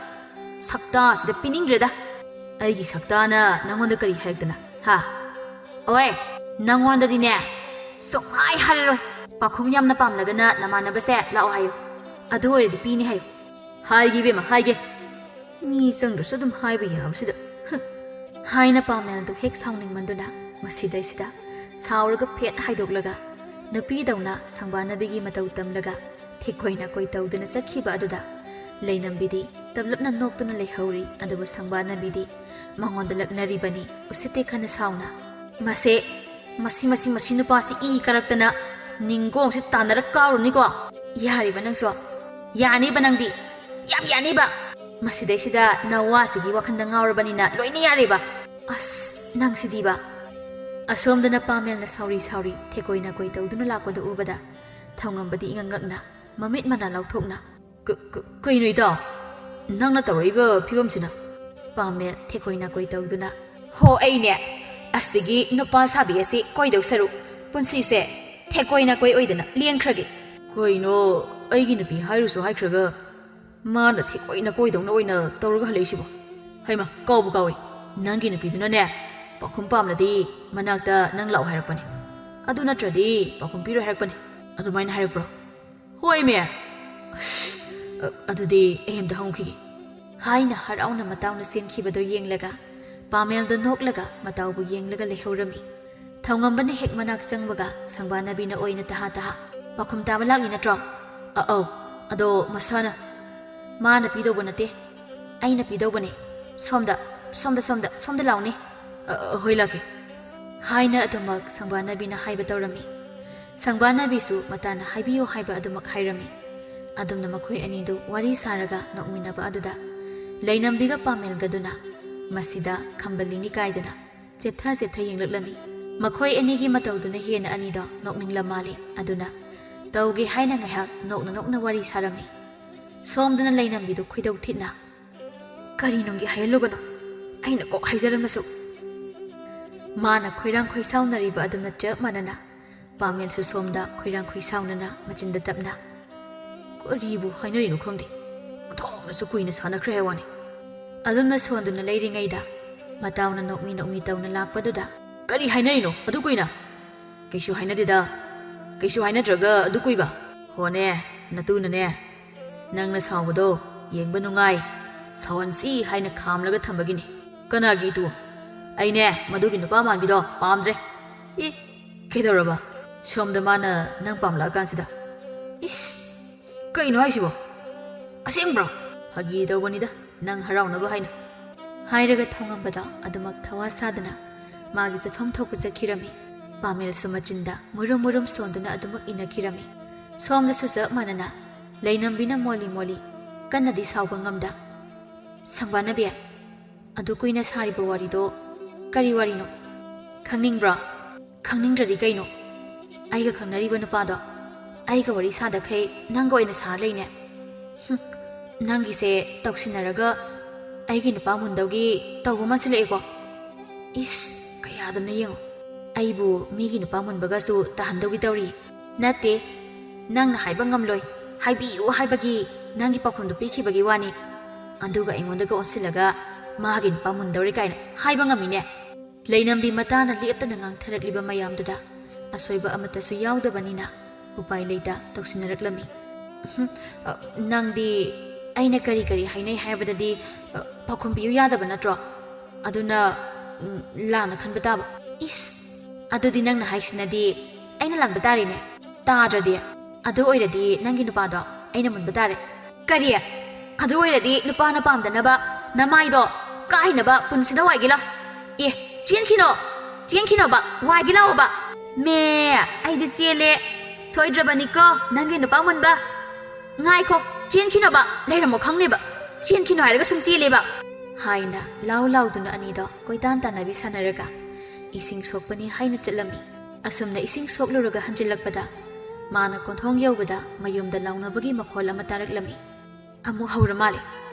ꯁꯛꯇꯥꯁꯤꯗ ꯄꯤꯅꯤꯡꯗ꯭ꯔꯦꯗ꯫" "ꯑꯩꯒꯤ ꯁꯛꯇꯥꯅ ꯅꯪꯉꯣꯟꯗ ꯀꯔꯤ ꯍꯥꯏꯔꯛꯇꯅ, ꯍꯥ?" "ꯑꯣꯏ, ꯅꯪꯉꯣꯟꯗꯗꯤꯅꯦ, ꯁꯨꯡꯍꯥꯏ ꯍꯥꯏꯔꯔꯣꯏ꯫ ꯄꯥꯎꯈꯨꯝ ꯌꯥꯝꯅ ꯄꯥꯝꯂꯒꯅ ꯅꯃꯥꯟꯅꯕꯁꯦ ꯂꯥꯛꯑꯣ ꯍꯥꯏꯌꯨ꯫ ꯑꯗꯨ ꯑꯣꯏꯔꯗꯤ ꯄꯤꯅꯤ ꯍꯥꯏꯌꯨ꯫ ꯍꯥꯏꯒꯦ ꯏꯕꯦꯝꯃ, ꯍꯥꯏꯒꯦ꯫ ꯃꯤ ꯆꯪꯗ꯭ꯔꯁꯨ ꯑꯗꯨꯝ ꯍꯥꯏꯕ ꯌꯥꯕꯁꯤꯗ꯫ ꯍ꯫ ꯍꯥꯏꯅ ꯄꯥꯃꯦꯜꯗꯨ ꯍꯦꯛ ꯁꯥꯎꯅꯤꯡꯃꯟꯗꯨꯅ ꯃꯁꯤꯗꯩꯁꯤꯗ ꯁꯥꯎꯔꯒ ꯐꯦꯠ ꯍꯥꯏꯗꯣꯛꯂꯒ ꯅꯨꯄꯤꯗꯧꯅ ꯁꯪꯕꯥꯅꯕꯤꯒꯤ ꯃꯇꯧ ꯇꯝꯂꯒ ꯊꯦꯛꯀꯣꯏ ꯅꯥꯀꯣꯏ ꯇꯧꯗꯨꯅ ꯆꯠꯈꯤꯕ ꯑꯗꯨꯗ ꯂꯩꯅꯝꯕꯤꯗꯤ ꯇꯞꯂꯞꯅ ꯅꯣꯛꯇꯨꯅ ꯂꯩꯍꯧꯔꯤ꯫ ꯑꯗꯨꯕꯨ ꯁꯪꯕꯥꯅꯕꯤꯗꯤ ꯃꯉꯣꯟꯗ ꯂꯛꯅꯔꯤꯕꯅꯤ ꯎꯁꯤꯠꯇꯦ ꯈꯟꯅ ꯁꯥꯎꯅ꯫ "ꯃꯁꯦ, ꯃꯁꯤ, ꯃꯁꯤ, ꯃꯁꯤ ꯅꯨꯄꯥꯁꯤ ꯏ ꯀꯔꯛꯇꯅ ꯅꯤꯡꯒꯣꯡꯁꯤ ꯇꯥꯟꯅꯔ ꯀꯥꯎꯔꯅꯤꯀꯣ꯫ ꯌꯥꯔꯤꯕ ꯅꯪꯁꯨ? ꯌꯥꯅꯤꯕ ꯅꯪꯗꯤ? ꯌꯥꯝ ꯌꯥꯅꯤꯕ?" ꯃꯁꯤꯗꯩꯁꯤꯗ ꯅꯋꯥꯁꯤꯒꯤ ꯋꯥꯈꯜꯗ ꯉꯥꯎꯔꯕꯅꯤꯅ ꯂꯣꯏꯅ ꯌꯥꯔꯦꯕ꯫ ꯑꯁ, ꯅꯪꯁꯤꯗꯤꯕ꯫ ꯑꯁꯣꯝꯗꯅ ꯄꯥꯃꯦꯜꯅ ꯁꯥꯎꯔꯤ ꯁꯥꯎꯔꯤ ꯊꯦꯀꯣꯏ ꯅꯥꯀꯣꯏ ꯇꯧꯗꯨꯅ ꯂꯥꯛꯄꯗꯨ ꯎꯕꯗ ꯊꯧꯉꯝꯕꯗꯤ ꯏꯉꯛ ꯉꯛꯅ ꯃꯃꯤꯠ ꯃꯅꯥ ꯂꯥꯎꯊꯣꯛꯅ, "ꯀ-, ꯀ-, ꯀꯩꯅꯣ ꯏꯇꯥꯎ? ꯅꯪꯅ ꯇꯧꯔꯛꯏꯕ ꯐꯤꯕꯝꯁꯤꯅ?" ꯄꯥꯃꯦꯜ ꯊꯦꯀꯣꯏ ꯅꯥꯀꯣꯏ ꯇꯧꯗꯨꯅ, "ꯍꯣ, ꯑꯩꯅꯦ꯫ ꯑꯁꯤꯒꯤ ꯅꯨꯄꯥ ꯁꯥꯕꯤ ꯑꯁꯤ ꯀꯣꯏꯗꯧ ꯁꯔꯨꯛ ꯄꯨꯟꯁꯤꯁꯦ ꯊꯦꯀꯣꯏ ꯅꯥꯀꯣꯏ ꯑꯣꯏꯗꯅ ꯂꯦꯟꯈ꯭ꯔꯒꯦ꯫" "ꯀꯩꯅꯣ, ꯑꯩꯒꯤ ꯅꯨꯄꯤ ꯍꯥꯏꯔꯨꯁꯨ ꯍꯥꯏꯈ꯭ꯔꯒ ꯃꯥꯅ ꯊꯦꯀꯣꯏ ꯅꯥꯀꯣꯏꯗꯧꯅ ꯑꯣꯏꯅ ꯇꯧꯔꯒ ꯍꯜꯂꯛꯏꯁꯤꯕꯣ? ꯍꯩꯃ, ꯀꯥꯎꯕꯨ ꯀꯥꯎꯏ꯫ ꯅꯪꯒꯤ ꯅꯨꯄꯤꯗꯨꯅꯅꯦ, ꯄꯥꯎꯈꯨꯝ ꯄꯥꯝꯂꯗꯤ ꯃꯅꯥꯛꯇ ꯅꯪ ꯂꯥꯛꯑꯣ ꯍꯥꯏꯔꯛꯄꯅꯦ꯫ ꯑꯗꯨ ꯅꯠꯇ꯭ꯔꯗꯤ ꯄꯥꯎꯈꯨꯝ ꯄꯤꯔꯣꯏ ꯍꯥꯏꯔꯛꯄꯅꯦ꯫ ꯑꯗꯨꯃꯥꯏꯅ ꯍꯥꯏꯔꯛꯄ꯭ꯔꯣ?" "ꯍꯣꯏꯃꯦ꯫ ꯑꯁ, ꯑ-, ꯑꯗꯨꯗꯤ ꯑꯩ ꯑꯝꯇ ꯍꯪꯉꯨꯈꯤꯒꯦ꯫" ꯍꯥꯏꯅ ꯍꯔꯥꯎꯅ ꯃꯇꯥꯎꯅ ꯆꯦꯟꯈꯤꯕꯗꯨ ꯌꯦꯡꯂꯒ ꯄꯥꯃꯦꯜꯗꯣ ꯅꯣꯛꯂꯒ ꯃꯇꯥꯎꯕꯨ ꯌꯦꯡꯂꯒ ꯂꯩꯍꯧꯔꯝꯃꯤ꯫ ꯊꯧꯉꯝꯕꯅ ꯍꯦꯛ ꯃꯅꯥꯛ ꯆꯪꯕꯒ ꯁꯪꯕꯥꯅꯕꯤꯅ ꯑꯣꯏꯅ ꯇꯍꯥ ꯇꯍꯥ, "ꯄꯥꯎꯈꯨꯝ ꯇꯥꯕ ꯂꯥꯛꯂꯤ ꯅꯠꯇ꯭ꯔꯣ?" "ꯑ-, ꯑꯧ꯫ ꯑꯗꯣ ꯃꯁꯥꯅ?" "ꯃꯥꯅ ꯄꯤꯗꯧꯕ ꯅꯠꯇꯦ, ꯑꯩꯅ ꯄꯤꯗꯧꯕꯅꯦ꯫ ꯁꯣꯝꯗ, ꯁꯣꯝꯗ, ꯁꯣꯝꯗ, ꯁꯣꯝꯗ ꯂꯥꯎꯅꯦ꯫" "ꯑ, ꯑ, ꯍꯣꯏ, ꯂꯥꯛꯀꯦ꯫" ꯍꯥꯏꯅ ꯑꯗꯨꯃꯛ ꯁꯪꯕꯥꯅꯕꯤꯅ ꯍꯥꯏꯕ ꯇꯧꯔꯝꯃꯤ꯫ ꯁꯪꯕꯥꯅꯕꯤꯁꯨ ꯃꯇꯥꯅ ꯍꯥꯏꯕꯤꯌꯨ ꯍꯥꯏꯕ ꯑꯗꯨꯃꯛ ꯍꯥꯏꯔꯝꯃꯤ꯫ ꯑꯗꯨꯝꯅ ꯃꯈꯣꯏ ꯑꯅꯤꯗꯨ ꯋꯥꯔꯤ ꯁꯥꯔꯒ ꯅꯣꯛꯃꯤꯟꯅꯕ ꯑꯗꯨꯗ ꯂꯩꯅꯝꯕꯤꯒ ꯄꯥꯃꯦꯜꯒꯗꯨꯅ ꯃꯁꯤꯗ ꯈꯝꯕꯜꯂꯤꯅꯤ ꯀꯥꯏꯗꯅ ꯆꯦꯞꯊ ꯆꯦꯞꯊ ꯌꯦꯡꯂꯛꯂꯝꯃꯤ꯫ ꯃꯈꯣꯏ ꯑꯅꯤꯒꯤ ꯃꯇꯧꯗꯨꯅ ꯍꯦꯟꯅ ꯑꯅꯤꯗꯣ ꯅꯣꯛꯅꯤꯡꯂ ꯃꯥꯜꯂꯤ꯫ ꯑꯗꯨꯅ ꯇꯧꯒꯦ ꯍꯥꯏꯅ ꯉꯥꯏꯍꯥꯛ ꯅꯣꯛꯅ ꯅꯣꯛꯅ ꯋꯥꯔꯤ ꯁꯥꯔꯝꯃꯤ꯫ ꯁꯣꯝꯗꯅ ꯂꯩꯅꯝꯕꯤꯗꯨ ꯈꯣꯏꯗꯧ ꯊꯤꯠꯅ, "ꯀꯔꯤ ꯅꯨꯡꯒꯤ ꯍꯥꯏꯍꯜꯂꯨꯕꯅꯣ? ꯑꯩꯅ ꯀꯣꯛ ꯍꯥꯏꯖꯔꯝꯃꯁꯨ꯫" ꯃꯥꯅ ꯈꯣꯏꯔꯥꯡ ꯈꯣꯏꯁꯥꯎꯅꯔꯤꯕ ꯑꯗꯨꯝꯅ ꯆꯞ ꯃꯥꯟꯅꯅ ꯄꯥꯃꯦꯜꯁꯨ ꯁꯣꯝꯗ ꯈꯣꯏꯔꯥꯡ ꯈꯣꯏꯁꯥꯎꯅꯅ ꯃꯆꯤꯟꯗ ꯇꯞꯅ, "ꯀꯔꯤꯕꯨ ꯍꯥꯏꯅꯔꯤꯅꯣ ꯈꯪꯗꯦ꯫ ꯑꯣꯟꯊꯣꯛꯅꯁꯨ ꯀꯨꯏꯅ ꯁꯥꯟꯅꯈ꯭ꯔꯦ ꯍꯥꯏ ꯋꯥꯅꯤ꯫" ꯑꯗꯨꯝꯅ ꯁꯣꯟꯗꯨꯅ ꯂꯩꯔꯤꯉꯩꯗ ꯃꯇꯥꯎꯅ ꯅꯣꯛꯃꯤ ꯅꯣꯛꯃꯤ ꯇꯧꯅ ꯂꯥꯛꯄꯗꯨꯗ, "ꯀꯔꯤ ꯍꯥꯏꯅꯔꯤꯅꯣ ꯑꯗꯨ ꯀꯨꯏꯅ?" "ꯀꯩꯁꯨ ꯍꯥꯏꯅꯗꯦꯗ꯫ ꯀꯩꯁꯨ ꯍꯥꯏꯅꯗ꯭ꯔꯒ ꯑꯗꯨ ꯀꯨꯏꯕ?" "ꯍꯣꯅꯦ, ꯅꯇꯨꯅꯅꯦ, ꯅꯪꯅ ꯁꯥꯎꯕꯗꯣ ꯌꯦꯡꯕ ꯅꯨꯡꯉꯥꯏ, ꯁꯥꯎꯍꯟꯁꯤ ꯍꯥꯏꯅ ꯈꯥꯝꯂꯒ ꯊꯝꯕꯒꯤꯅꯤ꯫" "ꯀꯅꯥꯒꯤ ꯏꯇꯨ?" "ꯑꯩꯅꯦ, ꯃꯗꯨꯒꯤ ꯅꯨꯄꯥ ꯃꯥꯟꯕꯤꯗꯣ ꯄꯥꯝꯗ꯭ꯔꯦ꯫" "ꯏ, ꯀꯩꯗꯧꯔꯕ? ꯁꯣꯝꯗ ꯃꯥꯅ ꯅꯪ ꯄꯥꯝꯂꯛꯑꯀꯥꯟꯁꯤꯗ?" "ꯏꯁ, ꯀꯩꯅꯣ ꯍꯥꯏꯁꯤꯕꯣ? ꯑꯁꯦꯡꯕ꯭ꯔꯣ?" "ꯐꯥꯒꯤ ꯇꯧꯕꯅꯤꯗ, ꯅꯪ ꯍꯔꯥꯎꯅꯕ ꯍꯥꯏꯅ꯫" ꯍꯥꯏꯔꯒ ꯊꯣꯡꯉꯝꯕꯗ ꯑꯗꯨꯃꯛ ꯊꯋꯥ ꯁꯥꯗꯅ ꯃꯥꯒꯤ ꯆꯠꯐꯝ ꯊꯣꯛꯄ ꯆꯠꯈꯤꯔꯝꯃꯤ꯫ ꯄꯥꯃꯦꯜꯁꯨ ꯃꯆꯤꯟꯗ ꯃꯨꯔꯨꯝ ꯃꯨꯔꯨꯝ ꯁꯣꯟꯗꯨꯅ ꯑꯗꯨꯃꯛ ꯏꯟꯅꯈꯤꯔꯝꯃꯤ꯫ ꯁꯣꯝꯗꯁꯨ ꯆꯞ ꯃꯥꯟꯅꯅ ꯂꯩꯅꯝꯕꯤꯅ ꯃꯣꯜꯂꯤ ꯃꯣꯜꯂꯤ, ꯀꯟꯅꯗꯤ ꯁꯥꯎꯕ ꯉꯝꯗ, "ꯁꯪꯕꯥꯅꯕꯤ, ꯑꯗꯨ ꯀꯨꯏꯅ ꯁꯥꯔꯤꯕ ꯋꯥꯔꯤꯗꯣ ꯀꯔꯤ ꯋꯥꯔꯤꯅꯣ? ꯈꯪꯅꯤꯡꯕ꯭ꯔꯣ? ꯈꯪꯅꯤꯡꯗ꯭ꯔꯗꯤ ꯀꯩꯅꯣ? ꯑꯩꯒ ꯈꯪꯅꯔꯤꯕ ꯅꯨꯄꯥꯗꯣ ꯑꯩꯒ ꯋꯥꯔꯤ ꯁꯥꯗꯈꯩ ꯅꯪꯒ ꯑꯣꯏꯅ ꯁꯥꯔ ꯂꯩꯅꯦ꯫ ꯍꯨꯝ, ꯅꯪꯒꯤꯁꯦ ꯇꯧꯁꯤꯟꯅꯔꯒ ꯑꯩꯒꯤ ꯅꯨꯄꯥ ꯃꯨꯟꯗꯧꯒꯤ ꯇꯧꯕ ꯃꯥꯟꯁꯤꯜꯂꯛꯑꯦꯀꯣ꯫ ꯏꯁ, ꯀꯌꯥꯗꯅꯣ ꯌꯦꯡꯉꯣ, ꯑꯩꯕꯨ ꯃꯤꯒꯤ ꯅꯨꯄꯥ ꯃꯨꯟꯕꯒꯁꯨ ꯇꯥꯍꯟꯗꯧꯒꯤ ꯇꯧꯔꯤ꯫" "ꯅꯠꯇꯦ, ꯅꯪꯅ ꯍꯥꯏꯕ ꯉꯝꯂꯣꯏ, ꯍꯥꯏꯕꯤꯌꯨ ꯍꯥꯏꯕꯒꯤ ꯅꯪꯒꯤ ꯄꯥꯎꯈꯨꯝꯗꯣ ꯄꯤꯈꯤꯕꯒꯤ ꯋꯥꯅꯤ꯫ ꯑꯗꯨꯒ ꯑꯩꯉꯣꯟꯗꯒ ꯑꯣꯟꯁꯤꯜꯂꯒ ꯃꯥꯒꯤ ꯅꯨꯄꯥ ꯃꯨꯟꯗꯧꯔꯦ ꯀꯥꯏꯅ ꯍꯥꯏꯕ ꯉꯝꯃꯤꯅꯦ?" ꯂꯩꯅꯝꯕꯤ ꯃꯇꯥꯅ ꯂꯦꯞꯇꯅ ꯉꯥꯡꯊꯔꯛꯂꯤꯕ ꯃꯌꯥꯝꯗꯨꯗ ꯑꯁꯣꯏꯕ ꯑꯃꯠꯇꯁꯨ ꯌꯥꯎꯗꯕꯅꯤꯅ ꯎꯄꯥꯏ ꯂꯩꯇ ꯇꯧꯁꯤꯟꯅꯔꯛꯂꯝꯃꯤ꯫ "ꯎꯍꯨꯝ, ꯑ, ꯅꯪꯗꯤ ꯑꯩꯅ ꯀꯔꯤ ꯀꯔꯤ ꯍꯥꯏꯅꯩ ꯍꯥꯏꯕꯗꯗꯤ, ꯑ, ꯄꯥꯎꯈꯨꯝ ꯄꯤꯌꯨ ꯌꯥꯗꯕ ꯅꯠꯇ꯭ꯔꯣ? ꯑꯗꯨꯅ, ꯎꯝ, ꯂꯥꯟꯅ ꯈꯟꯕ ꯇꯥꯕ꯫" "ꯏꯁ, ꯑꯗꯨꯗꯤ ꯅꯪꯅ ꯍꯥꯏꯁꯤꯅꯗꯤ ꯑꯩꯅ ꯂꯥꯟꯕ ꯇꯥꯔꯦꯅꯦ?" "ꯇꯥꯗ꯭ꯔꯗꯤ? ꯑꯗꯨ ꯑꯣꯏꯔꯗꯤ ꯅꯪꯒꯤ ꯅꯨꯄꯥꯗꯣ ꯑꯩꯅ ꯃꯨꯟꯕ ꯇꯥꯔꯦ꯫" "ꯀꯔꯤ? ꯑꯗꯨ ꯑꯣꯏꯔꯗꯤ ꯅꯨꯄꯥꯅ ꯄꯥꯝꯗꯅꯕ ꯅꯃꯥꯏꯗꯣ ꯀꯥꯏꯅꯕ ꯄꯨꯟꯁꯤꯗ ꯋꯥꯏꯒꯦ ꯂꯥꯎ꯫ ꯑꯦ, ꯆꯦꯟꯈꯤꯅꯣ, ꯆꯦꯟꯈꯤꯅꯣꯕ, ꯋꯥꯏꯒꯦ ꯂꯥꯛꯑꯣꯕ꯫" "ꯃꯦ, ꯑꯩꯗꯤ ꯆꯦꯜꯂꯦ꯫ ꯁꯣꯏꯗ꯭ꯔꯕꯅꯤꯀꯣ ꯅꯪꯒꯤ ꯅꯨꯄꯥ ꯃꯨꯟꯕ꯫ ꯉꯥꯏꯈꯣ, ꯆꯦꯟꯈꯤꯅꯣꯕ, ꯂꯩꯔꯝꯃꯣ ꯈꯪꯅꯦꯕ꯫ ꯆꯦꯟꯈꯤꯅꯣ ꯍꯥꯏꯔꯒ ꯁꯨꯝ ꯆꯦꯜꯂꯦꯕ꯫" ꯍꯥꯏꯅ ꯂꯥꯎ ꯂꯥꯎꯗꯨꯅ ꯑꯅꯤꯗꯣ ꯀꯣꯏꯇꯥꯟ ꯇꯥꯟꯅꯕꯤ ꯁꯥꯟꯅꯔꯒ ꯏꯁꯤꯡ ꯁꯣꯛꯄꯅꯤ ꯍꯥꯏꯅ ꯆꯠꯂꯝꯃꯤ꯫ ꯑꯁꯨꯝꯅ ꯏꯁꯤꯡ ꯁꯣꯛꯂꯨꯔꯒ ꯍꯟꯖꯤꯜꯂꯛꯄꯗ ꯃꯥꯅ ꯀꯣꯟꯊꯣꯡ ꯌꯧꯕꯗ ꯃꯌꯨꯝꯗ ꯂꯥꯎꯅꯕꯒꯤ ꯃꯈꯣꯜ ꯑꯃ ꯇꯥꯔꯛꯂꯝꯃꯤ꯫ "ꯑꯃꯨꯛ ꯍꯧꯔ ꯃꯥꯜꯂꯦ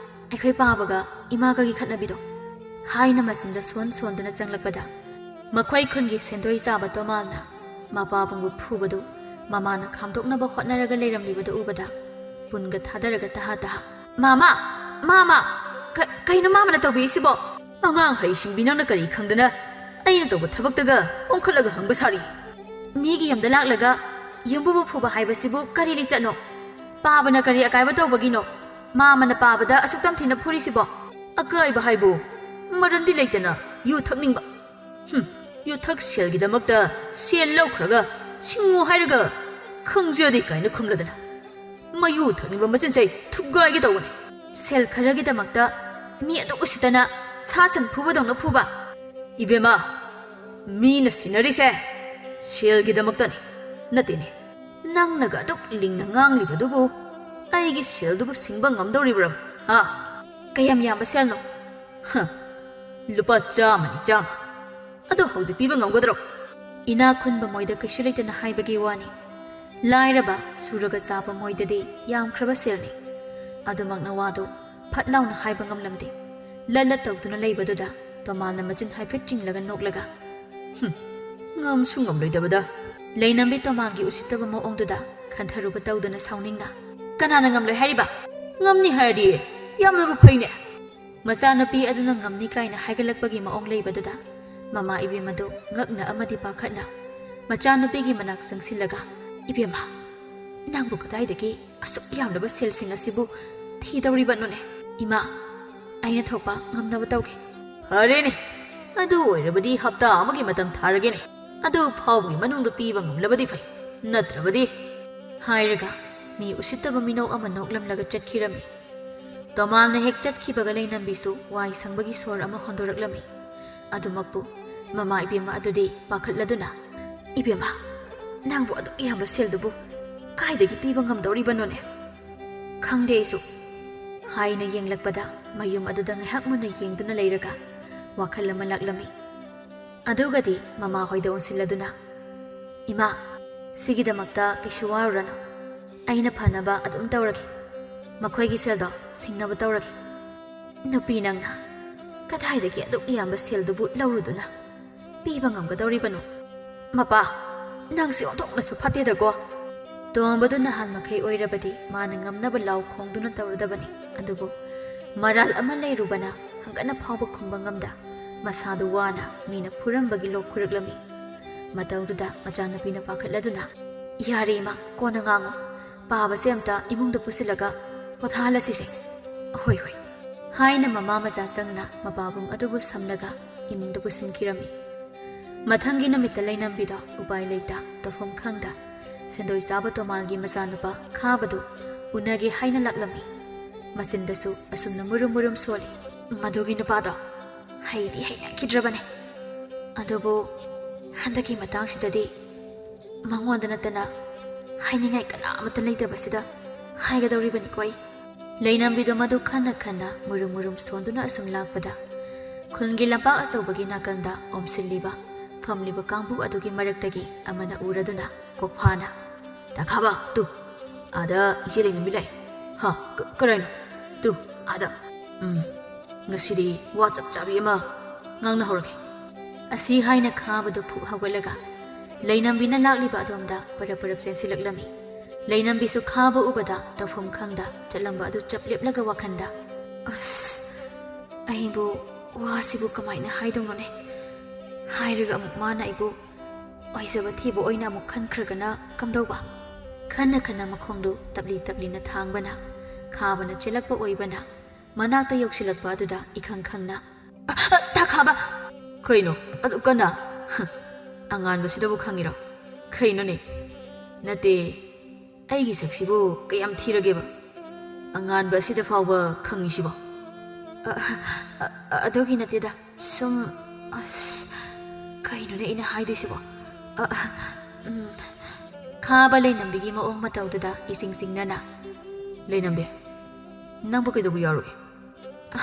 ꯑꯩꯈꯣꯏ ꯄꯥꯕꯒ ꯏꯃꯥꯒꯒꯤ ꯈꯠꯅꯕꯤꯗꯣ" ꯍꯥꯏꯅ ꯃꯆꯤꯟꯗ ꯁꯣꯟ ꯁꯣꯟꯗꯨꯅ ꯆꯪꯂꯛꯄꯗ, ꯃꯈꯣꯏ ꯈꯨꯟꯒꯤ ꯁꯦꯟꯗꯣꯏ ꯆꯥꯕ ꯇꯣꯃꯥꯜꯅ ꯃꯄꯥꯕꯨꯡꯕꯨ ꯐꯨꯕꯗꯨ ꯃꯃꯥꯅ ꯈꯥꯝꯗꯣꯛꯅꯕ ꯍꯣꯠꯅꯔꯒ ꯂꯩꯔꯝꯂꯤꯕꯗꯨ ꯎꯕꯗ ꯄꯨꯟꯒ ꯊꯥꯗꯔꯒ ꯇꯍꯥ ꯇꯍꯥ, "ꯃꯥꯃ! ꯃꯥꯃ! ꯀ-, ꯀꯩꯅꯣ ꯃꯥꯃꯅ ꯇꯧꯕꯤꯔꯤꯁꯤꯕꯣ?" "ꯑꯉꯥꯡ ꯍꯩꯁꯤꯡꯕꯤ, ꯅꯪꯅ ꯀꯔꯤ ꯈꯪꯗꯅ ꯑꯩꯅ ꯇꯧꯕ ꯊꯕꯛꯇꯒ ꯑꯣꯟꯈꯠꯂꯒ ꯍꯪꯕ ꯁꯥꯔꯤ?" ꯃꯤꯒꯤ ꯌꯨꯝꯗ ꯂꯥꯛꯂꯒ ꯌꯨꯝꯕꯨꯕꯨ ꯐꯨꯕ ꯍꯥꯏꯕꯁꯤꯕꯨ ꯀꯔꯤ ꯂꯤꯆꯠꯅꯣ? ꯄꯥꯕꯅ ꯀꯔꯤ ꯑꯀꯥꯏꯕ ꯇꯧꯕꯒꯤꯅꯣ? ꯃꯥꯃꯅ ꯄꯥꯕꯗ ꯑꯁꯨꯛ ꯇꯝꯊꯤꯅ ꯐꯨꯔꯤꯁꯤꯕꯣ? ꯑꯀꯥꯏꯕ ꯍꯥꯏꯕꯨ ꯃꯔꯝꯗꯤ ꯂꯩꯇꯅ ꯌꯨ ꯊꯛꯅꯤꯡꯕ꯫ ꯍꯨꯝ, ꯌꯨꯊꯛ ꯁꯦꯜꯒꯤꯗꯃꯛꯇ ꯁꯦꯜ ꯂꯧꯈ꯭ꯔꯒ ꯁꯤꯡꯉꯨ ꯍꯥꯏꯔꯒ ꯈꯪꯖꯗꯦ ꯀꯥꯏꯅ ꯈꯨꯝꯂꯗꯅ꯫ ꯃꯌꯨ ꯊꯛꯅꯤꯡꯕ ꯃꯆꯤꯟꯁꯦ ꯊꯨꯒꯥꯏꯒꯦ ꯇꯧꯕꯅꯤ꯫ ꯁꯦꯜ ꯈꯔꯒꯤꯗꯃꯛꯇ ꯃꯤ ꯑꯗꯨꯛ ꯎꯁꯤꯠꯇꯅ ꯁꯥ ꯁꯟ ꯐꯨꯕꯗꯧꯅ ꯐꯨꯕ? ꯏꯕꯦꯝꯃ, ꯃꯤꯅ ꯁꯤꯟꯅꯔꯤꯁꯦ ꯁꯦꯜꯒꯤꯗꯃꯛꯇꯅꯤ꯫ ꯅꯠꯇꯦꯅꯦ, ꯅꯪꯅꯒ ꯑꯗꯨꯛ ꯂꯤꯡꯅ ꯉꯥꯡꯂꯤꯕꯗꯨꯕꯨ ꯑꯩꯒꯤ ꯁꯦꯜꯗꯨꯕꯨ ꯁꯤꯡꯕ ꯉꯝꯗꯧꯔꯤꯕ꯭ꯔꯥ? ꯍꯥ? ꯀꯌꯥꯝ ꯌꯥꯝꯕ ꯁꯦꯜꯅꯣ? ꯍ, ꯂꯨꯄꯥ ꯆꯥꯝꯃꯅꯤ, ꯆꯥꯝꯃ꯫ ꯑꯗꯣ ꯍꯧꯖꯤꯛ ꯄꯤꯕ ꯉꯝꯒꯗ꯭ꯔꯣ? ꯏꯅꯥꯛ ꯈꯨꯟꯕ ꯃꯣꯏꯗ ꯀꯩꯁꯨ ꯂꯩꯇꯅ ꯍꯥꯏꯕꯒꯤ ꯋꯥꯅꯤ꯫ ꯂꯥꯏꯔꯕ, ꯁꯨꯔꯒ ꯆꯥꯕ ꯃꯣꯏꯗꯗꯤ ꯌꯥꯝꯈ꯭ꯔꯕ ꯁꯦꯜꯅꯤ꯫ ꯑꯗꯨꯃꯛꯅ ꯋꯥꯗꯨ ꯐꯠ ꯂꯥꯎꯅ ꯍꯥꯏꯕ ꯉꯝꯂꯝꯗꯦ꯫ ꯂꯠ ꯂꯠ ꯇꯧꯗꯨꯅ ꯂꯩꯕꯗꯨꯗ ꯇꯣꯃꯥꯜꯅ ꯃꯆꯤꯟ ꯍꯥꯏꯐꯦꯠ ꯆꯤꯡꯂꯒ ꯅꯣꯛꯂꯒ, "ꯍꯨꯝ, ꯉꯝꯁꯨ ꯉꯝꯂꯣꯏꯗꯕꯗ!" ꯂꯩꯅꯝꯕꯤ ꯇꯣꯃꯥꯜꯒꯤ ꯎꯁꯤꯠꯇꯕ ꯃꯑꯣꯡꯗꯨꯗ ꯈꯟꯊꯔꯨꯕ ꯇꯧꯗꯅ ꯁꯥꯎꯅꯤꯡꯅ, "ꯀꯅꯥꯅ ꯉꯝꯂꯣꯏ ꯍꯥꯏꯔꯤꯕ? ꯉꯝꯅꯤ ꯍꯥꯏꯔꯗꯤ ꯌꯥꯝꯅꯕꯨ ꯐꯩꯅꯦ!" ꯃꯆꯥꯅꯨꯄꯤ ꯑꯗꯨꯅ ꯉꯝꯅꯤ ꯀꯥꯏꯅ ꯍꯥꯏꯒꯠꯂꯛꯄꯒꯤ ꯃꯑꯣꯡ ꯂꯩꯕꯗꯨꯗ ꯃꯃꯥ ꯏꯕꯦꯝꯃꯗꯨ ꯉꯛꯅ ꯑꯃꯗꯤ ꯄꯥꯈꯠꯅ ꯃꯆꯥꯅꯨꯄꯤꯒꯤ ꯃꯅꯥꯛ ꯆꯪꯁꯤꯜꯂꯒ, "ꯏꯕꯦꯝꯃ, ꯅꯪꯕꯨ ꯀꯗꯥꯏꯗꯒꯤ ꯑꯁꯨꯛ ꯌꯥꯝꯂꯕ ꯁꯦꯜꯁꯤꯡ ꯑꯁꯤꯕꯨ ꯊꯤꯗꯧꯔꯤꯕꯅꯣꯅꯦ?" "ꯏꯃꯥ, ꯑꯩꯅ ꯊꯣꯛꯄ ꯉꯝꯅꯕ ꯇꯧꯒꯦ꯫" "ꯐꯔꯦꯅꯦ, ꯑꯗꯨ ꯑꯣꯏꯔꯕꯗꯤ ꯍꯞꯇꯥ ꯑꯃꯒꯤ ꯃꯇꯝ ꯊꯥꯔꯒꯦꯅꯦ꯫ ꯑꯗꯨ ꯐꯥꯎꯕꯒꯤ ꯃꯅꯨꯡꯗ ꯄꯤꯕ ꯉꯝꯂꯕꯗꯤ ꯐꯩ, ꯅꯠꯇ꯭ꯔꯕꯗꯤ," ꯍꯥꯏꯔꯒ ꯃꯤ ꯎꯁꯤꯠꯇꯕ ꯃꯤꯅꯧ ꯑꯃ ꯅꯣꯛꯂꯝꯂꯒ ꯆꯠꯈꯤꯔꯝꯃꯤ꯫ ꯇꯣꯃꯥꯜꯅ ꯍꯦꯛ ꯆꯠꯈꯤꯕꯒ ꯂꯩꯅꯝꯕꯤꯁꯨ ꯋꯥꯏ ꯁꯪꯕꯒꯤ ꯁꯣꯔ ꯑꯃ ꯍꯣꯟꯗꯣꯔꯛꯂꯝꯃꯤ꯫ ꯑꯗꯨꯃꯛꯄꯨ ꯃꯃꯥ ꯏꯕꯦꯝꯃ ꯑꯗꯨꯗꯤ ꯄꯥꯈꯠꯂꯗꯨꯅ, "ꯏꯕꯦꯝꯃ, ꯅꯪꯕꯨ ꯑꯗꯨꯛ ꯌꯥꯝꯕ ꯁꯦꯜꯗꯨꯕꯨ ꯀꯥꯏꯗꯒꯤ ꯄꯤꯕ ꯉꯝꯗꯧꯔꯤꯕꯅꯣꯅꯦ?" "ꯈꯪꯗꯦ ꯑꯩꯁꯨ," ꯍꯥꯏꯅ ꯌꯦꯡꯂꯛꯄꯗ ꯃꯌꯨꯝ ꯑꯗꯨꯗ ꯉꯥꯏꯍꯥꯛ ꯃꯨꯟꯅ ꯌꯦꯡꯗꯨꯅ ꯂꯩꯔꯒ ꯋꯥꯈꯜ ꯑꯃ ꯂꯥꯛꯂꯝꯃꯤ꯫ ꯑꯗꯨꯒꯗꯤ ꯃꯃꯥꯍꯣꯏꯗ ꯑꯣꯟꯁꯤꯜꯂꯗꯨꯅ, "ꯏꯃꯥ, ꯁꯤꯒꯤꯗꯃꯛꯇ ꯀꯩꯁꯨ ꯋꯥꯔꯨꯔꯅꯨ꯫ ꯑꯩꯅ ꯐꯅꯕ ꯑꯗꯨꯝ ꯇꯧꯔꯒꯦ꯫ ꯃꯈꯣꯏꯒꯤ ꯁꯦꯜꯗꯣ ꯁꯤꯡꯅꯕ ꯇꯧꯔꯒꯦ꯫" "ꯅꯨꯄꯤ ꯅꯪꯅ ꯀꯗꯥꯏꯗꯒꯤ ꯑꯗꯨꯛ ꯌꯥꯝꯕ ꯁꯦꯜꯗꯨꯕꯨ ꯂꯧꯔꯨꯗꯨꯅ ꯄꯤꯕ ꯉꯝꯒꯗꯧꯔꯤꯕꯅꯣ? ꯃꯄꯥ, ꯅꯪꯁꯦ ꯑꯣꯟꯊꯣꯛꯅꯁꯨ ꯐꯠꯇꯦꯗꯀꯣ!" ꯇꯣꯝꯕꯗꯨ ꯅꯍꯥꯟ ꯃꯈꯩ ꯑꯣꯏꯔꯕꯗꯤ ꯃꯥꯅ ꯉꯝꯅꯕ ꯂꯥꯎ ꯈꯣꯡꯗꯨꯅ ꯇꯧꯔꯗꯕꯅꯤ꯫ ꯑꯗꯨꯕꯨ ꯃꯔꯥꯜ ꯑꯃ ꯂꯩꯔꯨꯕꯅ ꯍꯪꯒꯠꯅ ꯐꯥꯎꯕ ꯈꯨꯝꯕ ꯉꯝꯗ ꯃꯁꯥꯗꯨ ꯋꯥꯅ ꯃꯤꯅ ꯐꯨꯔꯝꯕꯒꯤ ꯂꯣꯛ ꯈꯨꯔꯛꯂꯝꯃꯤ꯫ ꯃꯇꯧꯗꯨꯗ ꯃꯆꯥꯅꯨꯄꯤꯅ ꯄꯥꯈꯠꯂꯗꯨꯅ, "ꯌꯥꯔꯦ ꯏꯃꯥ, ꯀꯣꯟꯅ ꯉꯥꯡꯉꯣ꯫ ꯄꯥꯕꯁꯦ ꯑꯝꯇ ꯏꯃꯨꯡꯗ ꯄꯨꯁꯤꯜꯂꯒ ꯄꯣꯊꯥꯍꯜꯂꯁꯤꯁꯦ꯫ ꯍꯣꯏ, ꯍꯣꯏ," ꯍꯥꯏꯅ ꯃꯃꯥ ꯃꯆꯥ ꯆꯪꯅ ꯃꯄꯥꯕꯨꯡ ꯑꯗꯨꯕꯨ ꯁꯝꯂꯒ ꯏꯃꯨꯡꯗ ꯄꯨꯁꯤꯟꯈꯤꯔꯝꯃꯤ꯫ ꯃꯊꯪꯒꯤ ꯅꯨꯃꯤꯠꯇ ꯂꯩꯅꯝꯕꯤꯗ ꯎꯄꯥꯏ ꯂꯩꯇ ꯇꯧꯐꯝ ꯈꯪꯗ ꯁꯦꯟꯗꯣꯏ ꯆꯥꯕ ꯇꯣꯃꯥꯜꯒꯤ ꯃꯆꯥꯅꯨꯄꯥ ꯈꯥꯕꯗꯨ ꯎꯅꯒꯦ ꯍꯥꯏꯅ ꯂꯥꯛꯂꯝꯃꯤ꯫ ꯃꯆꯤꯟꯗꯁꯨ ꯑꯁꯨꯝꯅ ꯃꯨꯔꯨꯝ ꯃꯨꯔꯨꯝ ꯁꯣꯜꯂꯤ, "ꯃꯗꯨꯒꯤ ꯅꯨꯄꯥꯗꯣ ꯍꯩꯗꯤ ꯍꯩꯅꯈꯤꯗ꯭ꯔꯕꯅꯦ꯫ ꯑꯗꯨꯕꯨ ꯍꯟꯗꯛꯀꯤ ꯃꯇꯥꯡꯁꯤꯗꯗꯤ ꯃꯉꯣꯟꯗ ꯅꯠꯇꯅ ꯍꯥꯏꯅꯤꯡꯉꯥꯏ ꯀꯅꯥ ꯑꯃꯠꯇ ꯂꯩꯇꯕꯁꯤꯗ ꯍꯥꯏꯒꯗꯧꯔꯤꯕꯅꯤꯀꯣ ꯑꯩ꯫" ꯂꯩꯅꯝꯕꯤꯗꯣ ꯃꯗꯨ ꯈꯟꯅ ꯈꯟꯅ ꯃꯨꯔꯨꯝ ꯃꯨꯔꯨꯝ ꯁꯣꯟꯗꯨꯅ ꯑꯁꯨꯝ ꯂꯥꯛꯄꯗ, ꯈꯨꯜꯒꯤ ꯂꯝꯄꯥꯛ ꯑꯆꯧꯕꯒꯤ ꯅꯥꯀꯟꯗ ꯑꯣꯝꯁꯤꯜꯂꯤꯕ ꯐꯝꯂꯤꯕ ꯀꯥꯡꯕꯨ ꯑꯗꯨꯒꯤ ꯃꯔꯛꯇꯒꯤ ꯑꯃꯅ ꯎꯔꯗꯨꯅ ꯀꯣꯛꯐꯥꯅ, "ꯇꯥꯈꯥꯕ, ꯇꯨ, ꯑꯥꯗ ꯏꯆꯦ ꯂꯩꯅꯝꯕꯤ ꯂꯥꯛꯑꯦ꯫ ꯍꯥ, ꯀ-, ꯀꯔꯥꯏꯅꯣ? ꯇꯨ, ꯑꯥꯗ꯫ ꯎꯝ, ꯉꯁꯤꯗꯤ ꯋꯥ ꯆꯞ ꯆꯥꯕꯤ ꯑꯃ ꯉꯥꯡꯅꯍꯧꯔꯒꯦ꯫" ꯑꯁꯤ ꯍꯥꯏꯅ ꯈꯥꯕꯗꯨ ꯐꯨꯛ ꯍꯧꯒꯠꯂꯒ ꯂꯩꯅꯝꯕꯤꯅ ꯂꯥꯛꯂꯤꯕ ꯑꯗꯣꯝꯗ ꯄꯔꯞ ꯄꯔꯞ ꯆꯦꯟꯁꯤꯜꯂꯛꯂꯝꯃꯤ꯫ ꯂꯩꯅꯝꯕꯤꯁꯨ ꯈꯥꯕ ꯎꯕꯗ ꯇꯧꯐꯝ ꯈꯪꯗ ꯆꯠꯂꯝꯕ ꯑꯗꯨ ꯆꯞ ꯂꯦꯞꯂꯒ ꯋꯥꯈꯟꯗ, "ꯑꯁ, ꯑꯩꯕꯨ ꯋꯥꯁꯤꯕꯨ ꯀꯃꯥꯏꯅ ꯍꯥꯏꯗꯧꯅꯣꯅꯦ? ꯍꯥꯏꯔꯒ ꯑꯃꯨꯛ ꯃꯥꯅ ꯑꯩꯕꯨ ꯑꯣꯏꯖꯕ ꯊꯤꯕ ꯑꯣꯏꯅ ꯑꯃꯨꯛ ꯈꯟꯈ꯭ꯔꯒꯅ ꯀꯝꯗꯧꯕ?" ꯈꯟꯅ ꯈꯟꯅ ꯃꯈꯣꯡꯗꯨ ꯇꯞꯂꯤ ꯇꯞꯂꯤꯅ ꯊꯥꯡꯕꯅ, ꯈꯥꯕꯅ ꯆꯦꯜꯂꯛꯄ ꯑꯣꯏꯕꯅ, ꯃꯅꯥꯛꯇ ꯌꯧꯁꯤꯜꯂꯛꯄ ꯑꯗꯨꯗ ꯏꯈꯪ ꯈꯪꯅ, "ꯑ, ꯑ, ꯇꯥꯈꯥꯕ!" "ꯀꯩꯅꯣ ꯑꯗꯨꯛ ꯀꯟꯅ?" "ꯑꯉꯥꯟꯕꯁꯤꯗꯕꯨ ꯈꯪꯉꯤꯔꯣ? ꯀꯩꯅꯣꯅꯦ? ꯅꯠꯇꯦ, ꯑꯩꯒꯤ ꯁꯛꯁꯤꯕꯨ ꯀꯌꯥꯝ ꯊꯤꯔꯒꯦꯕ? ꯑꯉꯥꯟꯕ ꯑꯁꯤꯗ ꯐꯥꯎꯕ ꯈꯪꯉꯤꯁꯤꯕꯣ?" "ꯑ, ꯑ, ꯑ, ꯑꯗꯨꯒꯤ ꯅꯠꯇꯦꯗ꯫ ꯁꯨꯝ, ꯑꯁ, ꯀꯩꯅꯣꯅꯦ ꯑꯩꯅ ꯍꯥꯏꯗꯣꯏꯁꯤꯕꯣ? ꯑ, ꯎꯝ," ꯈꯥꯕ ꯂꯩꯅꯝꯕꯤꯒꯤ ꯃꯑꯣꯡ ꯃꯇꯧꯗꯨꯗ ꯏꯁꯤꯡ ꯆꯤꯡꯅꯅ, "ꯂꯩꯅꯝꯕꯤ, ꯅꯪꯕꯨ ꯀꯩꯗꯧꯕ ꯌꯥꯎꯔꯒꯦ?"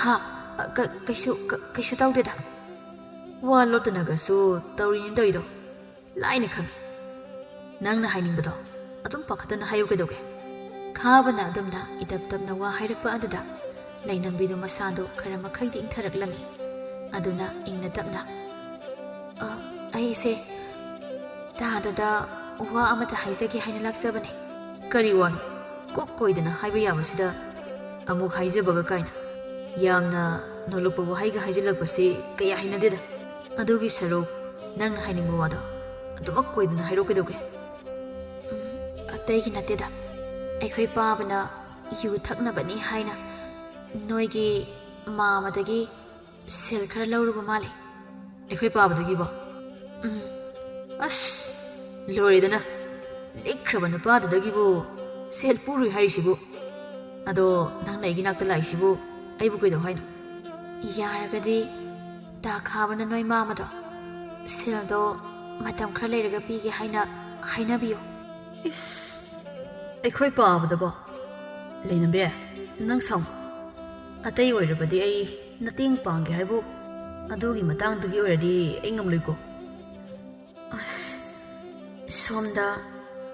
"ꯍꯥ? ꯑ, ꯀ-, ꯀꯩꯁꯨ, ꯀ-, ꯀꯩꯁꯨ ꯇꯧꯗꯦꯗ꯫" "ꯋꯥ ꯂꯣꯠꯇꯅꯒꯁꯨ ꯇꯧꯔꯤꯅꯤ ꯇꯧꯔꯤꯗꯣ꯫ ꯂꯥꯏꯅ ꯈꯪꯉꯤ꯫ ꯅꯪꯅ ꯍꯥꯏꯅꯤꯡꯕꯗꯣ ꯑꯗꯨꯝ ꯄꯥꯈꯠꯇꯅ ꯍꯥꯏꯌꯨ ꯀꯩꯗꯧꯒꯦ?" ꯈꯥꯕꯅ ꯑꯗꯨꯝꯅ ꯏꯇꯞ ꯇꯞꯅ ꯋꯥ ꯍꯥꯏꯔꯛꯄ ꯑꯗꯨꯗ ꯂꯩꯅꯝꯕꯤꯗꯨ ꯃꯁꯥꯗꯨ ꯈꯔ ꯃꯈꯩꯗꯤ ꯏꯪꯊꯔꯛꯂꯝꯃꯤ꯫ ꯑꯗꯨꯅ ꯏꯪꯅ ꯇꯞꯅ, "ꯑ, ꯑꯩꯁꯦ ꯇꯥꯗꯗ ꯋꯥ ꯑꯃꯇ ꯍꯥꯏꯖꯒꯦ ꯍꯥꯏꯅ ꯂꯥꯛꯆꯕꯅꯦ꯫" "ꯀꯔꯤ ꯋꯥꯅꯣ? ꯀꯣꯛ ꯀꯣꯏꯗꯅ ꯍꯥꯏꯕ ꯌꯥꯕꯁꯤꯗ ꯑꯃꯨꯛ ꯍꯥꯏꯖꯕꯒ ꯀꯥꯏꯅ꯫ ꯌꯥꯝꯅ ꯅꯣꯂꯨꯛꯄ ꯋꯥꯍꯩꯒ ꯍꯥꯏꯖꯤꯜꯂꯛꯄꯁꯤ ꯀꯌꯥ ꯍꯩꯅꯗꯦꯗ꯫ ꯑꯗꯨꯒꯤ ꯁꯔꯨꯛ ꯅꯪꯅ ꯍꯥꯏꯅꯤꯡꯕ ꯋꯥꯗꯣ ꯑꯗꯨꯃꯛ ꯀꯣꯏꯗꯅ ꯍꯥꯏꯔꯛꯑꯣ ꯀꯩꯗꯧꯒꯦ? ꯎꯝ, ꯑꯇꯩꯒꯤ ꯅꯠꯇꯦꯗ꯫ ꯑꯩꯈꯣꯏ ꯄꯥꯕꯅ ꯌꯨ ꯊꯛꯅꯕꯅꯤ ꯍꯥꯏꯅ ꯅꯣꯏꯒꯤ ꯃꯥꯃꯗꯒꯤ ꯁꯦꯜ ꯈꯔ ꯂꯧꯔꯨꯕ ꯃꯥꯜꯂꯦ꯫ ꯑꯩꯈꯣꯏ ꯄꯥꯕꯗꯒꯤꯕꯣ? ꯎꯝ꯫ ꯑꯁ, ꯂꯣꯏꯔꯦꯗꯅ꯫ ꯂꯤꯛꯈ꯭ꯔꯕ ꯅꯨꯄꯥꯗꯨꯗꯒꯤꯕꯨ ꯁꯦꯜ ꯄꯨꯔꯨꯏ ꯍꯥꯏꯔꯤꯁꯤꯕꯨ? ꯑꯗꯣ ꯅꯪꯅ ꯑꯩꯒꯤ ꯅꯥꯛꯇ ꯂꯥꯛꯏꯁꯤꯕꯨ ꯑꯩꯕꯨ ꯀꯩꯗꯧ ꯍꯥꯏꯅꯣ? ꯌꯥꯔꯒꯗꯤ ꯇꯥ ꯈꯥꯕꯅ ꯅꯣꯏ ꯃꯥꯃꯗꯣ ꯁꯦꯜꯗꯣ ꯃꯇꯝ ꯈꯔ ꯂꯩꯔꯒ ꯄꯤꯒꯦ ꯍꯥꯏꯅ ꯍꯥꯏꯅꯕꯤꯌꯨ꯫ ꯏꯁ, ꯑꯩꯈꯣꯏ ꯄꯥꯕꯗꯕꯣ? ꯂꯩꯅꯝꯕꯤ, ꯅꯪ ꯁꯥꯎ꯫ ꯑꯇꯩ ꯑꯣꯏꯔꯕꯗꯤ ꯑꯩ ꯅꯇꯦꯡ ꯄꯥꯡꯒꯦ ꯍꯥꯏꯕꯨ, ꯑꯗꯨꯒꯤ ꯃꯇꯥꯡꯗꯨꯒꯤ ꯑꯣꯏꯔꯗꯤ ꯑꯩ ꯉꯝꯂꯣꯏꯀꯣ꯫ ꯑꯁ, ꯁꯣꯝꯗ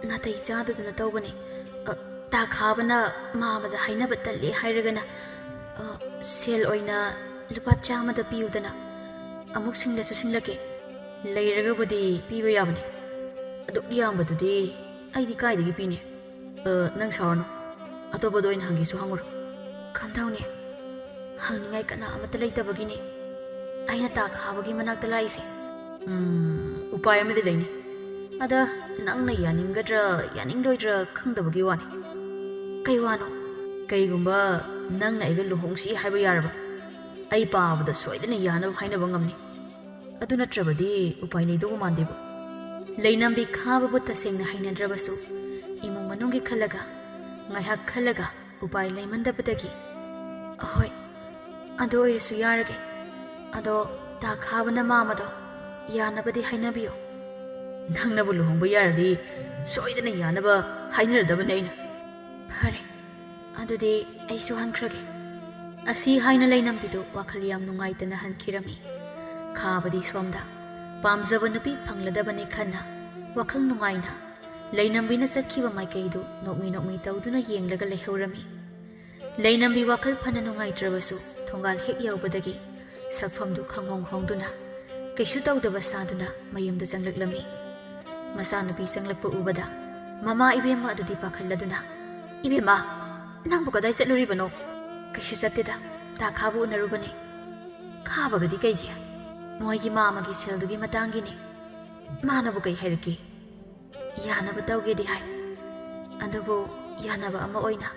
ꯅꯥꯇꯩ ꯆꯥꯗꯗꯅ ꯇꯧꯕꯅꯤ꯫ ꯑ, ꯇꯥ ꯈꯥꯕꯅ ꯃꯥꯃꯗ ꯍꯥꯏꯅꯕ ꯇꯜꯂꯤ ꯍꯥꯏꯔꯒꯅ, ꯑ, ꯁꯦꯜ ꯑꯣꯏꯅ ꯂꯨꯄꯥ ꯆꯥꯝꯃꯗ ꯄꯤꯌꯨꯗꯅ꯫ ꯑꯃꯨꯛ ꯁꯤꯡꯂꯁꯨ ꯁꯤꯡꯂꯛꯀꯦ꯫ ꯂꯩꯔꯒꯕꯨꯗꯤ ꯄꯤꯕ ꯌꯥꯕꯅꯤ꯫ ꯑꯗꯨꯛ ꯌꯥꯝꯕꯗꯨꯗꯤ ꯑꯩꯗꯤ ꯀꯥꯏꯗꯒꯤ ꯄꯤꯅꯤ? ꯑ, ꯅꯪ ꯁꯥꯎꯔꯅꯨ꯫ ꯑꯇꯣꯞꯄꯗ ꯑꯣꯏꯅ ꯍꯪꯒꯦꯁꯨ ꯍꯪꯉꯨꯔꯣ꯫ ꯀꯝꯗꯧꯅꯤ? ꯍꯪꯅꯤꯡꯉꯥꯏ ꯀꯅꯥ ꯑꯃꯠꯇ ꯂꯩꯇꯕꯒꯤꯅꯤ ꯑꯩꯅ ꯇꯥ ꯈꯥꯕꯒꯤ ꯃꯅꯥꯛꯇ ꯂꯥꯛꯏꯁꯦ꯫ ꯎꯝ, ꯎꯄꯥꯏ ꯑꯃꯗꯤ ꯂꯩꯅꯤ꯫ ꯑꯗ ꯅꯪꯅ ꯌꯥꯅꯤꯡꯒꯗ꯭ꯔꯥ ꯌꯥꯅꯤꯡꯂꯣꯏꯗ꯭ꯔꯥ ꯈꯪꯗꯕꯒꯤ ꯋꯥꯅꯤ꯫ ꯀꯩ ꯋꯥꯅꯣ? ꯀꯩꯒꯨꯝꯕ ꯅꯪꯅ ꯑꯩꯒ ꯂꯨꯍꯣꯡꯁꯤ ꯍꯥꯏꯕ ꯌꯥꯔꯕ, ꯑꯩ ꯄꯥꯕꯗ ꯁꯣꯏꯗꯅ ꯌꯥꯅꯕ ꯍꯥꯏꯅꯕ ꯉꯝꯅꯤ꯫ ꯑꯗꯨ ꯅꯠꯇ꯭ꯔꯕꯗꯤ ꯎꯄꯥꯏ ꯂꯩꯗꯧꯕ ꯃꯥꯟꯗꯦꯕ꯫ ꯂꯩꯅꯝꯕꯤ ꯈꯥꯕꯕꯨ ꯇꯁꯦꯡꯅ ꯍꯩꯅꯗ꯭ꯔꯕꯁꯨ, ꯏꯃꯨꯡ ꯃꯅꯨꯡꯒꯤ ꯈꯜꯂꯒ, ꯉꯥꯏꯍꯥꯛ ꯈꯜꯂꯒ, ꯎꯄꯥꯏ ꯂꯩꯃꯟꯗꯕꯗꯒꯤ, "ꯑꯍꯣꯏ, ꯑꯗꯨ ꯑꯣꯏꯔꯁꯨ ꯌꯥꯔꯒꯦ꯫ ꯑꯗꯣ ꯇꯥ ꯈꯥꯕꯅ ꯃꯥꯃꯗꯣ ꯌꯥꯅꯕꯗꯤ ꯍꯥꯏꯅꯕꯤꯌꯨ꯫" ꯅꯪꯅꯕꯨ ꯂꯨꯍꯣꯡꯕ ꯌꯥꯔꯗꯤ ꯁꯣꯏꯗꯅ ꯌꯥꯅꯕ ꯍꯥꯏꯅꯔꯗꯕꯅꯦ ꯑꯩꯅ꯫ ꯐꯔꯦ, ꯑꯗꯨꯗꯤ ꯑꯩꯁꯨ ꯍꯟꯈ꯭ꯔꯒꯦ꯫ ꯑꯁꯤ ꯍꯥꯏꯅ ꯂꯩꯅꯝꯕꯤꯗꯨ ꯋꯥꯈꯜ ꯌꯥꯝ ꯅꯨꯡꯉꯥꯏꯇꯅ ꯍꯟꯈꯤꯔꯝꯃꯤ꯫ ꯈꯥꯕꯗꯤ ꯁꯣꯝꯗ ꯄꯥꯝꯖꯕ ꯅꯨꯄꯤ ꯐꯪꯂꯗꯕꯅꯤ ꯈꯟꯅ ꯋꯥꯈꯜ ꯅꯨꯡꯉꯥꯏꯅ ꯂꯩꯅꯝꯕꯤꯅ ꯆꯠꯈꯤꯕ ꯃꯥꯏꯀꯩꯗꯨ ꯅꯣꯛꯃꯤ ꯅꯣꯛꯃꯤ ꯇꯧꯗꯨꯅ ꯌꯦꯡꯂꯒ ꯂꯩꯍꯧꯔꯝꯃꯤ꯫ ꯂꯩꯅꯝꯕꯤ ꯋꯥꯈꯜ ꯐꯅ ꯅꯨꯡꯉꯥꯏꯇ꯭ꯔꯕꯁꯨ ꯊꯣꯡꯒꯥꯜ ꯍꯦꯛ ꯌꯧꯕꯗꯒꯤ ꯁꯛꯐꯝꯗꯨ ꯈꯪꯍꯣꯡ ꯍꯣꯡꯗꯨꯅ ꯀꯩꯁꯨ ꯇꯧꯗꯕ ꯁꯥꯗꯨꯅ ꯃꯌꯨꯝꯗ ꯆꯪꯂꯛꯂꯝꯃꯤ꯫ ꯃꯆꯥꯅꯨꯄꯤ ꯆꯪꯂꯛꯄ ꯎꯕꯗ ꯃꯃꯥ ꯏꯕꯦꯝꯃ ꯑꯗꯨꯗꯤ ꯄꯥꯈꯠꯂꯗꯨꯅ, "ꯏꯕꯦꯝꯃ, ꯅꯪꯕꯨ ꯀꯗꯥꯏ ꯆꯠꯂꯨꯔꯤꯕꯅꯣ?" "ꯀꯩꯁꯨ ꯆꯠꯇꯦꯗ, ꯇꯥ ꯈꯥꯕ ꯎꯅꯔꯨꯕꯅꯤ꯫" "ꯈꯥꯕꯒꯗꯤ ꯀꯩꯒꯤ?" "ꯃꯣꯏꯒꯤ ꯃꯥꯃꯒꯤ ꯁꯦꯜꯗꯨꯒꯤ ꯃꯇꯥꯡꯒꯤꯅꯤ꯫" ꯃꯥꯅꯕꯨ ꯀꯩ ꯍꯥꯏꯔꯛꯀꯦ? ꯌꯥꯅꯕ ꯇꯧꯒꯦꯗꯤ ꯍꯥꯏ, ꯑꯗꯨꯕꯨ ꯌꯥꯅꯕ ꯑꯃ ꯑꯣꯏꯅ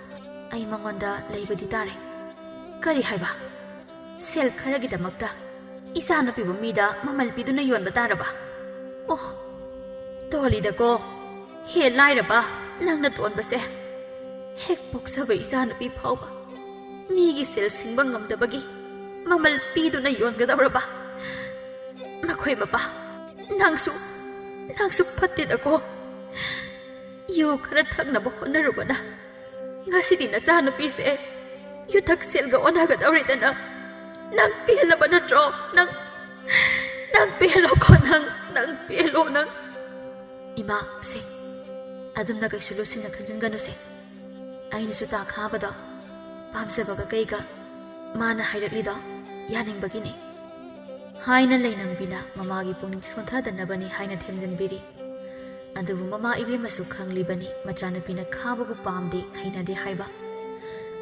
ꯑꯩ ꯃꯉꯣꯟꯗ ꯂꯩꯕꯗꯤ ꯇꯥꯔꯦ꯫ ꯀꯔꯤ ꯍꯥꯏꯕ? ꯁꯦꯜ ꯈꯔꯒꯤꯗꯃꯛꯇ ꯏꯆꯥꯅꯨꯄꯤꯕꯨ ꯃꯤꯗ ꯃꯃꯜ ꯄꯤꯗꯨꯅ ꯌꯣꯟꯕ ꯇꯥꯔꯕ? ꯑꯣ, ꯇꯣꯜꯂꯤꯗꯀꯣ, ꯍꯦ ꯂꯥꯏꯔꯕ, ꯅꯪꯅ ꯇꯣꯟꯕꯁꯦ꯫ ꯍꯦꯛ ꯄꯣꯛꯆꯕ ꯏꯆꯥꯅꯨꯄꯤ ꯐꯥꯎꯕ ꯃꯤꯒꯤ ꯁꯦꯜ ꯁꯤꯡꯕ ꯉꯝꯗꯕꯒꯤ ꯃꯃꯜ ꯄꯤꯗꯨꯅ ꯌꯣꯟꯒꯗꯧꯔꯕ? ꯃꯈꯣꯏ ꯃꯄꯥ, ꯅꯪꯁꯨ, ꯅꯪꯁꯨ ꯐꯠꯇꯦꯗꯀꯣ꯫ ꯌꯨ ꯈꯔ ꯊꯛꯅꯕ ꯍꯣꯠꯅꯔꯨꯕꯅ ꯉꯁꯤꯗꯤ ꯅꯆꯥꯅꯨꯄꯤꯁꯦ ꯌꯨꯊꯛꯁꯦꯜꯒ ꯑꯣꯟꯅꯒꯗꯧꯔꯦꯗꯅ꯫ ꯅꯪ ꯄꯦꯜꯂꯕ ꯅꯠꯇ꯭ꯔꯣ? ꯅꯪ, ꯅꯪ ꯄꯦꯜꯂꯣꯀꯣ, ꯅꯪ, ꯅꯪ ꯄꯦꯜꯂꯣ, ꯅꯪ꯫ ꯏꯃꯥ, ꯁꯦ, ꯑꯗꯨꯝꯅ ꯀꯩꯁꯨ ꯂꯨꯁꯤꯟꯅ ꯈꯟꯖꯤꯟꯒꯅꯨꯁꯦ꯫ ꯑꯩꯅꯁꯨ ꯇꯥꯈꯥꯕꯗꯣ ꯄꯥꯝꯖꯕꯒ ꯀꯩꯒ ꯃꯥꯅ ꯍꯥꯏꯔꯛꯂꯤꯗꯣ ꯌꯥꯅꯤꯡꯕꯒꯤꯅꯦ ꯍꯥꯏꯅ ꯂꯩꯅꯝꯕꯤꯅ ꯃꯃꯥꯒꯤ ꯄꯨꯛꯅꯤꯡ ꯁꯣꯟꯊꯗꯅꯕꯅꯤ ꯍꯥꯏꯅ ꯊꯦꯝꯖꯤꯟꯕꯤꯔꯤ꯫ ꯑꯗꯨꯕꯨ ꯃꯃꯥ ꯏꯕꯦꯝꯃꯁꯨ ꯈꯪꯂꯤꯕꯅꯤ ꯃꯆꯥꯅꯨꯄꯤꯅ ꯈꯥꯕꯕꯨ ꯄꯥꯝꯗꯦ, ꯍꯩꯅꯗꯦ ꯍꯥꯏꯕ꯫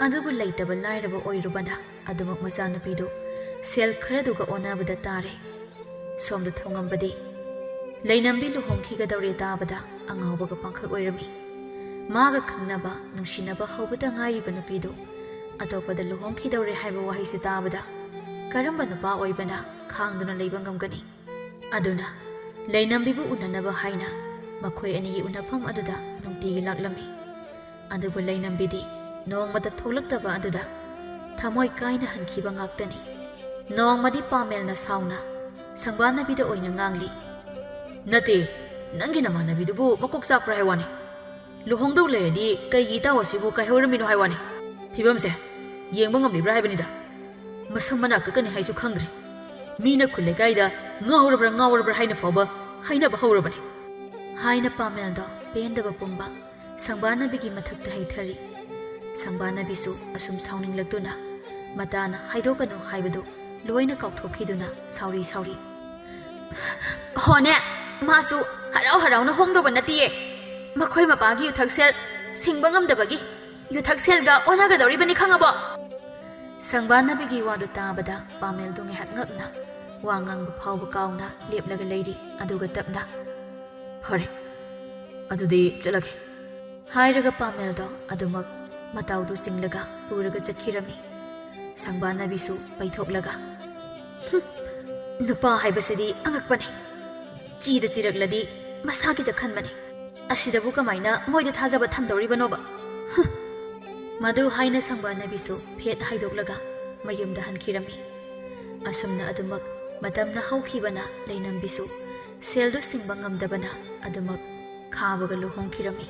ꯑꯗꯨꯕꯨ ꯂꯩꯇꯕ ꯂꯥꯏꯔꯕ ꯑꯣꯏꯔꯨꯕꯅ ꯑꯗꯨꯃꯛ ꯃꯆꯥꯅꯨꯄꯤꯗꯨ ꯁꯦꯜ ꯈꯔꯗꯨꯒ ꯑꯣꯟꯅꯕꯗ ꯇꯥꯔꯦ꯫ ꯁꯣꯝꯗ ꯊꯧꯉꯝꯕꯗꯤ ꯂꯩꯅꯝꯕꯤ ꯂꯨꯍꯣꯡꯈꯤꯒꯗꯧꯔꯦ ꯇꯥꯕꯗ ꯑꯉꯥꯎꯕꯒ ꯄꯥꯡꯈꯛ ꯑꯣꯏꯔꯝꯃꯤ꯫ ꯃꯥꯒ ꯈꯪꯅꯕ, ꯅꯨꯡꯁꯤꯅꯕ ꯍꯧꯕꯗ ꯉꯥꯏꯔꯤꯕ ꯅꯨꯄꯤꯗꯨ ꯑꯇꯣꯞꯄꯗ ꯂꯨꯍꯣꯡꯈꯤꯗꯧꯔꯦ ꯍꯥꯏꯕ ꯋꯥꯍꯩꯁꯤ ꯇꯥꯕꯗ ꯀꯔꯝꯕ ꯅꯨꯄꯥ ꯑꯣꯏꯕꯅ ꯈꯥꯡꯗꯨꯅ ꯂꯩꯕ ꯉꯝꯒꯅꯤ? ꯑꯗꯨꯅ ꯂꯩꯅꯝꯕꯤꯕꯨ ꯎꯅꯅꯕ ꯍꯥꯏꯅ ꯃꯈꯣꯏ ꯑꯅꯤꯒꯤ ꯎꯅꯐꯝ ꯑꯗꯨꯗ ꯅꯨꯡꯇꯤꯒꯤ ꯂꯥꯛꯂꯝꯃꯤ꯫ ꯑꯗꯨꯕꯨ ꯂꯩꯅꯝꯕꯤꯗꯤ ꯅꯣꯡꯃꯇ ꯊꯣꯛꯂꯛꯇꯕ ꯑꯗꯨꯗ ꯊꯃꯣꯏ ꯀꯥꯏꯅ ꯍꯟꯈꯤꯕ ꯉꯥꯛꯇꯅꯤ꯫ ꯅꯣꯡꯃꯗꯤ ꯄꯥꯃꯦꯜꯅ ꯁꯥꯎꯅ ꯁꯪꯕꯥꯟꯅꯕꯤꯗ ꯑꯣꯏꯅ ꯉꯥꯡꯂꯤ꯫ "ꯅꯠꯇꯦ, ꯅꯪꯒꯤ ꯅꯃꯥꯟꯅꯕꯤꯗꯨꯕꯨ ꯃꯀꯣꯛ ꯆꯥꯛꯄ꯭ꯔꯥ ꯍꯥꯏ ꯋꯥꯅꯤ? ꯂꯨꯍꯣꯡꯗꯧ ꯂꯩꯔꯗꯤ ꯀꯩꯒꯤ ꯏꯇꯥꯎ ꯑꯁꯤꯕꯨ ꯀꯥꯏꯍꯧꯔꯝꯃꯤꯅꯣ ꯍꯥꯏ ꯋꯥꯅꯤ? ꯐꯤꯕꯝꯁꯦ ꯌꯦꯡꯕ ꯉꯝꯂꯤꯕ꯭ꯔꯥ ꯍꯥꯏꯕꯅꯤꯗ꯫ ꯃꯁꯝ ꯃꯅꯥ ꯀꯛꯀꯅꯤ ꯍꯥꯏꯁꯨ ꯈꯪꯗ꯭ꯔꯦ꯫ ꯃꯤꯅ ꯈꯨꯜ ꯂꯩꯀꯥꯏꯗ ꯉꯥꯎꯔꯕ꯭ꯔꯥ ꯉꯥꯎꯔꯕ꯭ꯔꯥ ꯍꯥꯏꯅ ꯐꯥꯎꯕ ꯍꯥꯏꯅꯕ ꯍꯧꯔꯕꯅꯤ" ꯍꯥꯏꯅ ꯄꯥꯃꯦꯜꯗꯣ ꯄꯦꯟꯗꯕ ꯄꯨꯝꯕ ꯁꯪꯕꯥꯟꯅꯕꯤꯒꯤ ꯃꯊꯛꯇ ꯍꯩꯊꯔꯤ꯫ ꯁꯪꯕꯥꯟꯅꯕꯤꯁꯨ ꯑꯁꯨꯝ ꯁꯥꯎꯅꯤꯡꯂꯛꯇꯨꯅ ꯃꯇꯥꯅ ꯍꯥꯏꯗꯣꯛꯀꯅꯨ ꯍꯥꯏꯕꯗꯨ ꯂꯣꯏꯅ ꯀꯥꯎꯊꯣꯛꯈꯤꯗꯨꯅ ꯁꯥꯎꯔꯤ ꯁꯥꯎꯔꯤ꯫ "ꯍꯣꯅꯦ, ꯃꯥꯁꯨ ꯍꯔꯥꯎ ꯍꯔꯥꯎꯅ ꯍꯣꯡꯗꯧꯕ ꯅꯠꯇꯤꯌꯦ꯫ ꯃꯈꯣꯏ ꯃꯄꯥꯒꯤ ꯌꯨꯊꯛꯁꯦꯜ ꯁꯤꯡꯕ ꯉꯝꯗꯕꯒꯤ ꯌꯨꯊꯛꯁꯦꯜꯒ ꯑꯣꯟꯅꯒꯗꯧꯔꯤꯕꯅꯤ, ꯈꯪꯉꯕꯣ?" ꯁꯪꯕꯥꯟꯅꯕꯤꯒꯤ ꯋꯥꯗꯨ ꯇꯥꯕꯗ ꯄꯥꯃꯦꯜꯗꯨ ꯉꯥꯏꯍꯥꯛ ꯉꯛꯅ ꯋꯥ ꯉꯥꯡꯕ ꯐꯥꯎꯕ ꯀꯥꯎꯅ ꯂꯦꯞꯂꯒ ꯂꯩꯔꯤ꯫ ꯑꯗꯨꯒ ꯇꯞꯅ, "ꯐꯔꯦ, ꯑꯗꯨꯗꯤ ꯆꯠꯂꯒꯦ," ꯍꯥꯏꯔꯒ ꯄꯥꯃꯦꯜꯗꯣ ꯑꯗꯨꯃꯛ ꯃꯇꯥꯎꯗꯨ ꯆꯤꯡꯂꯒ ꯄꯨꯔꯒ ꯆꯠꯈꯤꯔꯝꯃꯤ꯫ ꯁꯪꯕꯥꯅꯕꯤꯁꯨ ꯄꯩꯊꯣꯛꯂꯒ, "ꯍꯨꯝ, ꯅꯨꯄꯥ ꯍꯥꯏꯕꯁꯤꯗꯤ ꯑꯉꯛꯄꯅꯤ꯫ ꯆꯤꯗ ꯆꯤꯔꯛꯂꯗꯤ ꯃꯁꯥꯒꯤꯗ ꯈꯟꯕꯅꯤ꯫ ꯑꯁꯤꯗꯕꯨ ꯀꯃꯥꯏꯅ ꯃꯣꯏꯗ ꯊꯥꯖꯕ ꯊꯝꯗꯧꯔꯤꯕꯅꯣꯕ? ꯍꯨꯝ!" ꯃꯗꯨ ꯍꯥꯏꯅ ꯁꯪꯕꯥꯅꯕꯤꯁꯨ ꯐꯦꯠ ꯍꯥꯏꯗꯣꯛꯂꯒ ꯃꯌꯨꯝꯗ ꯍꯟꯈꯤꯔꯝꯃꯤ꯫ ꯑꯁꯨꯝꯅ ꯑꯗꯨꯃꯛ ꯃꯇꯝꯅ ꯍꯧꯈꯤꯕꯅ ꯂꯩꯅꯝꯕꯤꯁꯨ ꯁꯦꯜꯗꯨ ꯁꯤꯡꯕ ꯉꯝꯗꯕꯅ ꯑꯗꯨꯃꯛ ꯈꯥꯕꯒ ꯂꯨꯍꯣꯡꯈꯤꯔꯝꯃꯤ꯫